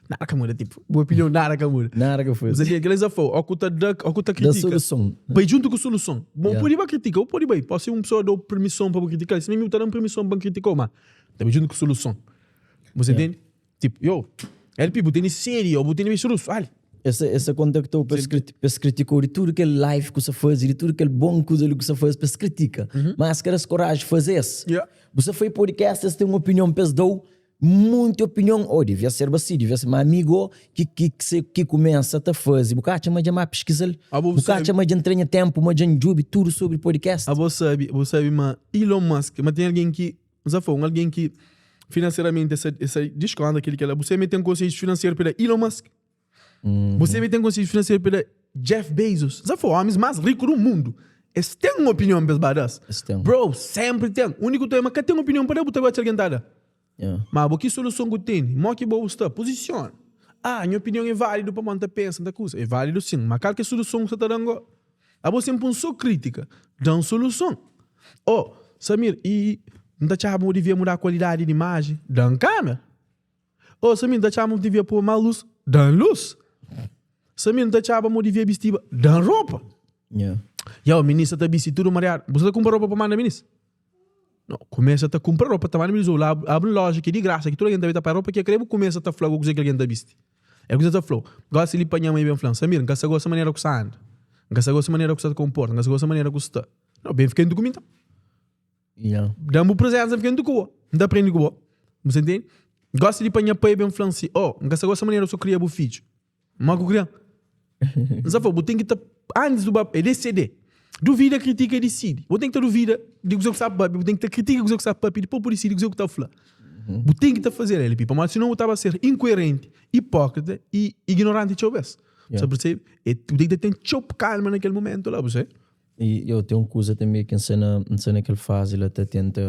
Nada ka muda, tipo, bu opinião nada ka muda. Nada ka faze. Mas aquele zafó, ou ku ta da, ou ku ta Da critica. soluson. Bai junto ku soluson. Bom, Yeah. pode ba critica, ou pode bai. Pode ser um pessoa dou permissão pa bu criticar, se mesmo ta dando permissão pa criticou, mas ta bai junto ku soluson. Você Yeah. entende? Tipo, yo, LP, bu tene seri, ou bu tene bixurus, ali. Essa, essa contactou pa es, pa es criticou de tudo kel live ku sa faze, de tudo kel bom kuza li ku sa faze, pa es critica. Mas ka das coragem faze es. Yeah. Bu sa foi podcast, es tem uma opinião pa es dou, munti opinião, oh, devia ser basi, devia ser, ma amigo, ki, ki, ki, se, ki começa ta faze, bu ka atxa ma dja ma pesquisal, Abo bu ka sabe- atxa ma dja ntrenha tempo, ma dja ndjubi tudo sobre podcast. Abo sabe, bu sabe ma Elon Musk, ma tem alguém ki N fla, un algen ki finanseramenti esa, esa diskonta kel kel la, bu sebe ten konsedjus finanseru pa da Elon Musk? Bu sebe ten konsedjus finanseru pa da Jeff Bezos? N fla, omis mas riku du mundu, es ten un opinion pa es ba da-s. Es ten. Bro, senpri ten. Uniku tema ka ten opinion pa da, bu ta bai atxa algen ta da. Yeah. Ma abo ki soluson ku tene? Mo ki bo bu sta? Puzisiona. Ah, nha opinion é válidu pamodi N ta pensa, N ta kuza. É válidu sin, ma kal ki é soluson ku sta ta da-m go? Abo sen pun so kritika, da-m soluson. Oh, Samir, i N ta atxaba ma bu devia muda kualidadi di imaji, da-m kamera. Oh, Samir, N ta atxaba ma bu devia pô más lus, da-m lus. Samir, N ta atxaba ma bu devia bistiba, da-m ropa. Yeah. Yo, minis sa ta bisti tudu mariadu. Bu sa ta kunpra ropa pa manda minis? No, kumesa ta kunpra ropa ta manda minis. Ou la abri un loja ki é di grasa, ki tudu algen ta bai ta panha ropa ki el kre, bu kumesa ta fla kuzê ki algen ta bisti. É kuzê ta fla-u, Gósi li pa nha mai ben fla-m, Samir, N ka sta gosta manera ku sa anda, N ka sta gosta manera ku sa ta konporta, N ka sta gosta manera ku sta. No, ben fika djuntu ku mi nton. Yeah. Da-m bu prezensa, N fika djuntu ku bo, N ta prende ku bo. Bu sta intende? Gósi li pa nha pai ben fla-m si, Oh, N ka sta gosta manera ku sa kria bu fidju. Má ku kria? N sta fla-u, bu ten ki ta, antis du ba, é DCD. Duvida, kritika i disidi. Bu ten ki ta duvida di kuzê ku sta papia, bu ten ki ta kritika kuzê ku sta papia, dipôs bu disidi kuzê ku ta fla. Bu ten ki ta faze LP, pamodi sinon bu ta ba ser inkuerenti, ipókrita i ignoranti txeu bês. Bu ta persebe? E bu ten ki ta ten txeu kalma na kel momentu la, bu sabe? I yo ten un kuza tanbe ki N sta na, N sta na kel fazi la ta tenta,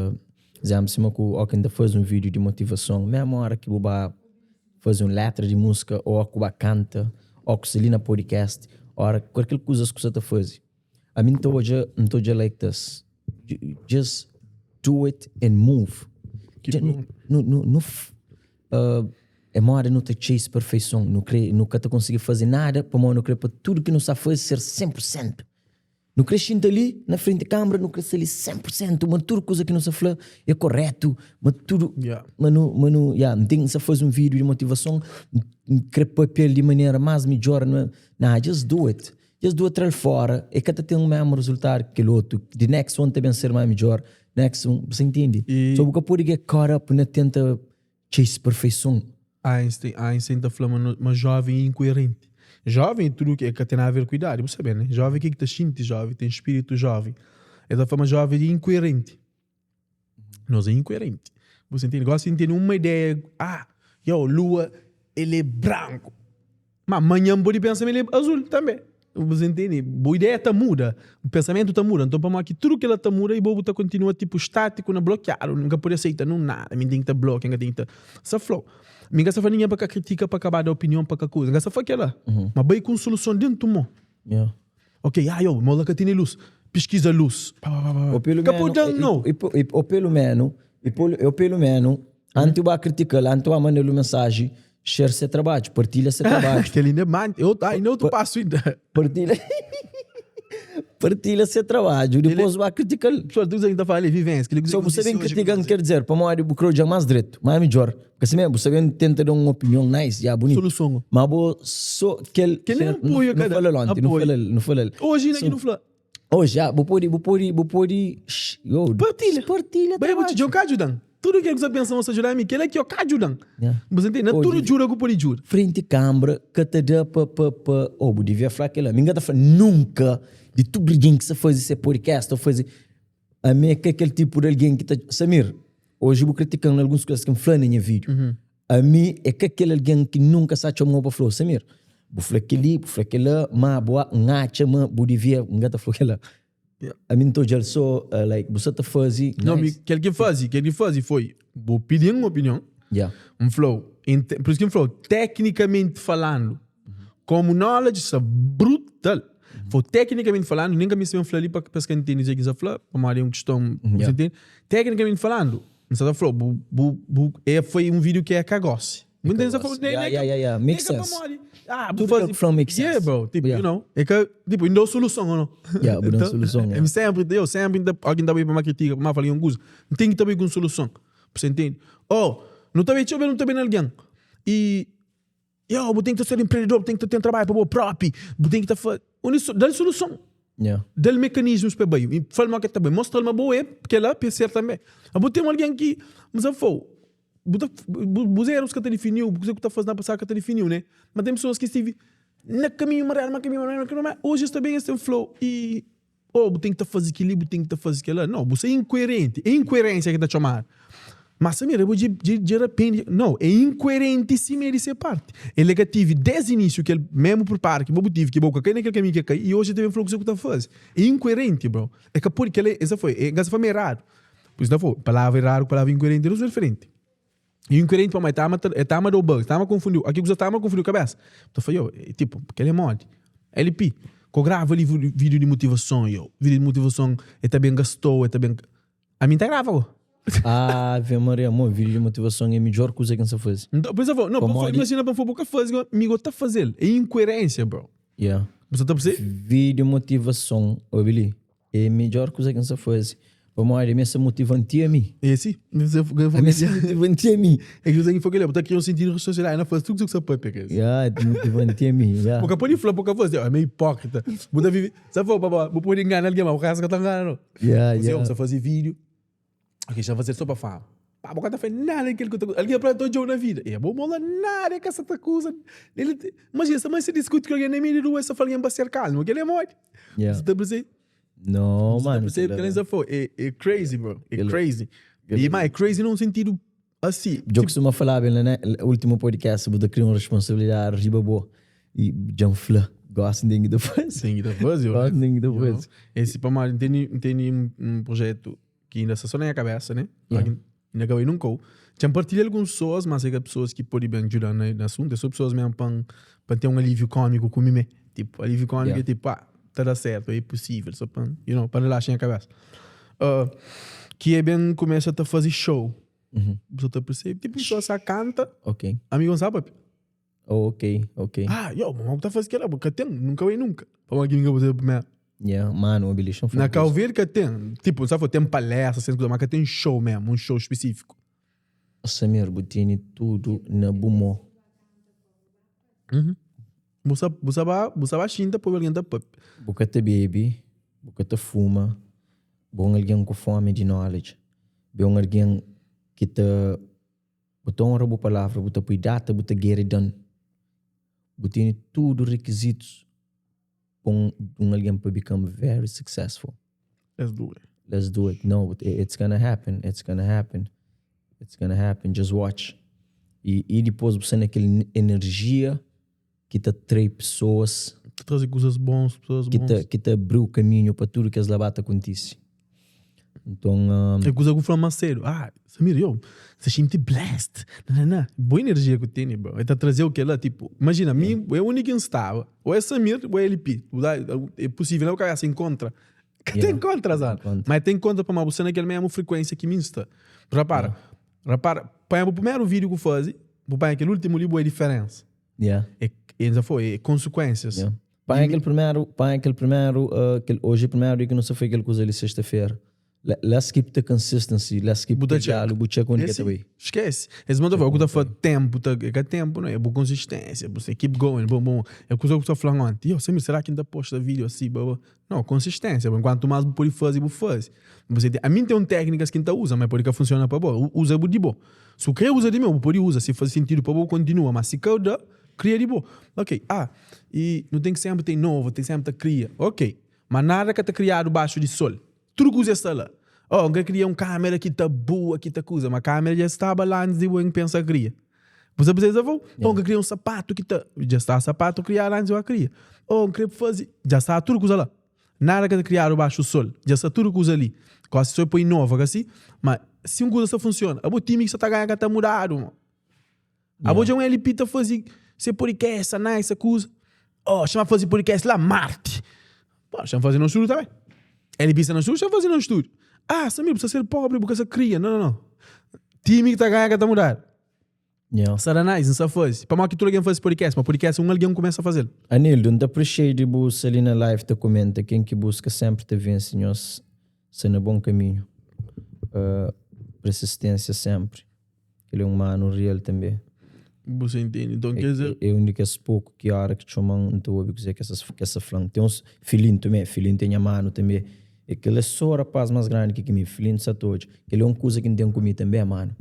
izénplu sima ku óki N ta faze un vídiu di motivason, mésmu óra ki bu ba faze un letra di múzika ô ku ba kanta ô ku sta li na podcast ora kualker kuzas ku sa ta faze ami N ta odja N ta odja like this just do it and move nu nu nu é moda nu ta chase perfeison nu kre nu ka ta konsigi faze nada pamodi nu kre pa tudu ki nu sta faze ser 100% Nu kre xinta li na frenti kâmara, nu kre sta li 100 pur sentu, ma tudu kuza ki nu sta fla é koretu, ma tudu, Yeah. ma nu, ma nu, ya, N ten, N sta faze un vídiu di motivason, N kre papia-l di manera más midjór, na, nah, just do it, just do it, tra-l fóra, e ka ta ten mésmu rezultadu ki kel otu, the next one ta ben ser más midjór, next one, bu sta intende? E. So bu ka pode get caught up na tenta chase perfeison. Einstein, Einstein ta fla ma no, ma jovem é incoerente. Jovem é tudo que ka tem nada a ver com idade, bu sabe, né? Jovem é ke ki ta xinti jovem, tem espírito jovem. El ta fla ma jovem é incoerente. Nos é incoerente. Bu sa intende? Gosi N tene uma ideia, ah, yo, lua ele é branco. Ma manhan bu pode pensa ma el é azul tanbe. Bu sa intende? Bu ideia ta muda, bu pensamentu ta muda. Nton pamodi ki tudu kila ta muda i bo bu ta kontinua tipu statiku na blokiadu, N ka pode aseita nun nada, mi N ten ki ta blokia, N ka ten ki ta. Sa fla-u. Mi ka sta fla ningen pa ka kritika, pa ka ba da opinion, pa ka kuza. N ka sta fla kela. Ma bai ku un soluson dentu mo. Yeah. Ok, ah yo, mo la ka tene lus. Piskiza lus. Pa, pa, pa, pa. Ou pelo Ka pode menu, dan no. e, e, e, ou pelo menu, e, polo, ou pelo menu, antes ba kritika-l, antes ba manda-l un mensaji, share se trabadju, partilha se trabadju. Kel ainda é mais, eu, ainda é outro passo ainda. Partilha, partilha se trabadju, dipôs ba kritika-l. Pessoal, tudo que tá falando é vivência. Aquilo que So, bu aconteceu sabe hoje, kritika, aconteceu. quer dizer, pamodi bu krê odja más dretu, más midjor. Porque assim mesmo, bu sabe tenta da un opinion nice, ya bonito. Soluson. Ma bo so kel Kel é apoio, não cada- fala ontem, não apoio. fala, não fala. Hoje ainda So- que não fala. Hoje, já, bu pode, bu pode, bu pode, yo, Partilha. Partilha Bem, eu vou te trabalho. dizer, eu cá ajudam. Tudo que você pensa, você ajudar a mim, que ele aqui, eu cá ajudam. Yeah. Você entende? Hoje- Tudo jura que pode jura. Frente câmara, que te dá pa, pa, pa, oh, bu devia falar aquela. Minha tá falando, nunca, de tudo alguém que se faz esse podcast, ou faz, a mim é que aquele tipo de alguém que tá, Samir, hoje eu vou criticando algumas coisas que me falam na minha vídeo. A mim é que aquele alguém que nunca sabe chamou para falar, Samir, bu fala aquele, bu fala aquela, ma boa, ngacha, ma, bu devia, ngata falou aquela. Yeah. A mim tô já só, like, você tá fazendo, Não, nice. me, que ele que faz, que ele faz foi, vou pedir uma opinião, Yeah. um flow, por isso que um flow, tecnicamente falando, como knowledge, isso é brutal. Foi tecnicamente falando, nem que me se um ali para que entende dizer que isso é flow, para uma uma questão, você Yeah. entende? Tecnicamente falando, não sabe flow, bu, bu, bu, é, foi um vídeo que é cagosse. Muita gente falou, nem Yeah, nem yeah, yeah, yeah. nem Makes que sense. pra morrer. Ah, Tudo bu que flow makes Yeah, sense. bro, tipo, Yeah. you know, é que, tipo, ainda há solução ou não? Yeah, bu dá solução, é yeah. sempre, eu sempre, ainda- alguém também para uma crítica, para uma falar um gozo, não tem que também com solução. Você entende? Oh, não está bem, deixa eu ver, não está bem alguém. E, eu, vou ter que ser empreendedor, tenho que ter um trabalho para o próprio, vou ter que estar. Dá-lhe solução. Yeah. Dá-lhe mecanismos para bem. E fala-me que também. Mostra-lhe uma boa, é, porque ela pode ser também. Eu vou ter alguém que, mas eu vou. Você era os que te definiu, você que está fazendo passar que te definiu, né? Mas tem pessoas que estive no caminho, no caminho, no caminho, hoje está bem esse flow e oh, tem que fazer aquilo, tem que fazer aquilo. Não, você é incoerente. É incoerência que está chamando. Mas, Samir, eu vou de, de, de repente. Não, é incoerente sim, ele ser parte. Ele é que tive desde o início, que ele mesmo prepara, que eu tive, que eu caí naquele caminho que eu caí, e hoje também falou que você está fazendo. É incoerente, bro. É que porque ele, essa foi, é, essa foi meio errado. Por isso não foi, palavra errada, palavra incoerente, não são diferente. E incoerente para mim, estava estava do bug, estava confundiu. Aqui que você estava confundiu a cabeça. Então foi eu, é, tipo, porque ele é mod. LP, que eu gravo ali vídeo de motivação, eu. Vídeo de motivação, é também gastou, é também. A mim tá grava, ó. Ave Maria, amor, vídeo de motivação é a melhor coisa que você faz. Então, por isso eu vou, não, Como pô, ali- imagina para for fazer, amigo tá fazendo. É incoerência, bro. Yeah. Você tá percebendo? Vídeo motivação, ô Billy, é a melhor coisa que você faz. Vamos olha, essa motivante a mim. Esse, você A minha motivante a mim. É que você foi que ele botar aqui um sentido responsabilidade, não faz tudo que você pode pegar. Yeah, motivante a mim. Yeah. Porque pode falar porque você é meio hipócrita. Você vive, sabe, babá, vou poder enganar alguém, mas o resto que tá enganando. Yeah, Você yeah. você fazer vídeo. Ok, já fazer só para fama. Pá, porque tá fazendo nada aquilo que eu tô. Alguém para todo jogo na vida. É bom, mola nada que essa acusa. Ele, imagina, se a mãe se discute com alguém na meio de rua, só fala alguém para ser calmo, que ele é morto. Yeah. Você tá percebendo? Não, Você tá mano. percebendo? Porque ele já foi. É, é crazy, bro. É Ele- crazy. ele- E, mas é crazy num sentido assim. Eu costumo falar, bem, né? O último podcast, você cria uma responsabilidade riba boa. E John Fla, gosto de ninguém depois. Sim, da fazer. Gosto de ninguém You know? depois. Esse para mais tem tem um projeto que ainda está só na minha cabeça, né? Yeah. Ainda acabei nunca. Já partilhei algumas pessoas, mas é que pessoas que podem bem ajudar no, no assunto, são pessoas mesmo para para ter um alívio cômico comigo. Tipo, alívio cômico Yeah. é tipo, ah, tá dando certo, é possível, só para, you know, para relaxar a cabeça. Ah, que é bem começa a fazer show. Uhum. Você tá percebe? Tipo, pessoa só canta, Ok. amigo não sabe. Oh, ok, ok. Ah, yo, mas tá fazendo aquilo, porque tem, nunca vai nunca. Para alguém que você primeiro. Yeah, mano, o Billy Na Cabo Verde que tem, tipo, sabe, tem palestra, sem coisa, mas que tem show mesmo, um show específico. Samir, botini tudo na bumo. Você, você vai, você vai xinta, pô, alguém tá pop. Boca te bebe, boca te fuma, bom alguém com fome de knowledge, bom alguém que te bota honra boa palavra, bota pui data, bota get it done. Botini tudo requisitos para um alguém para become very successful. Let's do it. Let's do it. No, it- it's gonna happen. It's gonna happen. It's gonna happen. Just watch. E, e depois você naquela energia que te atrai pessoas Trazer coisas bons, pessoas que bons. te, que te abriu o caminho para tudo que as labata acontece. Nton, É kuza ku fla más sedu. Ah, Samir, yo, sa xinti blessed. Na, na, na. Boa energia ku tene, bro. E ta trazeu kela, tipo, imagina, mi é undi ki N staba. Ou é Samir, ou é LP. É possível, na bu kabesa encontra. Ka ta encontra, sabe? Mas ta encontra pamodi bu sta na kel mesmu frekuensia ki mi N sta. Rapara, rapara, panha bu primeru vídeo ku fazi, bu panha kel últimu li, bu é diferensa. Yeah. É, é, já foi, é consequências. Yeah. Panha kel primeru, panha kel primeru, uh, kel, hoje é primeru dia ki nu sta fai kel kuza li sexta-fera. Let's keep the consistency, let's keep Bu ta the check. diálogo, bu check onde É que ta assim, bai. esquece. Es manda fala, ku ta fala tempo, ta, é ka tempo, não é? Bu consistência, você keep going, bom, bom. É kuza ku ta fala ontem. Yo, Samir, será que ainda posta vídeo assim, blá, blá? Não, consistência. Enquanto mais bu pode fazer, bu faz. Você tem, a mim tem um técnicas que ta usa, mas pode que funciona para bo. Usa bu de bo. Se o quer usa de meu, bu pode usa. Se faz sentido para bo, continua. Mas se ka da, cria de bo. Ok, ah, e não tem que sempre ter novo, tem sempre ta cria. Ok, mas nada ka ta criado baixo de sol. Tudo kuza sta la. Oh, N ka kria un kamera ki ta bua, ki ta kuza, ma kamera dja staba la antis di bo N pensa kria. Bu sa precisa fo? Oh, N ka kria un sapatu ki ta, dja sta sapatu kriadu antis di bo kria. Oh, N kre fazi, dja sta tudu kuza la. Nada ka ta kriadu baxu sol, dja sta tudu kuza li. Gosi so é pa inova, ka si? Ma si un kuza sta funsiona, abo timi ki sta ta ganha ka ta mudadu, mo. Abo dja un LP ta fazi se podcast, sa nice, sa kuza. Oh, xama fazi podcast la Marte. Pô, xama fazi na estúdio também. LP sta na estúdio, xama fazi na estúdio. Ah, Samir, bu sta ser pobre, bu ka sa kria. Não, não, não. Time ki ta ganha ka ta mudar. Yeah. Sa da nice, nsa fazi. Pamodi ki tudu algen fazi podcast, ma podcast un algen kumesa fazel. Anildo, N ta appreciate di bu sta li na live ta comenta, ken ki busca sempre ta vence, nhos sta na bom caminho. Uh, persistência sempre. Kel é un manu real tanbe. Bu sa intende? Nton, ker dizer. É un di kes poku ki óra ki txoma-m, N ta obi kuzê ki es ta fla-m. Ten uns Filinto tanbe, Filinto é nha manu tanbe. É kel é sô rapás más grandi ki ki mi, Filinto sa ta odja. Kel é un kuza ki N ten ku mi tanbe, manu.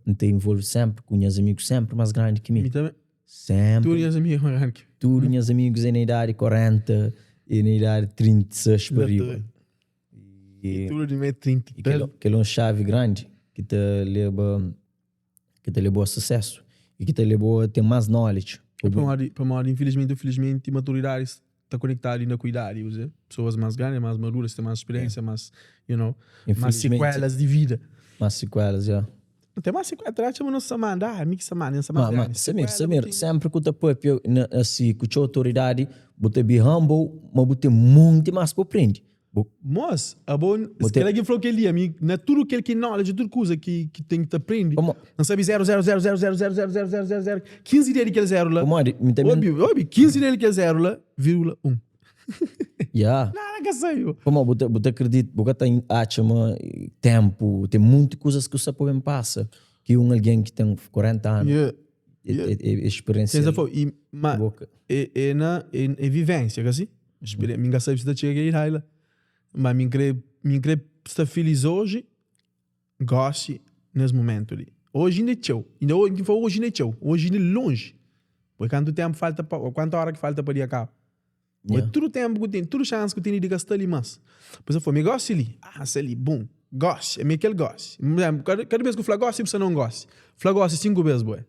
N ta involve sénpri ku nhas amigu, sénpri más grandi ki mi. Mi tanbe. Sénpri. Tudu nhas amigu é más grandi ki mi. Tudu nhas amigus é na idadi 40 e na idadi 36 pa riba. E tudo di me 30 e tal. Kel é un xavi grandi ki ta leba ki ta leba a susesu e ki ta leba a ten más knowledge. Pamodi, pamodi infilismenti ou filismenti maturidadi sta konektadu inda ku idadi, bu Pessoas más grandi, más maduras, ten más speriensia, más, you know, más sikuelas di vida. Más sikuelas, ya. Ten más sikuelas, ta atxa ma nos sa manda, ah, mi ki sa manda, mi sa más grandi. Samir, Samir, sempri ku ta papia na asi ku txeu autoridadi, bu ta be humble, ma bu ten monti más pa prende. Bu. Mos, abo, kel ki flau kel dia, mi na tudu kel ki knowledge, tudu kuza ki ki ten ki ta prende, N sabi zero zero zero zero zero zero zero zero zero zero zero 15 ideia di kel zero la. Pamodi, mi ta Obi, obi, 15 ideia di kel zero la, virgula 1. Ya. Nada ka sabi bo. Pamodi bu ta bu ta akredita, bu ka ta atxa ma tempu, ten monti kuzas ki bu sta pa ben pasa, ki un algen ki ten 40 anu Yeah. e Yeah. e e experiencia Pensa fo, i ma bo ka. e e na e e vivência, ka si? Experi mi ka sabi si ta txiga kel idadi la. Ma mi kre mi kre sta feliz oji, gosi, nes mumentu li. Oji inda é txeu, inda oji, ki fla oji inda é txeu, oji inda é lonji. Poi kantu tempu falta pa, kantu ora ki falta pa dia kaba? Poi tudu tempu ku ten, tudu xansi ku tene di ka sta li mas. Poi sa fla, mi gosi li, ah sta li, bum, gosi, ami é kel gosi. Kada, kada bes ku fla gosi, bu sta na un gosi. Fla gosi 5 bes, boi.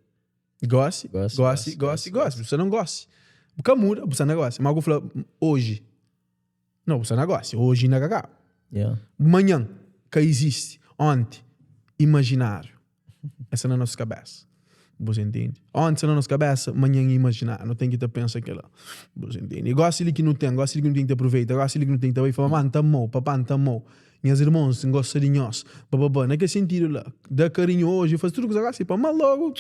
Gosi, gosi, gosi, gosi, bu sta na un gosi. Bu ka muda, bu sta na gosi. Ma ku fla oji, no, bu sta na gosi, oji inda ka kaba. Manhan, ka izisti. Onti, imajináriu. É sta na nos kabesa. Bu sa intende? Onti sta na nos kabesa, manhan é imajináriu. Nu ten ki ta pensa kila. Bu sa intende? E gosi li ki nu ten, gosi li ki nu ten ki ta aproveita, gosi li ki nu ten ki ta bai fla, mamá, N ta amau, papá, N ta amau, nhas irmons, N gosta di nhos, bababá. Na kel sentidu la, da karinhu oji, faze tudu kuza gosi, pa mal logu.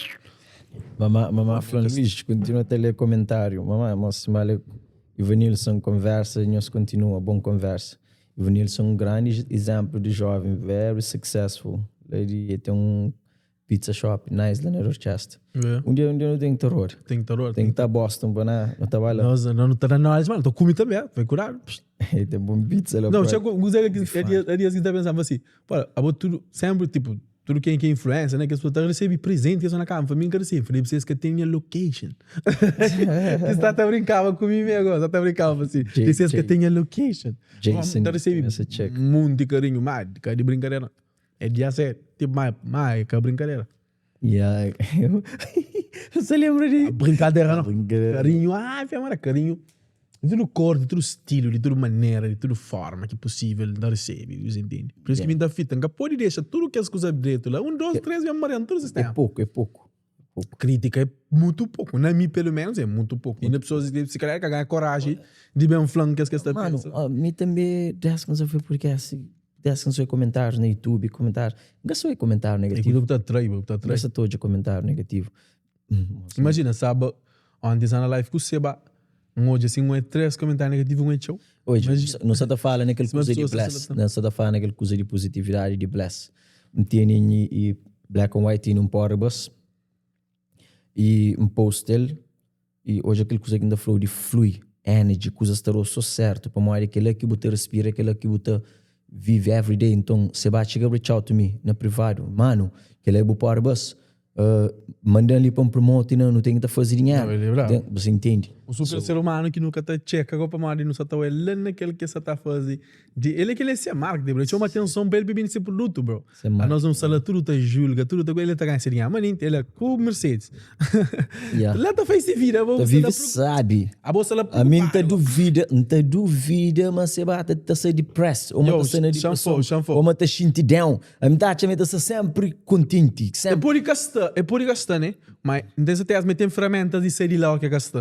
Mamá, mamá fla-m, Luís, kontinua ta lé komentáriu. Mamá, mos, si ma lé Ivanilson konversa, nhos kontinua, bon konversa. Ivanilson un grandi izénplu di jóven very successful la di e ten un pizza shop nice la na Rochester. Un dia un dia nu ten ki ta roda. Ten ki ta roda. Ten ki ta Boston pa na nu ta bai la. Nos nu ta da knowledge ma nu ta kume tanbe, bai kuradu. E ten bon pizza la. Não, txeu kuza ki é dias ki ta pensaba si, pô, abo tudu sempri tipo Tudu ken ki é influencer, né? Kes pessoa ta recebi presente kes na kama. Mi nka recebi. Falei, vocês que tem minha location. Ki sta ta brincava ku mi mesmo, sta ta brincava assim. Vocês que tem minha location. Jason, ta recebi monte carinho, mas ka de brincadeira. É dia sério. Tipo, mas, mas é ka brincadeira. Yeah. Você lembra de brincadeira não? Brincadeira. Carinho, ah, mano, carinho. Di tudu kor, di tudu stilu, di tudu manera, di tudu forma ki pusível N ta resebe, bu intende? Pur isu ki mi N ta fita, N ka pode dexa tudu kes kuza dretu la, un, dos, três, ben marian tudu É sistéma. poku, é poku, é poku. Krítika é mutu poku, na mi pelu ménus é mutu poku. Inda pesoas si kalhar ka ganha koraji di ben fla-m kes ki es ta Manu, pensa. mi tanbe, dés ki N sa fai podcast, dés ki N sa oi komentárius na YouTube, komentárius, N ka sa oi komentáriu É negativu. kuza bu ta atrai, bu ta N ka atrai. sa ta odja komentáriu negativu. Imajina, saba onti sa na live ku seba, N odja si N oi 3 komentáriu negativu N oi txeu. Odja, nu sa ta fala na kel Sima kuza di pesoas ta bless, seleção. nu sa ta fala na kel kuza di positividadi di bless. N tene nhi i black and white tene un pora bas i N post el i odja kel kuza ki N ta fla-u di flui, energy, kuzas ta da-u so sertu pamodi kela ki bu ta respira, kela ki bu ta vive everyday. Nton, se ba txiga reach out to mi na privadu, manu, kela é bu pora bas. Manda-m li pa N promote na nu ten ki ta faze dinheru. Não, ele é brabo. Você entende? Um super ser humano ki nu ka ta txeka go pamodi nu sa ta oia la na kel ki sa ta faze di el é kel é se marketing bro, el txoma atenson pa el pa bende se produtu bro. Se marketing. Anos nu sta la tudu ta julga, tudu ta el ta ganha se dinheru, manenti el é ku Mercedes. Yeah. La ta faz se vida, Ta vive sabi. Abo sta la Ami N ta preocupado. duvida, N ta duvida ma se ba ta ta sai depressed, ou ma Yo, ta sai na xan depreson, fo, xan fo. ou ma ta xinti down. Ami ta atxa ma el ta sta senpri kontenti, E senpri. pode ka sta, e pode ka sta, ne? Ma N ten serteza ma e ten feramentas di sai di la o ke ka sta.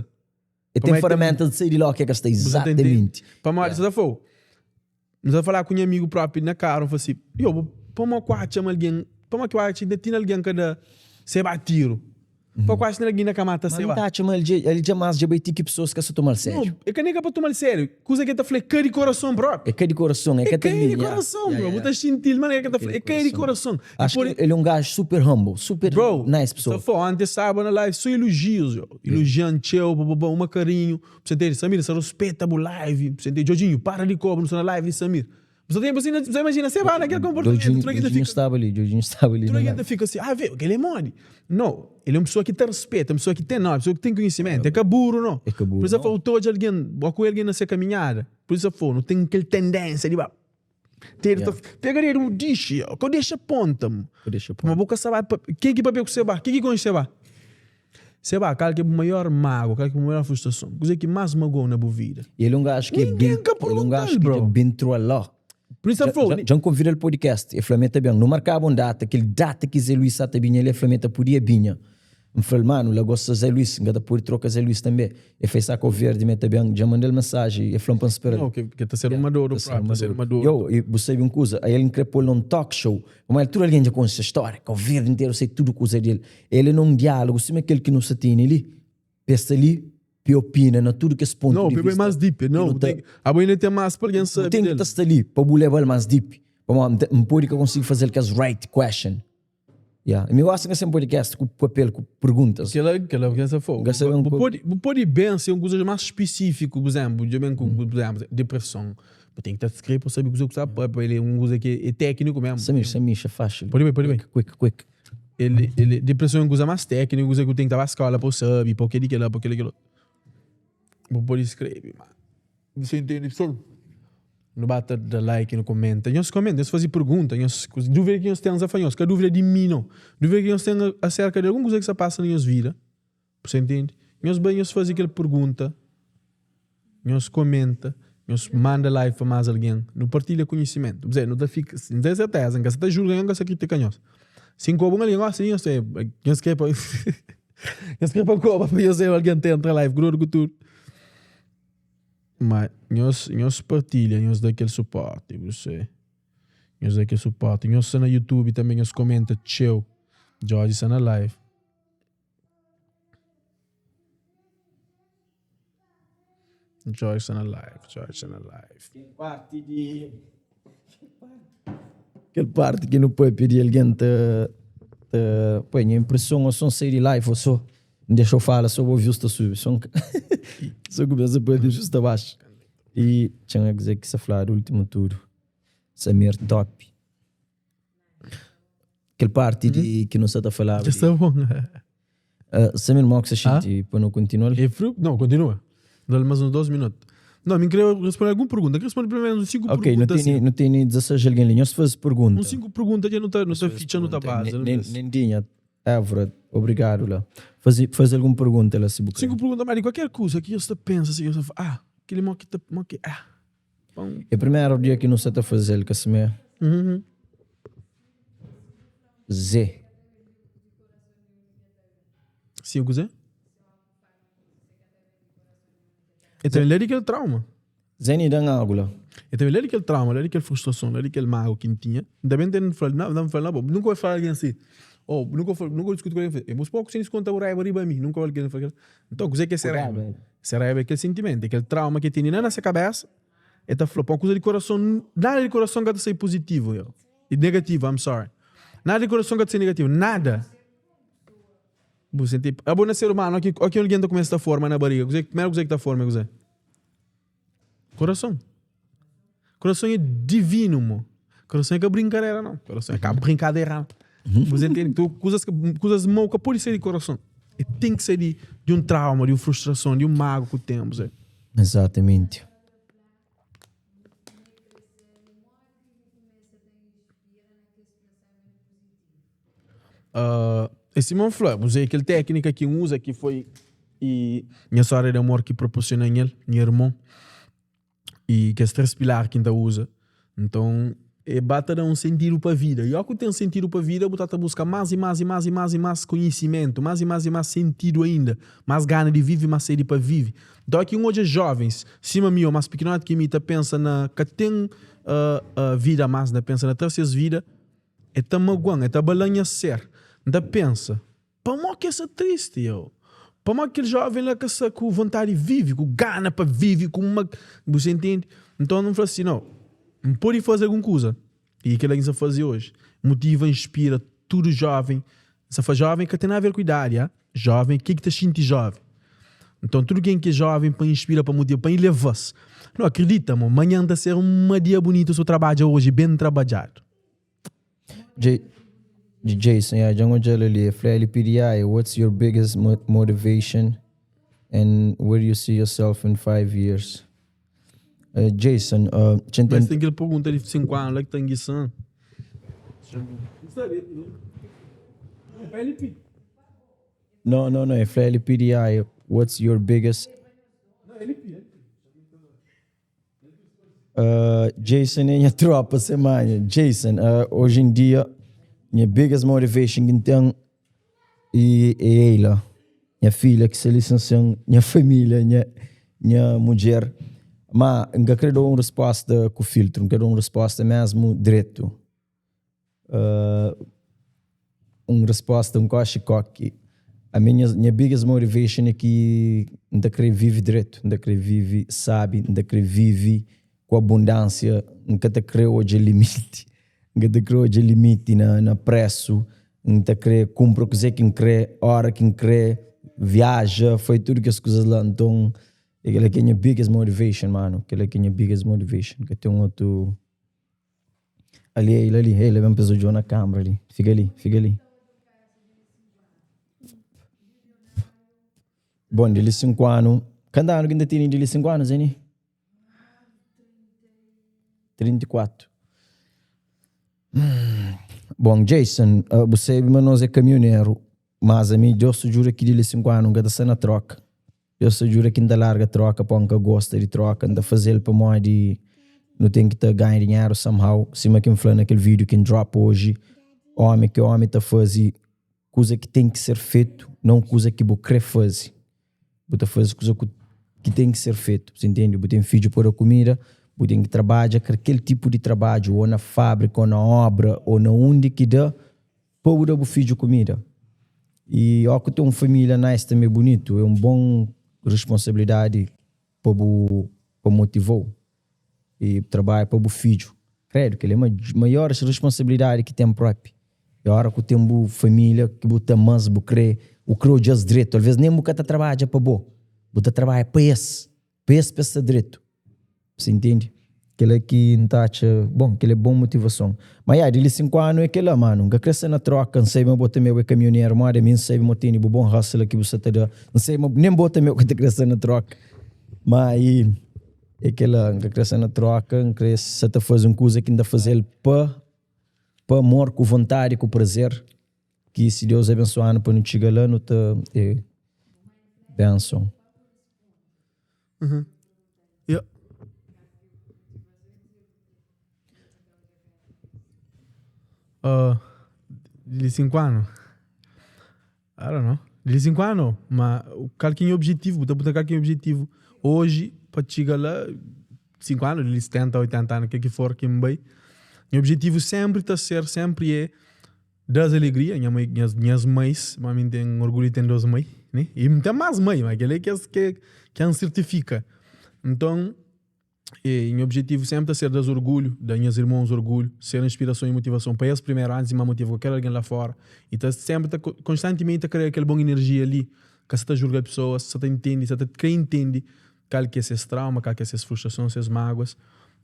E ten Pamodi ten feramentas di sai di la o ke ka sta, Bu sa ta intende? exatamenti. Pamodi Yeah. sa ta fla-u, N sa fala ku nha amigu propi na karu, N fla si, yo, bu pamodi ku atxa ma algen, pamodi ki bu atxa inda tin algen ka da seba tiru? Pa ku atxa tin algen inda ka mata Ma mi seba? ta atxa ma el dja, el dja mas dja bai ti ki pesoas ka sa toma-l sériu. No, e ka nega pa toma-l sériu. Kuza ki el ta fla é ka di korason propi. É ka di korason, é É ka ta ka mi, di ya. korason, Ya, bro. ya, Bu ya. ta xinti-l manera ki el ta É fla, ka é di ka di korason. korason. E Acho pode ki el é un gajo super humble, super Bro, nice sa pessoa. fla, onti sábadu na live só elogios, yo. Elogian txeu, pa, pa, pa, uma karinhu. Bu sa ntende? Samir, sa ruspeta bu live. Bu sa ntende? Djodjinhu, para di kobra, nu sta na live di Samir. Bu sa tem, bu sa imajina, se ba naquele comportamento, Djodjinhu, tudo alguém ta Djodjinhu fika, staba li, Djodjinhu staba li tudo na alguém ta live. fika assim, ah, vê, ele é modi. Não, ele é uma pessoa que te respeita, uma pessoa que tem nome, uma pessoa que tem conhecimento, é ka burro, não. É ka burro, Por isso, não. faltou de alguém, ou com alguém na sua caminhada. Por isso, foi, não tem aquela tendência de, ba, ter, Yeah. ta, pegaria um dixe, que eu deixa ponta, mo. Ku dexa Uma ponta. boca sabe, quem que papel com você ba? Quem que conhece você ba? Você ba, qual que é o maior mago, qual que é a maior frustração? Coisa que mais magoou na boa vida. E ele é um gajo que é Ninguém bem, ka ele é um pergunta-lhe, gajo que bro. é bem troaló. Por isso, Já, falou, já, já me convida al podcast. E fla-me ta ben. Nu marcaba un data, kel data ki Zé Luís sa ta binha, el fla-me ta podia binha. N fla-l, manu, la gosta Zé Luís, N ka ta pode troka Zé Luís tanbe. E fla, sa Cabo Verde me ta ben. Dja manda-l mensaji, e fla-m pa N spera-l. Não, que, que ta ser uma dor Ta ser próprio, ta ser uma dor. Yo, e bu sabe un kuza, a el N kre pô-l na un talk show. Pamodi tudu algen dja konxe se stória, Cabo Verde interu sai tudu kuza di el. El é na un diálogu sima kel ki nu sa tene li, pa es sta li pa e opina na tudu kes pontu Não, di pa é vista. mais deep. ki Não, nu ta tem, abo ainda tem mais pa alguém Bu sabe ten ki del. ta sta li pa bu leba-l más deep. Pamodi N ta N pode ka konsigi faze-l kes right question. Yeah. Mi gosta ka sen podcast ku papel, ku perguntas. Kela, kela que essa foi. Gosta bem Bu ku- pode, bu pode bem ser um coisa mais específico, por exemplo, de bem com, por exemplo, depressão. Bu tem que estar escrever para saber o que sabe, para ele é um coisa que é técnico mesmo. Samir, Samir, fácil. Pode bem, pode bem. Quick, quick. Ele, ele, depressão é uma coisa mais técnica, coisa que tem que estar na escola para saber, para aquele, aquele, para aquele, aquele. Bu pode escrever, mano. Você entende, pessoal? Não bata da like, não comenta. Nós comenta, nós fazem pergunta, nós dúvida que nós temos a fazer, que dúvida de mim não. Dúvida que nós temos acerca de alguma coisa que se passa na nossa vida. Você entende? Nós bem, nós fazem aquela pergunta, nós comenta, nós manda live para mais alguém, não partilha conhecimento. Quer dizer, não tá fica, não tem certeza, não tá julgando, não tá criticando nós. Se encobam ali, nós, nós, nós quer para nós quer para cobra, para eu ser alguém tem entra live, grudo com tudo. Mas nós, nós partilha, nós dá aquele suporte, você. Nós dá aquele suporte. Nós está na YouTube também, nós comenta, tchau. Jorge está na live. Jorge está na live, Jorge está na live. Kel parti di. Kel parti ki nu papia di algen ta ta poi nha impreson ô son sai di live ô so N dexa-u fala so bo views ta subi so so kumesa papia views ta baxa i txeu kuzê ki sa fladu ultimu tudu Samir top. Kel parti di ki nu sa ta falaba Dja di. sta bon. Samir, mo ki sa Ah? xinti pa nu kontinua-l? É frio? Não, continua. Dá-lhe mais uns 12 minutos. Não, me queria responder alguma pergunta. Queria responder pelo menos uns 5 Ok, nu perguntas. tene, Assim. nu tene 16 algen li. Nhos faze pergunta. Uns 5 perguntas já não está não tá ficha, não está base. não tá- Nendinha, Évora, obrigado lá. Faze, faze algum pergunta lá se bu Cinco perguntas, mas de qualquer coisa que você pensa assim, você fala, ah, Kili mo ki ta mo ki ah pon. É primeru dia ki nu sa ta fazel ka simé? Zé. Sim kuzé? E ta ben la di kel trauma. Zé ni dan agu la. E ta ben la di kel trauma, la di kel frustrason, la di kel magu ki N tinha. N ta ben ten fla, na, N fla na bo, nunka bai fla algen si, oh, nunka fla, nunka diskuti ku algen fla, e bu poku sin diskonta bu raiba riba mi, nunka algen fla kel. Nton, kuzê ki é se raiba? Se raiba é kel sentimentu, é kel trauma ki el tene la na se kabesa, el ta fla, pa un kuza di korason, nada di korason ka ta sai puzitivu, yo, negativu, I'm sorry. Nada di korason ka ta sai negativu, nada. Bu senti, abo na ser umanu, oki, oki un algen ta kumesa ta forma na bariga, kuzê, primeru kuza ki ta forma é kuzê? Korason. Korason é divinu, mo. Korason é ka brinkadera, não. Korason é ka brinkadera. Você entende? Então, kuzas, kuzas mau ka pode ser di korason. E ten ki ser di, di un trauma, di un frustrason, di un magu ku tempu, zé. Exatamente. Uh, e sima N fla, usei kel téknika ki N uza ki foi e nha stória di amor ki proporsiona-m el, nha irmon, e kes 3 pilar ki N ta uza. Nton, e ba ta da un sentidu pa vida. I óki bu ten sentidu pa vida, bu ta ta buska más i más i más i más i más konhisimentu, más i más i más sentidu ainda, más gana di vive, más sedi pa vive. Nton, óki N odja jóvens sima mi ô más pikinoti ki mi ta pensa na ka ten uh, uh, vida más, na pensa na tra ses vida, E ta maguan, e ta abalan nha ser. N ta pensa, Pamó ki es sa tristi, yo? Pamó ki kel joven la ka sa ku vontadi di vive, ku gana pa vive, ku uma. Bu sa intende? Nton, N fla si, No, N pode faze algun kuza. I kel-la ki N sa faze oji. Motiva, inspira tudu joven. N sa fla joven ka ten nada aver ku idadi, a. Joven, ke ki ta xinti joven? Nton, tudu ken ki é joven pa inspira, pa motiva, pa ileva-s. No, akredita mo, manhan ta ser uma dia bunitu si bu trabadja oji ben trabadjadu. Jason, yeah, dja N odja-l ali. El fla, LPDI, what's your biggest motivation and where do you see yourself in 5 years? Uh, Jason, uh, txa Mas ten kel pergunta di 5 anu la ki ta ngisa. No, no, no, el fla LPDI, what's your biggest Uh, Jason é nha tropa sem manha. Jason, uh, hoje em dia, nha biggest motivation ki N ten e é Eila, nha filha ki se lisensian, nha família, nha, nha mudjer. Ma N ka kre da un resposta ku filtru, N kre da un resposta mesmu dretu. Uh, un resposta un koxi koki. Ami nha, nha biggest motivation é ki N ta kre vive dretu, N ta kre vive sabi, N ta kre vive ku abundânsia, N ka ta kre odja limiti, N ka ta kre odja limiti na, na presu, N ta kre kunpra kuzê ki N kre, ora ki N kre, viaja, fai tudu kes kuzas la. Nton, é kel-la ki é nha biggest motivation, manu, kel-la ki é nha biggest motivation, ka ten otu. Ali, el ali, el ben pesa djo na câmara ali. Fica ali, fica ali. Bom, di li 5 anu. Kantu anu ki N ta tene di li 5 anu, Zeni? 34. Hum. Bom, Jason, uh, bu sabe ma nos é kamioneru, mas ami, Deus ta djuda ki di li 5 anu N ka ta sta na troka. Deus ta djuda ki N ta larga troka pamodi N ka gosta di troka. N ta faze-l pamodi nu ten ki ta ganha dinheru somehow. Sima ki N fla na kel vídiu ki N drop oji, ómi ki ómi ta faze kuza ki ten ki ser fetu, non kuza ki bu krê faze. Bu ta faze kuza ki ten ki ser fetu, bu intende? Bu ten fidju pa da kumida, bu ten ki trabadja kel tipu di trabadju, ô na fábrika, ô na óbra, ô na undi ki da. Pa bu da bu fidju kumida. I ó ku ten un família nice tanbe bunitu é un bon responsabilidadi pa bu pa motivau i trabadja pa bu fidju. Kredu kel-li é maior responsabilidadi ki ten propi. É ora ku ten bu família ki bu ta ama-s, bu kre bu kre odja-s dretu. Alvês nen bu ka ta trabadja pa bo, bu ta trabadja pa es. Pa es pa es sta dretu. Você entende? Kela ki N ta atxa, bon, kela é bon motivason. Ma ya, di li 5 anu é kela, manu. N ka kre sta na troka, N sabe ma bo tanbe bo é kamioneru, moda mi, N sabe ma bo tene bu bon hustle ki bu sa ta da. N sabe ma nen bo tanbe bu ka ta kre sta na troka. Ma i é kela, N ka kre sta na troka, N kre sa ta faze un kuza ki N ta faze-l pa pa amor, ku vontadi, ku prazer, ki si Deus abensoa-nu pa nu txiga la, nu ta é benson. Uh, di 5 anu. I don't know. Di 5 anu, ma kal ki é nha objetivu? Bu ta pergunta kal ki é nha objetivu. Oji, pa txiga la, 5 anu, di 70, 80 anu, kel ki for ki N bai, nha objetivu senpri ta ser, senpri é das alegria. Nha mai, nhas, nhas mais, ma mi N ten orgulhu di ten dos mai, ne? I N ten más mai, ma kel-li é kes ke, ke N sertifika. Nton, E nha objetivu senpri ta ser da-s orgulhu, da nhas irmons orgulhu, ser inspirason i motivason pa es primeru antis di ma motiva kualker algen la fora. I ta senpri ta konstantimenti ta kria kel bon inerjia li, ka sa ta julga pesoas, sa ta intendi, sa ta kre intendi kal ki é ses trauma, kal ki é ses frustrason, ses máguas.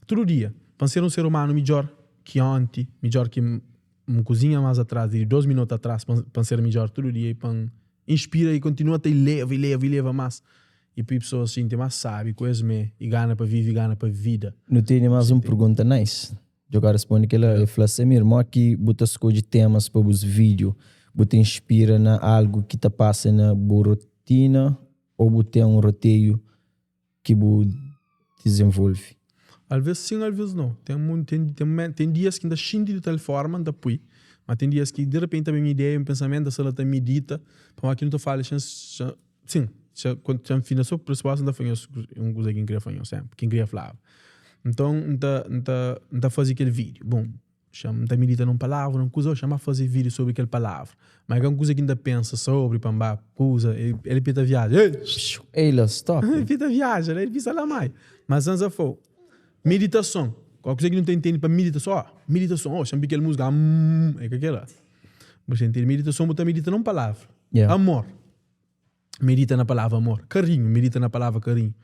Tudu dia, pa N ser un ser umanu midjor ki onti, midjor ki N kuzinha más atras, di dos minutu atras, pa N ser midjor tudu dia i pa N inspira i kontinua ta ileva, ileva, ileva más i pui pesoas xinti más sábi ku es mê i gana pa vive i gana pa vida. Nu tene más un pergunta nice. Djo ka responde kela. El fla, Samir, modi ki bu ta skodje temas pa bus vídiu? Bu ta inspira na algu ki ta pasa na bu rotina ô bu ten un roteiu ki bu dizenvolve? Alvês sin, alvês nau. Ten mu, ten, ten mumentu, ten dias ki N ta xinti di tal forma, N ta pui. Ma ten dias ki di repenti ta ben un ideia, un pensamentu, N ta sta la ta midita. Pamodi ki nu ta fala xa, xa, sin, xa, xa N finda so resposta N ta fla nhos un kuza ki N kria fla nhos senpri, ki N kria flaba. Nton, N ta, N ta, N ta faze kel vídiu. Bon, Xa-m, N ta midita na un palavra, un kuza, ô xa-m ba faze vídiu sobri kel palavra. Má é ka un kuza ki N ta pensa sobri pa N ba kuza. El pita viaja. Ei! Ei la, stop! El pita viaja la, el pisa la mai. Má san sa fo. Miditason. Kua kuza ki nu ta intende pa miditason? Ó, miditason, ô, xa-m pi kel múzika, amm, é ka kel-la. Bu ta intende miditason, bu ta midita na un palavra. Amor. Medita na palavra amor. Karinhu, medita na palavra karinhu.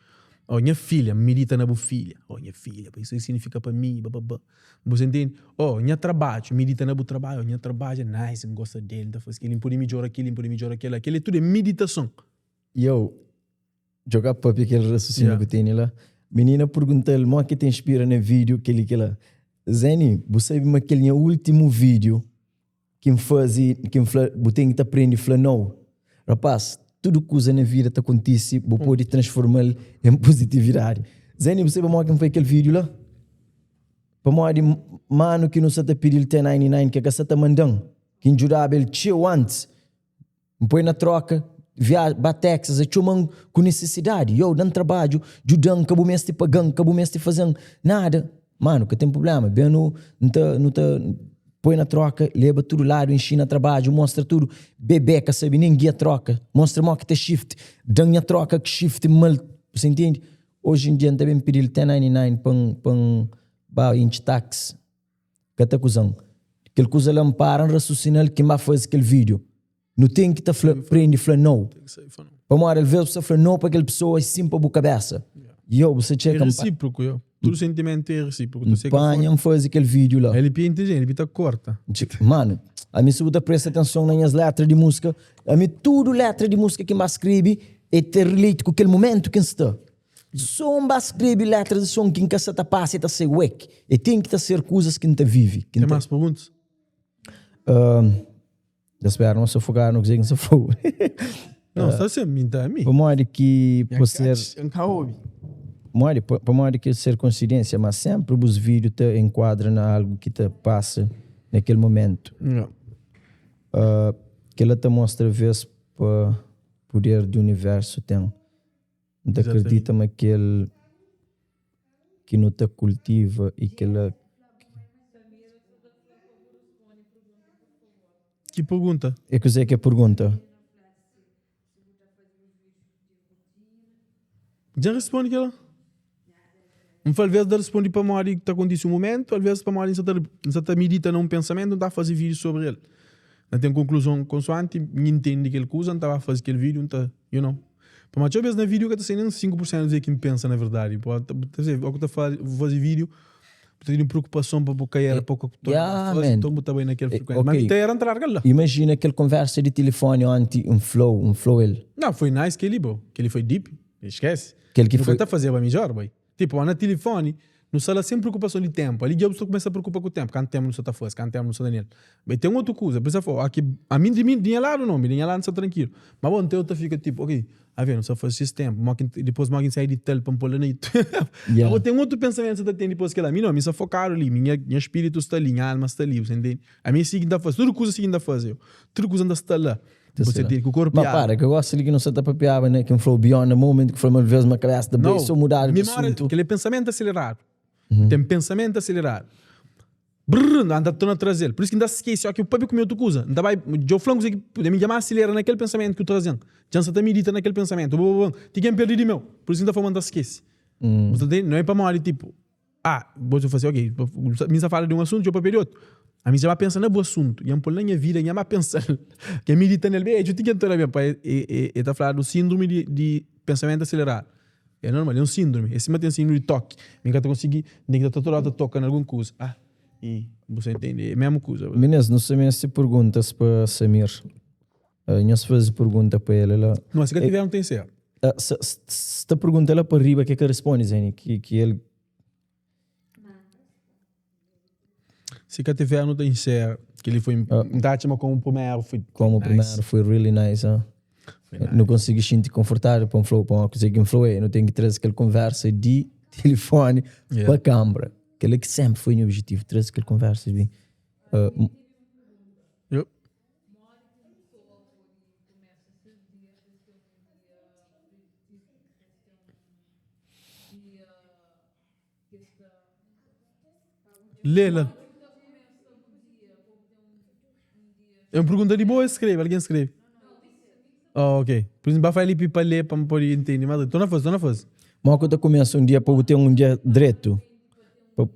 Oh, nha filha, medita na bu filha. Oh, nha filha, pa isso signifika pa mi, ba ba ba. Bu sa intende? Oh, nha trabadju, medita na bu trabadju. Oh, nha trabadju é nice, N gosta del, N ta faze kel-li, N pode midjora kel-li, N pode midjora kel-la. Kel-li tudu é meditason. Yo, djo ka papia kel rasusinu ku tene la. Minina pergunta-l mo ki ta inspira na vídiu kel-li kel-la. Zeni, bu sabe ma kel nha últimu vídiu Ki N faze, ki N fla, bu ten ki ta prende fla nau. Rapaz, tudu kuza na vida ta kontise, bu pode transforma-l en puzitividadi. Zeni, bu sabe pamodi ki N fai kel vídiu la? Pamodi manu ki nu sa ta pidi-l 1099 ki el ka sa ta manda-m, ki N djudaba el txeu antis, N poi na troka, via ba Texas, e txoma-m ku nisisidadi, Yo, da-m trabadju, djuda-m, ka bu meste paga-m, ka bu meste faze-m nada. Manu, ka ten prubléma, ben nu, N ta, nu ta poi na troka, leba tudu ladu, inxina trabadju, mostra tudu. Bebé ka sabe nen gia troka, mostra modi ki ta shift, da-m nha troka ki shift mal, bu sa intende? Oji en dia N ta ben pidi-l 1099 pa N, pa N ba intxi taxi. Ka ta kuza-m. Kel kuza la N para N rasusina-l ki N ba faze kel vídiu. Nu ten ki ta fla, prende fla nau. Pamodi alvês bu sta fla nau pa kel pesoa i sin pa bu kabésa. Yo, bu sta txeka. É resíproku, yo. Tudu sentimentu é resíproku. N panha N faze kel vídiu la. El é inteligenti, el ta korta. Manu, ami si bu ta presta atenson na nhas létra di múzika, ami tudu létra di múzika ki N ba skrebe é ta relate ku kel momentu ki N sta. So N ba skrebe letras di son ki N ka sa ta pasa e ta sai wek. E ten ki ta ser kuzas ki N ta vive. Ki N Ten mas perguntas? Dja spera ma sa fokadu na kuzê ki N sa fla. Não, sta sen mi ta mi. Pamodi ki po ser. N ka obi. Pamodi, pamodi ki ser konsidênsia, ma senpri bus vídiu ta enkuadra na algu ki ta pasa na kel momentu. Kel-la ta mostra vês pa puder di universu ten. N ta kridita ma kel ki nu ta kultiva i kel. Ki pergunta? É kuzê ki é pergunta? Dja N responde kel-la. N fla alvês da responde pamodi ta kontise un momentu, alvês pamodi N sa ta N sa ta midita na un pensamentu, N ta faze vídiu sobri el. N ten konkluzon konsoanti N intende kel kuza, N ta ba faze kel vídiu, N ta, you know. Pamodi txeu bês na vídiu ka ta sai nen 5 pur sentu di kuzê ki N pensa na verdadi. Pode ta bu ta faze vídiu, bu ta tene preokupason pa bu ka era pa bu ka torna faze, nton bu ta bai na kel frikuénsia. Ma mi ta era, N ta larga-l la. Imajina kel konversa di tilifoni onti, N fla-u, N fla-u el. Nau, foi nice kel-li, bro. Kel-li foi deep. Esquece. Kel ki foi. Nu ka ta fazeba midjor, boy. Tipo, na tilifoni. Nu sta la sen preokupason di ténpu. Ali dja bu sta kumesa preokupa ku ténpu. Kantu ténpu nu sta ta faze, kantu ténpu nu sta ta nel. Bai ten otu kuza. Pur isu el fla, oki ami di mi, di nha ladu no, mi di nha ladu N sta trankilu. Ma bo, nton eu ta fika tipu, ok, aver, nu sta faze xis ténpu, mo ki dipôs mo ki N sai di tal pa N pô-l la na Yeah. Abo ten otu pensamentu ki bu ta ten dipôs kel-la. Mi no, mi sta fokadu li, mi nha nha spiritu sta li, nha alma sta li, bu sta ntende? Ami é si ki N ta faze, tudu kuza si ki N ta faze eu. Tudu kuza N ta sta la. Ta Bu sta la. ntende? Ku korpu Ma i alma. para, ki gosi li ki nu sta ta papiaba, ne, ki N fla-u beyond the moment, ki fla ma alvês ma kabésa ta bai Nau, so mudadu di mimória, asuntu. kel é pensamentu aseleradu. Ten pensamentu aseleradu. Brrr, N ta torna traze-l. Pur isu ki N ta skese, óki bu pâpia ku mi otu kuza, N ta bai, dja bu fla-m kuzê ki, mi dja más aselera na kel pensamentu ki bu traze-m. Dja N sta ta midita na kel pensamentu, bu, bu, bu, ti ki N perde di meu. Pur isu ki N ta fla ma N ta skese. Bu ta ntende? Não é pamodi tipo, ah, bo ta fla si, ok, mi sta fala di un asuntu, dja bu papia di otu. Ami dja ba pensa na bu asuntu, dja N pô-l na nha vida, dja N ba pensa-l, dja N midita nel. Bê, dja ti ki N ta ben pa e, e, e ta fladu síndrome di, di pensamentu aseleradu. É normal, é un síndrome. É sima ten síndrome di toki. Mi ka ta konsigi, N ten ki ta tudu óra ta toka na algun kuza. Ah, i bu sa intende, é mesmu kuza. Minês, nu sta meste perguntas pa Samir. Nhos faze pergunta pa el la. Não, si ka tiver, não tem ser. Sta pergunta la pa riba ke ka responde, Zeni, ki, ki el. Si ka tiver, não tem ser. Que ele foi, N ta atxa ma como primeiro foi Como nice. primeiro foi really nice, ah. Foi nice. Nu konsigi xinti konfortável pa N fla-u pa kuzê ki N fla-u, ei, nu ten ki traze kel konversa di telefoni Yeah. pa kâmara. Kel-la ki sénpri foi nha objetivu, traze kel konversa di. Uh, Yup. Lê la. É un pergunta di bo ou skrebe? Algen skrebe? Oh, ok. Por isu, ba fala li pa lê pa N pode intende más. Torna faze, torna faze. Mó ku ta kumesa un dia pa bu ten un dia dretu? Pa.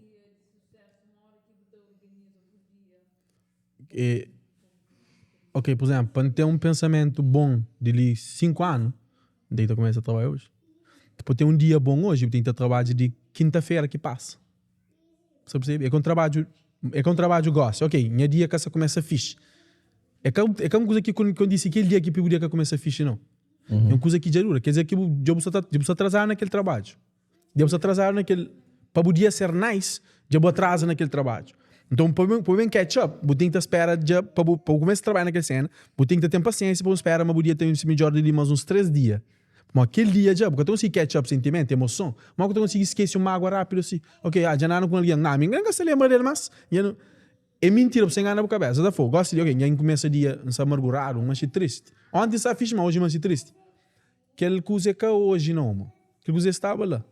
É, ok, por exemplo, pa N ten un pensamentu bon di li 5 anu, N ten ki ta kumesa trabadja oji. Pa ten un dia bon oji, bu ten ki ta trabadja di kinta-fera ki pasa. Sa persebe? É ka un trabadju, é ka un trabadju gosi. Ok, nha dia ka sa kumesa fixi. É ka, é ka un kuza ki kontise kel dia ki pi bu dia ka kumesa fixi, nau. É un kuza ki dja dura. Ker dizer ki bu, dja bu sa ta, dja bu sa atrasadu na kel trabadju. Dja bu sta atrasadu na kel, pa bu dia ser nice, dja bu atrasa na kel trabadju. Nton, pa bu ben catch up, bu ten ki ta spera dja, pa bu pa bu kumesa trabadja na kel sena, bu ten ki ta ten pasiensia pa bu spera ma bu dia ta ben ser midjor di li mas uns 3 dia. Pamodi kel dia dja, bu ka ta konsigi catch up sentimentu, emoson. Modi ku ta konsigi skese un magua rapidu asi? Ok, ah, dja N anda ku un algen, nah, mi N ka sta lenbra del mas. Dja nu. É mintira, bu sta ingana bu kabesa. Ta fla, gosi di, ok, dja N kumesa dia, N sta amarguradu, N manxe tristi. Onti N sta fixi, ma oji N manxe tristi. Kel kuza é ka oji nau mo. Kel kuza é staba la.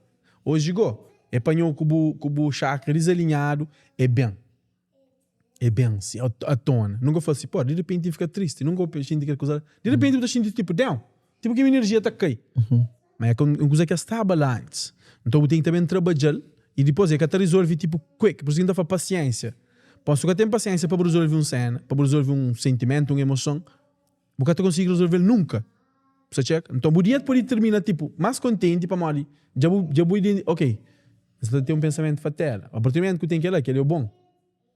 Oji go, é panhou ku bu ku bu chakra dizalinhadu, é ben. É ben si, a tona. Nunka fla si, pó, di repenti N fika tristi, nunka bu xinti kel kuza la. Di repenti bu ta xinti tipo down, tipo ki bu enerjia ta kai. Ma é ka un kuza ki staba la antis. Nton bu ten ki ta ben trabadja-l i dipôs é ka ta rizolve tipo quick. Pur isu ki N ta fla pasiénsia. Pó, si bu ka ten pasiénsia pa bu rizolve un sena, pa bu rizolve un sentimentu, un emoson, Bu ka ta konsigi rezolve-l nunka. Bu sta txeka? Nton bu dia pode tirmina tipo más kontenti pamodi dja bu dja bu identi ok, N sta ta ten un pensamentu fatela. A partir di mumentu ku ten kel-la, kel-li é bon.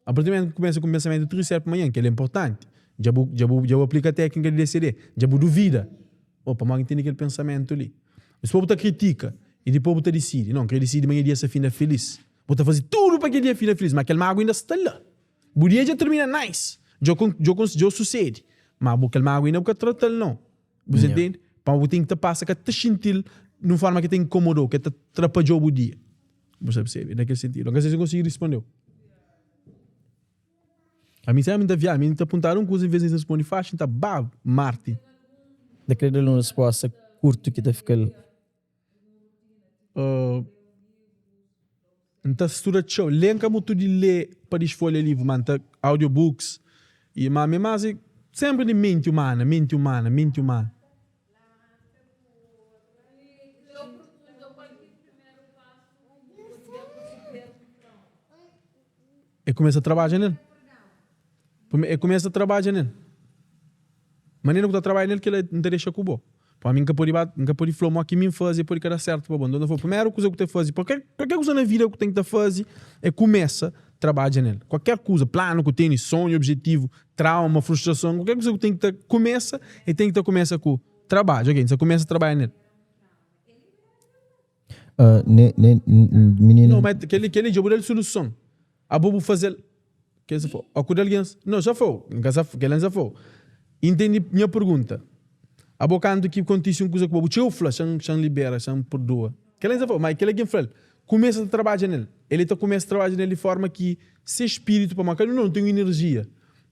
A partir di mumentu ku kumesa ku un pensamentu tristi sertu manhan, kel-li é inportanti. Dja bu dja bu dja bu aplika téknika di DCD. Dja bu duvida, Oh, pamodi N tene kel pensamentu li? Dipôs bu ta kritika i dipôs bu ta disidi, Nau, N krê disidi ma nha dia sta finda filís. Bu ta faze tudu pa kel dia finda filís, má kel mágua inda sta la. Bu dia dja termina nice, dja dja dja sucede, ma bu kel magua inda bu ka tratal no, bu sa intende? Pamodi bu ten ki ta pasa ka ta xintil di un forma ki ta inkomodou, ki ta trapadjou bu dia, bu sa percebe? Na kel sentidu, N ka sei si N konsigi rispondeu. Ami sempre mi ta viaja, mi ta puntadu un kuza, en vez di N rispondi faxi, N ta ba Marte. Ta kre da-l un resposta kurtu ki ta fika-l. N ta studa txeu. Lê N ka mutu di lê pa disfolha livru, ma N ta audiobooks i ma mi más é sénpri di menti umana, menti umana, menti umana. E kumesa trabadja nel. E kumesa trabadja nel. Manera ku ta trabadja nel kila N ta dexa ku bo. Pamodi mi N ka pode ba, N ka pode fla-u mo ki mi N faze pode ka da sertu pa bo. Nton N ta fla-u, primeru kuza ku ta faze, kualker kualker kuza na vida ku ten ki ta faze é kumesa trabadja nel. Kualker kuza, planu ku tene, sonhu, objetivu, trauma, frustrason, kualker kuza ku ten ki ta kumesa, e ten ki ta kumesa ku trabadja. Ok, N sa kumesa trabadja nel. Ah, ne, ne, minina. Não, mas kel-li, kel-li dja bu da-l soluson. Abo bu faze-l. Kel sa fo. Ó ku da algen. Não, sa fo. Nka sa, kel-la sa fo. Intendi nha pergunta? Abo kantu ki kontise un kuza ku bo, bu txeu fla, xa-m, xa-m libera, xa-m purdua. Kel-la sa fo. Ma kel-la ki N fla-l, kumesa ta trabadja nel. El ta kumesa trabadja nel di forma ki se spiritu, pamodi kada un di nos nu ten un inerjia.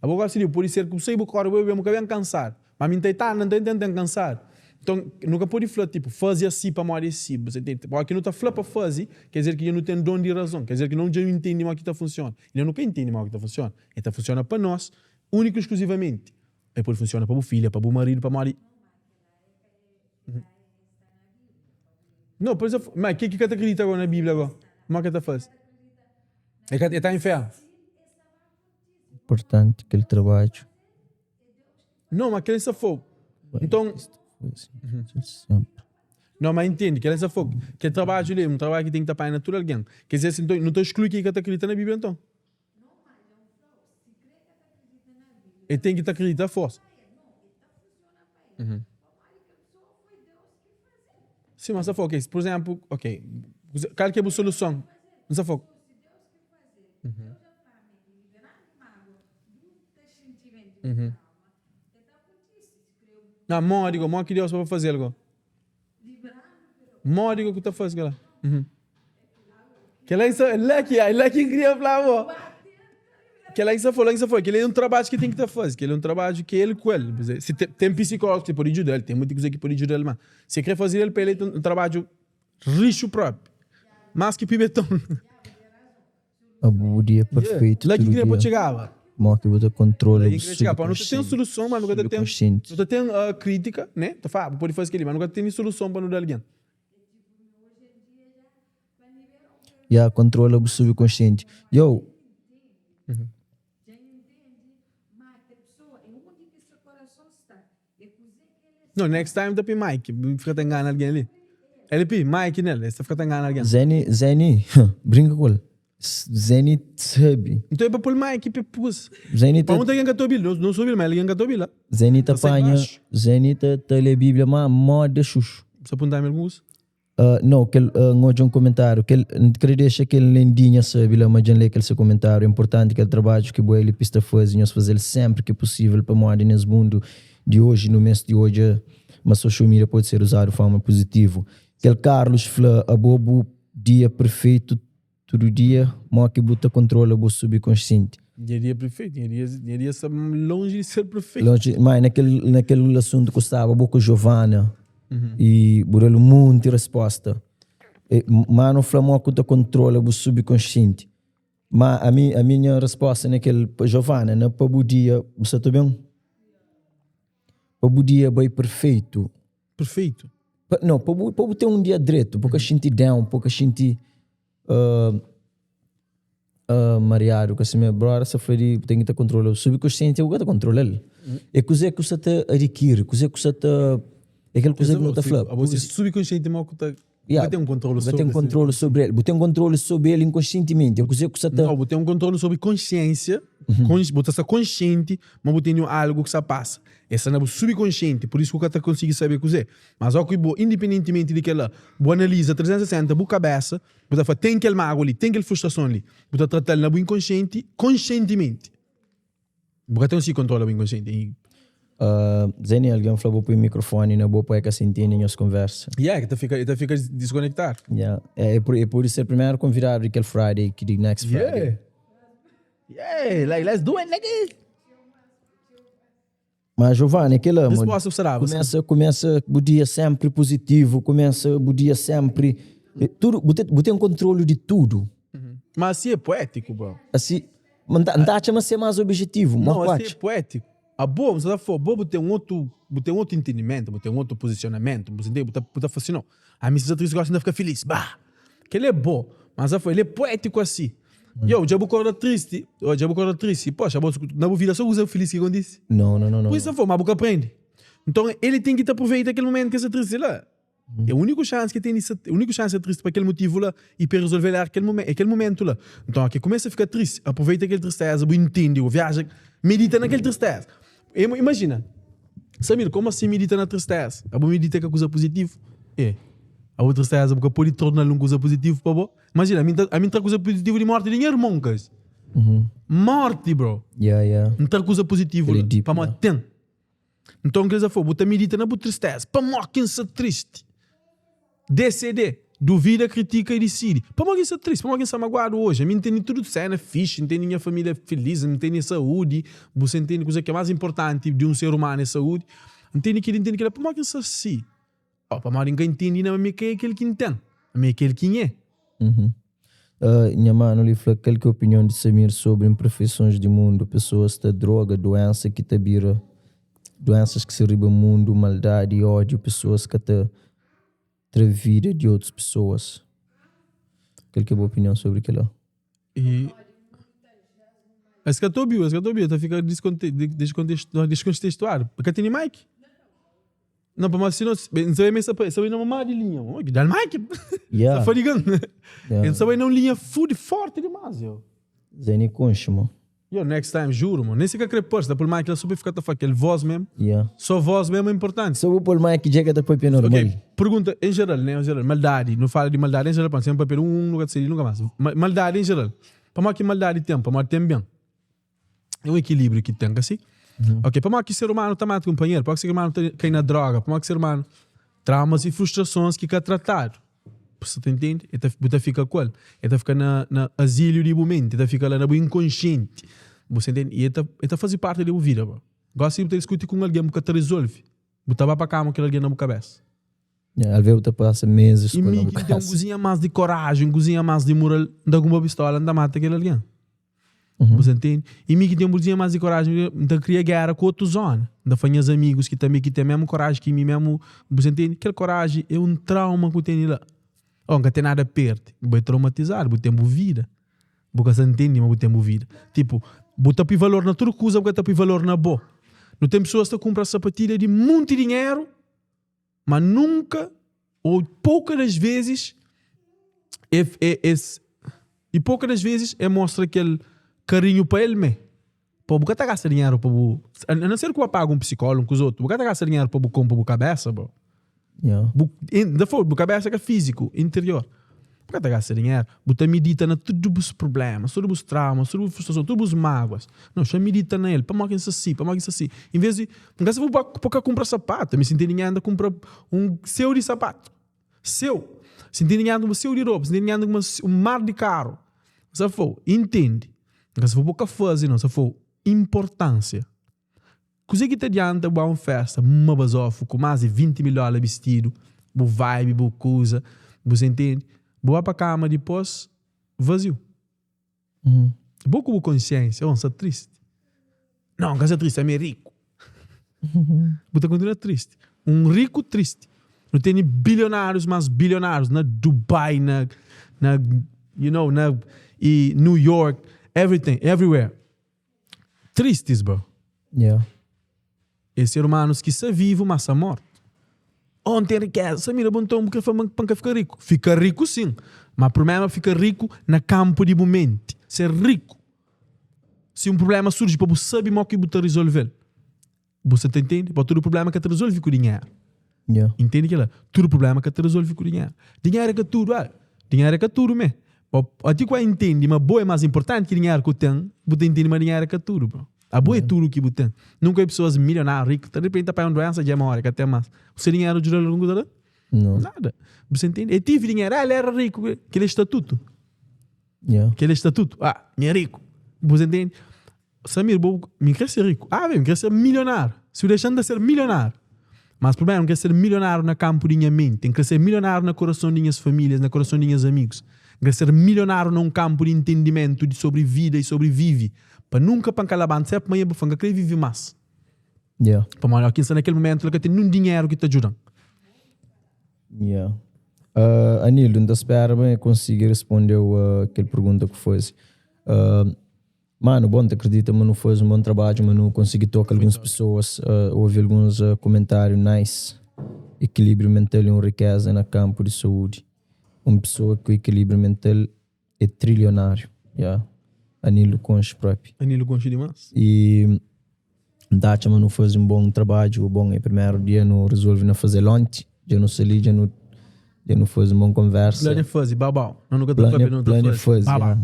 Abo gosi li, bu pode ser ki bu sai bu kore, bu bai, bu ben, bu ka ben kansadu. Ma mi N ta itá, N ta N ten kansadu. Nton, nu ka pode fla, tipo, faze asi pamodi é si. Bu sa intende? Óki nu ta fla pa faze, ker dizer ki dja nu ten don di razon. Ker dizer ki no dja nu intende modi ki ta funsiona. Inda nu ka intende modi ki ta funsiona. El ta funsiona pa nos, úniku i skluzivamenti. El pode funsiona pa bu filha, pa bu maridu, pamodi. No, por izénplu, ma ken ki ka ta kridita gó na Bíblia gó, modi ki el ta faze? El ka, el ta infernu. Importanti kel trabadju. Não, mas kel sa fogo. Então, não, mas entende, kel sa fogo. Kel trabadju li é um trabadju ki tem ki ta panha na tudu algen. Quer dizer, assim, então, nu ta exclui ken ki ka ta acredita na Bíblia, então. El tem ki ta acredita a forsa. Sim, mas sa fogo, ok, por exemplo, ok, kal ki é bu soluson? N sa fogo. Na modi go, modi ki Deus pa fazel go? Modi go ku ta faze kela? Kela ki sa, la ki, la ki N kria fla bo. Kela ki sa foi, la ki sa foi. Kela é un trabadju ki ten ki ta faze. Kela é un trabadju ki el ku el. Si ten, ten psikólogu ki pode djuda-l, ten monti kuza ki pode djuda-l, ma si el kre faze el pa el é un trabadju rixu propi. Más ki pibeton. Abo bu dia perfeitu La ki tudu kria pa dia. txigaba. Mo ki bu ta kontrola La bu ki kria txigaba. Pa nu ta ten subkonsienti. soluson, ma nu ka ta ten, Subkonsienti. nu ta ten kritika, ne? Ta fla, ah, bu pode faze kel-li, ma nu ka ta tene soluson pa nu da algen. Ya, kontrola bu subkonsienti. Yo. No, next time ta pi Mike, fika ta engana algen li. LP, Mike nel, es ta fika ta engana algen. Zeni, Zeni, brinka ku el. Zeni sabi. Nton é pa pul Mike pa pus. Zeni Pa ta. un algen ka ta obi-l, no sa obi-l, ma algen ka ta obi-l la. Zeni ta Ta sai panha, baxu. Zeni ta ta lê Bíblia ma moda xuxu. Sa punta-mi algun kusa? Nau, kel, N odja un komentáriu, kel, N kre dexa kel lendinha sabe la ma dja N lé kel se komentáriu. É inportanti kel trabadju ki bo LP sta faze, nhos faze-l sénpri ki pusível pamodi nes mundu di oji nu meste odja ma social media pode ser uzadu di forma puzitivu. Kel Carlos fla, Abo bu dia perfeitu Tudu dia, mo ki bu ta kontrola bu subkonsienti? Nha dia perfeitu? Nha dia, nha dia sta lonji di ser perfeitu. Lonji, ma na kel, na kel asuntu ku staba bo ku Giovana i bu da-l un monti resposta. E, ma nu fla mo ku ta kontrola bu subkonsienti. Ma ami, ami nha resposta na kel, Giovana, na pa bu dia, bu sta ta ben? Pa bu dia bai perfeitu. Perfeitu. Pa, não, pa bu, pa bu ter um dia dretu, pa ka xinti down, pa ka xinti uh, uh, mariadu, ka sime, brother sa fla di bu ten ki ta kontrola subconsciente, bu ka ta kontrola-l. É kuzê ku sa ta adikiri, kuzê ku sa ta, é kel kuzê ki nu ta fla. Abo si subconsciente mau ku ta Yeah, bu ten kontrolu bu sobre ten kontrolu sobre el, bu ten kontrolu sobre el inkonsientimenti, é kuzê ku sa ta Não, bu ten kontrolu sobre konsiênsia, bu ta sta konsienti ma bu tene algu ki sta pasa. E sta na bu subkonsienti, pur isu ku ka ta konsigi sabe kuzê. Mas óki bo, indipendentimenti di kel-la, bu analiza 360 bu kabesa, bu ta fla, ten kel mágua li, ten kel frustrason li. Bu ta trata-l na bu inkonsienti, konsientimenti. Bu ka ta konsigi kontrola bu inkonsienti. Zeni, algen fla bo poi mikrofoni na bo pa e ka sa intende nhos konversa. Yeah, e ta fika, e ta fika diskonektadu. Yeah, e e pode ser primeru konvidadu di kel Friday, ki di next Friday. Yeah, yeah, like let's do it nigga. Ma Giovanni, kela, Resposta bu sta daba. Kumesa, kumesa bu dia sempri positivo, kumesa bu dia sempri tudu, bu ten, bu ten kontrolu di tudu. Ma asi é poético, bro. Asi, ma nta, nta atxa ma si é más objetivo, ma Não, ku asi é atxa? poético. Abo, bu sta fla, bo bu ten otu, bu ten otu entendimentu, bu ten otu posicionamentu, bu sintende, bu ta, bu ta fla si, não, ami si sta triste gosi, nta fika feliz, bah! Kel é bo, mas a fla, el é poético asi. Yo, dja bu korda tristi, oh, dja bu korda tristi, poxa, bo, na bu vida so kuza feliz ki kontise? Não, não, não, não. Por isso, ma bu ka prende. Nton, ele ten ki ta aproveita kel momentu ki el sta tristi la. É úniku xansi ki el ten di sta, úniku xansi di sta tristi pa kel motivu la i pa el rezolve el kel momen, é kel momentu la. Nton, óki kumesa fika tristi, aproveita kel tristeza, bu intende, bu viaja, medita na kel tristeza. Imajina, Samir, komu asin medita na tristeza? Abo medita ka kuza puzitivu? É. Abo tristeza bu ka pode torna-l un kuza puzitivu pa bo. Imajina, ami ami N tra kuza puzitivu di morti di nha irmon kasi. Morti bro. Yeah, yeah. N tra kuza puzitivu Ele la, deep, pamodi yeah. ten. Nton kel-li fla, bu ta midita na bu tristeza. Pamodi ki N sta tristi? DCD, Duvida, kritika i disidi. Pamodi ki N sta tristi? Pamodi ki N sta maguadu oji? Ami N tene tudu sena fixi, N tene nha família filis, N tene saúdi. Bu sa ntende kuza ki é más inportanti di un ser umanu é saúdi. N tene kel-li, N tene kel-la. Pamodi ki N sta si? Oh, pamodi N ka intende inda ma mi ka é kel ki N ten, ma mi é kel ki N é. Nha manu li fla kal ki é opinion di Samir sobri inperfeisons di mundu, pesoas ta droga, duensa ki ta bira duensas ki sta riba mundu, maldadi, ódiu, pesoas ka ta tra vida di otus pesoas. Kal ki é bu opinion sobri kila? E es ka ta obiu, es ka ta obiu, ta fika deskontestuadu. Ka tene mic? Não, pamodi si nos, N sabe ma e sta bai na uma má di linha, oh, dal mic! Yeah. Sta fadigan. Yeah. N sta bai na un linha fudi, forti dimas, yo. Zé ni konxe, mo. Yo, next time, juro, mo. Nem si ka kre parse, da pul mic la so pa e fika ta fla kel voz mesmo. Yeah. So voz mesmo é importante. So bu pul mic dja ka ta papia normal. Ok, pergunta em geral, né, em geral, maldadi, nu fala di maldadi em geral, pamodi sempre papia di um, nu ka ta sai di nunka mas. Maldadi em geral, pamodi ki maldadi ten? Pamodi ten ben. É un ekilíbriu ki ten, ka si? Ok, pamodi ki ser umanu ta mata kunpanheru? Pamodi ki ser umanu ta kai na droga? Pamodi ki ser umanu. Traumas i frustrasons ki ka tratadu. Bu sa ta intende? E ta, bu ta fika ku el. E ta fika na, na azíliu di bu menti, e ta fika la na bu inkonsienti. Bu sa intende? I e ta, e ta faze parti di bu vida, bro. Gosi bu ta diskuti ku un algen, bu ka ta rezolve. Bu ta ba pa kama ku kel algen na bu kabesa. Alvês bu ta pasa meses I ku el mi na bu ki N ten un kasa. kuzinha más di koraji, un kuzinha más di mural, N ta kunpra pistola, N ta mata kel algen. Bu sa ntende? I mi ki ten un kuzinha más di koraji, N ta kria géra ku otu zóna. N ta fla nhas amigus ki tanbe ki ten mésmu koraji ki mi, mésmu. Bu sa ntende? Kel koraji é un trauma ku tene la. Oh, N ka ten nada perde. Bu é traumatizadu, bu ten bu vida. Bu ka sa ntende ma bu ten bu vida. Tipo, bu ta pui valor na tudu kuza, bu ka ta pui valor na bo. Nu ten pesoas ta kunpra sapatilha di munti dinheru, ma nunka ou pouka das vezes e, e, es, e pouka das vezes e mostra kel karinhu pa el me. Pô, bu ka ta gasta dinheru pa bu, a não ser ku bu paga un psicólogo, un kuza otu, bu ka ta gasta dinheru pa bu konpo bu kabesa, bro. Yeah. Bu, in, da fo, bu kabesa ka físiku, interior. Bu ka ta gasta dinheru, bu ta midita na tudu bus problemas, tudu bus traumas, tudu bu frustrason, tudu bus máguas. Não, xa midita na el, pamodi ki N sta si, pamodi ki N sta si. Em vez di, N ka sta pa bu ka kunpra sapatu, mi si N ten dinheru N ta kunpra un seu di sapatu, seu. Si N ten dinheru N ta kunpra seu di ropa, si N ten dinheru N ta kunpra un mar di karu. N sta fla-u, intendi. N ka sta fla-u bu ka faze, não, N sta fla-u inportánsia. Kuzê ki ta adianta bu ba un festa uma bazofu ku más di 20 mil dóla bistidu, bu vibe, bu kuza, bu sa intende? Bu ba pa kama dipôs vaziu. Bo ku bu konsiénsia, oh, N sta tristi. Nau, N ka sta tristi, ami é riku. Bu ta kontinua tristi. Un riku tristi. Nu tene bilionárius más bilionárius na Dubai, na, na, you know, na i New York, everything, everywhere. Tristis, bro. Yeah. É ser humanos ki sa vivo, mas sa morto. Oh, N ten rikeza. Sa mira, bo nton bu kre fla ma pa N ka fika riku? Fika riku sin, ma prumeru ma fika riku na kampu di bu menti. Ser riku. Si un prublema surji pa bu sabi mo ki bu ta rizolvel. Bu sa ta intende? Pa tudu prublema ka ta rizolvi ku dinheru. Yeah. Intende kila? Tudu prublema ka ta rizolvi ku dinheru. Dinheru é ka tudu, ah. Dinheru é ka tudu me. Pa ati ku a intende ma bo é mas importanti ki dinheru ku ten, bu ta intende ma dinheru é ka tudu, bro. Abo é tudu ki bu ten. Nunka obi pessoas milionáriu, riku, ta di repenti ta panha un doensa dja é more, ka ten mas. Se dinheru djuda-l algun kuza la? Não. Nada. Bu sa intende? E tive dinheru, ah, el era riku. Kel é statutu. Yeah. Kel é statutu. Ah, mi é riku. Bu sa intende? Samir, bo, mi kre ser riku. Ah, mi kre ser milionáriu. Si bu dexa-m, N ta ser milionáriu. Mas prubléma, N kre ser milionáriu na kanpu di nha menti. N kre ser milionáriu na korason di nhas famílias, na korason di nhas amigus. N kre ser milionáriu na un kanpu di intendimentu di sobri vida i sobri vive. Pa nunka pa N ka labanta sénpri manhan pa fla, N ka kre vive más. Yeah. Pamodi óki N sta na kel mumentu la ka ten ninhun dinheru ki ta djuda-m. Yeah. Uh, Anildo, N ta spera ma N konsigi responde-u uh, kel pergunta ku faze. Uh, Manu, bon, ta kridita ma nu faze un bon trabadju, ma nu konsigi toka alguns pesoas, ovi alguns kumentáriu nice. Ekilíbriu mental é un rikéza na kanpu di saúdi. Un pesoa ku ekilíbriu mental é trilionáriu. Ya. Anilo konxe propi. Anilo konxe dimás. I N ta atxa ma nu faze un bon trabadju. Bon, é primeru dia, nu rezolve na faze-l onti. Dja nu sta li, dja nu. Dja nu faze un bon konversa. Planu é faze, babau. Nós nunka ta papia, nu ta Planu é faze. faze, Babau. ya.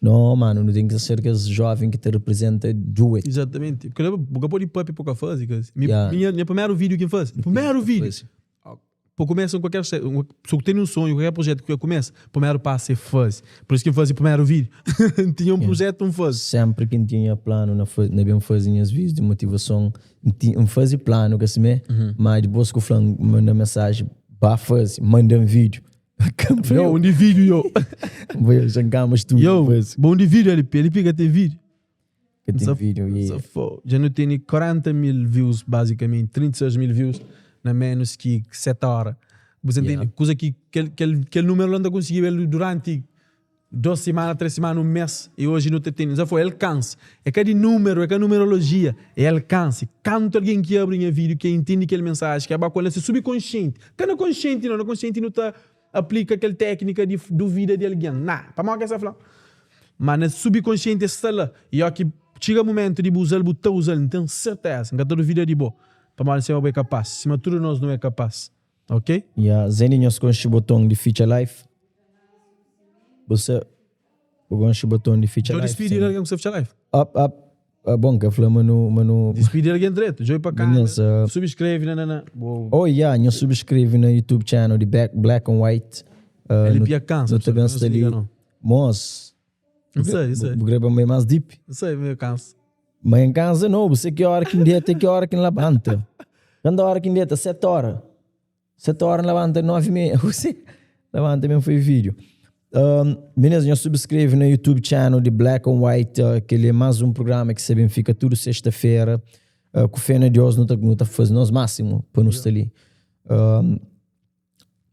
No, mano, nu ten ki ser kes joven ki ta representa do it. Exatamente. Porque bu ka pode papia pa ka faze, kasi. Mi, Yeah. minha, nha primeiro vídeo ki N faze. Primeiro vídeo. Faze. Pa kumesa un kualker se, un, se bu tene un sonhu, kualker projetu ki bu kumesa, primeru pasu é faze. Por isu ki N faze primeru vídeo. N tinha un projetu, N faze. Sempri ki N tinha planu na fa, na ben faze nhas vídius di motivason, N ti, N faze planu ka simé, ma dipôs ku fla-m, manda mensaji, ba faze, manda-m vídiu. Yo, undi vídiu yo? Bai xa nkama stúdiu Yo, faze. bom di vídiu LP, LP ka ten vídiu. Ka ten vídiu, yeah. Sa fo. Dja nu tene 40 mil views basicamente, 36 mil views na menos ki 7 hora. Bu sa ntende? Yeah. Kuza ki kel, kel, kel número la nu ta konsigi el duranti 2 simana, 3 simana, un mes e hoje nu ta tene. Sa fo, el kansa. É ka di número, é ka numerologia, é alkansi. Kantu algen ki abri nha vídeo, ki intende kel mensaji, ki aba ku el na se subkonsienti, ka na konsienti no, na konsienti nu ta aplika kel téknika di duvida di algen. Na, pamodi ki es ta fla? Ma na subkonsienti es sta la. I óki txiga mumentu di bu uza-l, bu ta uza-l, N ten serteza, N ka ta duvida di bo, pamodi N sabe ma bo é kapás, sima tudu nos nu é kapás. Ok? Ya, Zeni nhos konxe boton di fitxa live? Bu sa bu konxe boton di fitxa Djo live? dispidi di algen ku sa fitxa live? Up up Ah, bon ka fla ma nu ma nu Dispidi di algen dretu, djo i pa Nhos, kamera, subscreve na na na. Bo Oh ya, nhos subscreve na YouTube channel di Black, Black and White. El Nu pia kansa, nu ta pessoal, ben nhos sta li. liga no. Mos, N sei, n sei. bu kre pa mei mas deep? N sei, meio kansa. Ma em casa não, você que hora que ndeta e que hora que labanta. Quando hora que ndeta? 7 horas. 7 horas levanta 9 e meia. Você levanta mesmo foi vídeo. Meninas, nós subscreve no YouTube channel de Black and White, que ele é mais um programa que se fica tudo sexta-feira. Com fé na Deus, não tá, não tá fazendo nós máximo para nos estar ali.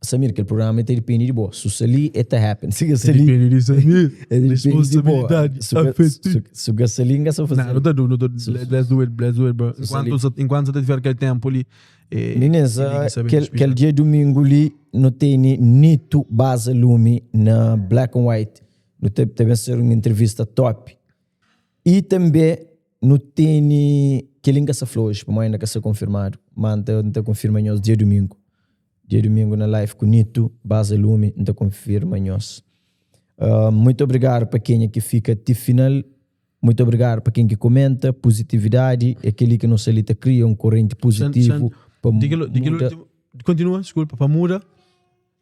Samir, aquele programa tem depende de boa. Se ali, it happen. Se ali, Depende de Samir. é depende de boa. Responsabilidade Se afetiva. se se ali, não fazer. Não, não tá do, não tá. Let's do it, let's do it, bro. Enquanto enquanto você tiver aquele tempo ali. Meninas, kel, kel dia domingo li no tem Nito Baza Lume na Black and White. No tem também ser uma entrevista top. E também no tem que linka sa flores, para ainda que ser confirmado. Mas não tá confirma nós dia domingo. Dia domingo na live com Nito Baza Lume, não confirma nós. Muito obrigado para quem é que fica até final. Muito obrigado para quem que comenta. Positividade é aquele que nossa elite cria um corrente positivo. Para muda. Continua, desculpa, para muda.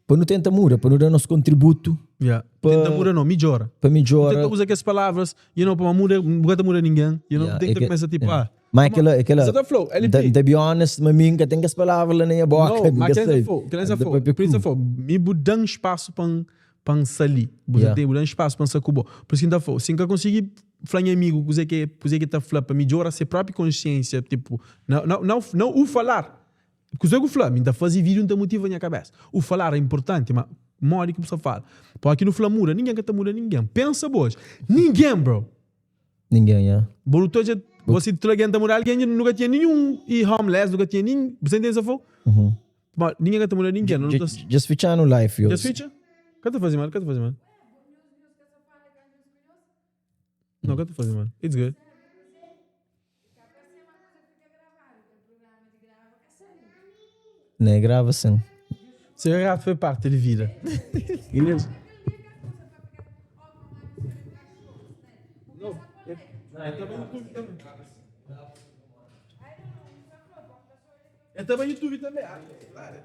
Para não tentar muda, para não dar nosso contributo. Yeah. Tenta muda não, melhora. Para melhora. Tenta usar aquelas palavras, you know, para muda, não gosta muda ninguém. You know, Yeah, tenta é que- começar tipo, yeah. ah. Mas aquela, aquela, Você tá flow, LP. To be honest, mas mim que tem as palavras lá na minha boca. Não, mas nunca quem sei. for, quem Até for, para por isso for, me budam espaço para para salir. Você Yeah. tem budam espaço para sacubo. Por isso que tá for, se nunca consegui falar em amigo, coisa que coisa que tá falando para melhorar sua própria consciência, tipo, não não não não o falar. Coisa que eu falo, me tá fazer vídeo não tá motivo na minha cabeça. O falar é importante, mas modo que você fala. Porque aqui no Flamura, ninguém que tá mudando ninguém. Pensa boas. Ninguém, bro. Ninguém, yeah. Boruto já você tu alguém tá mudando alguém nunca tinha nenhum e homeless, nunca tinha nem, você entende essa for? Uhum. Mas ninguém tá mudando ninguém, não tá. Just ficar no live, yo. Just feature? Que tá fazendo mal? Que tá fazendo mal? Não, que tá fazendo mal? It's good. Não grava sim. Você já foi parte de vida. Inês. Não, é também YouTube também. É também YouTube também. Ah, claro.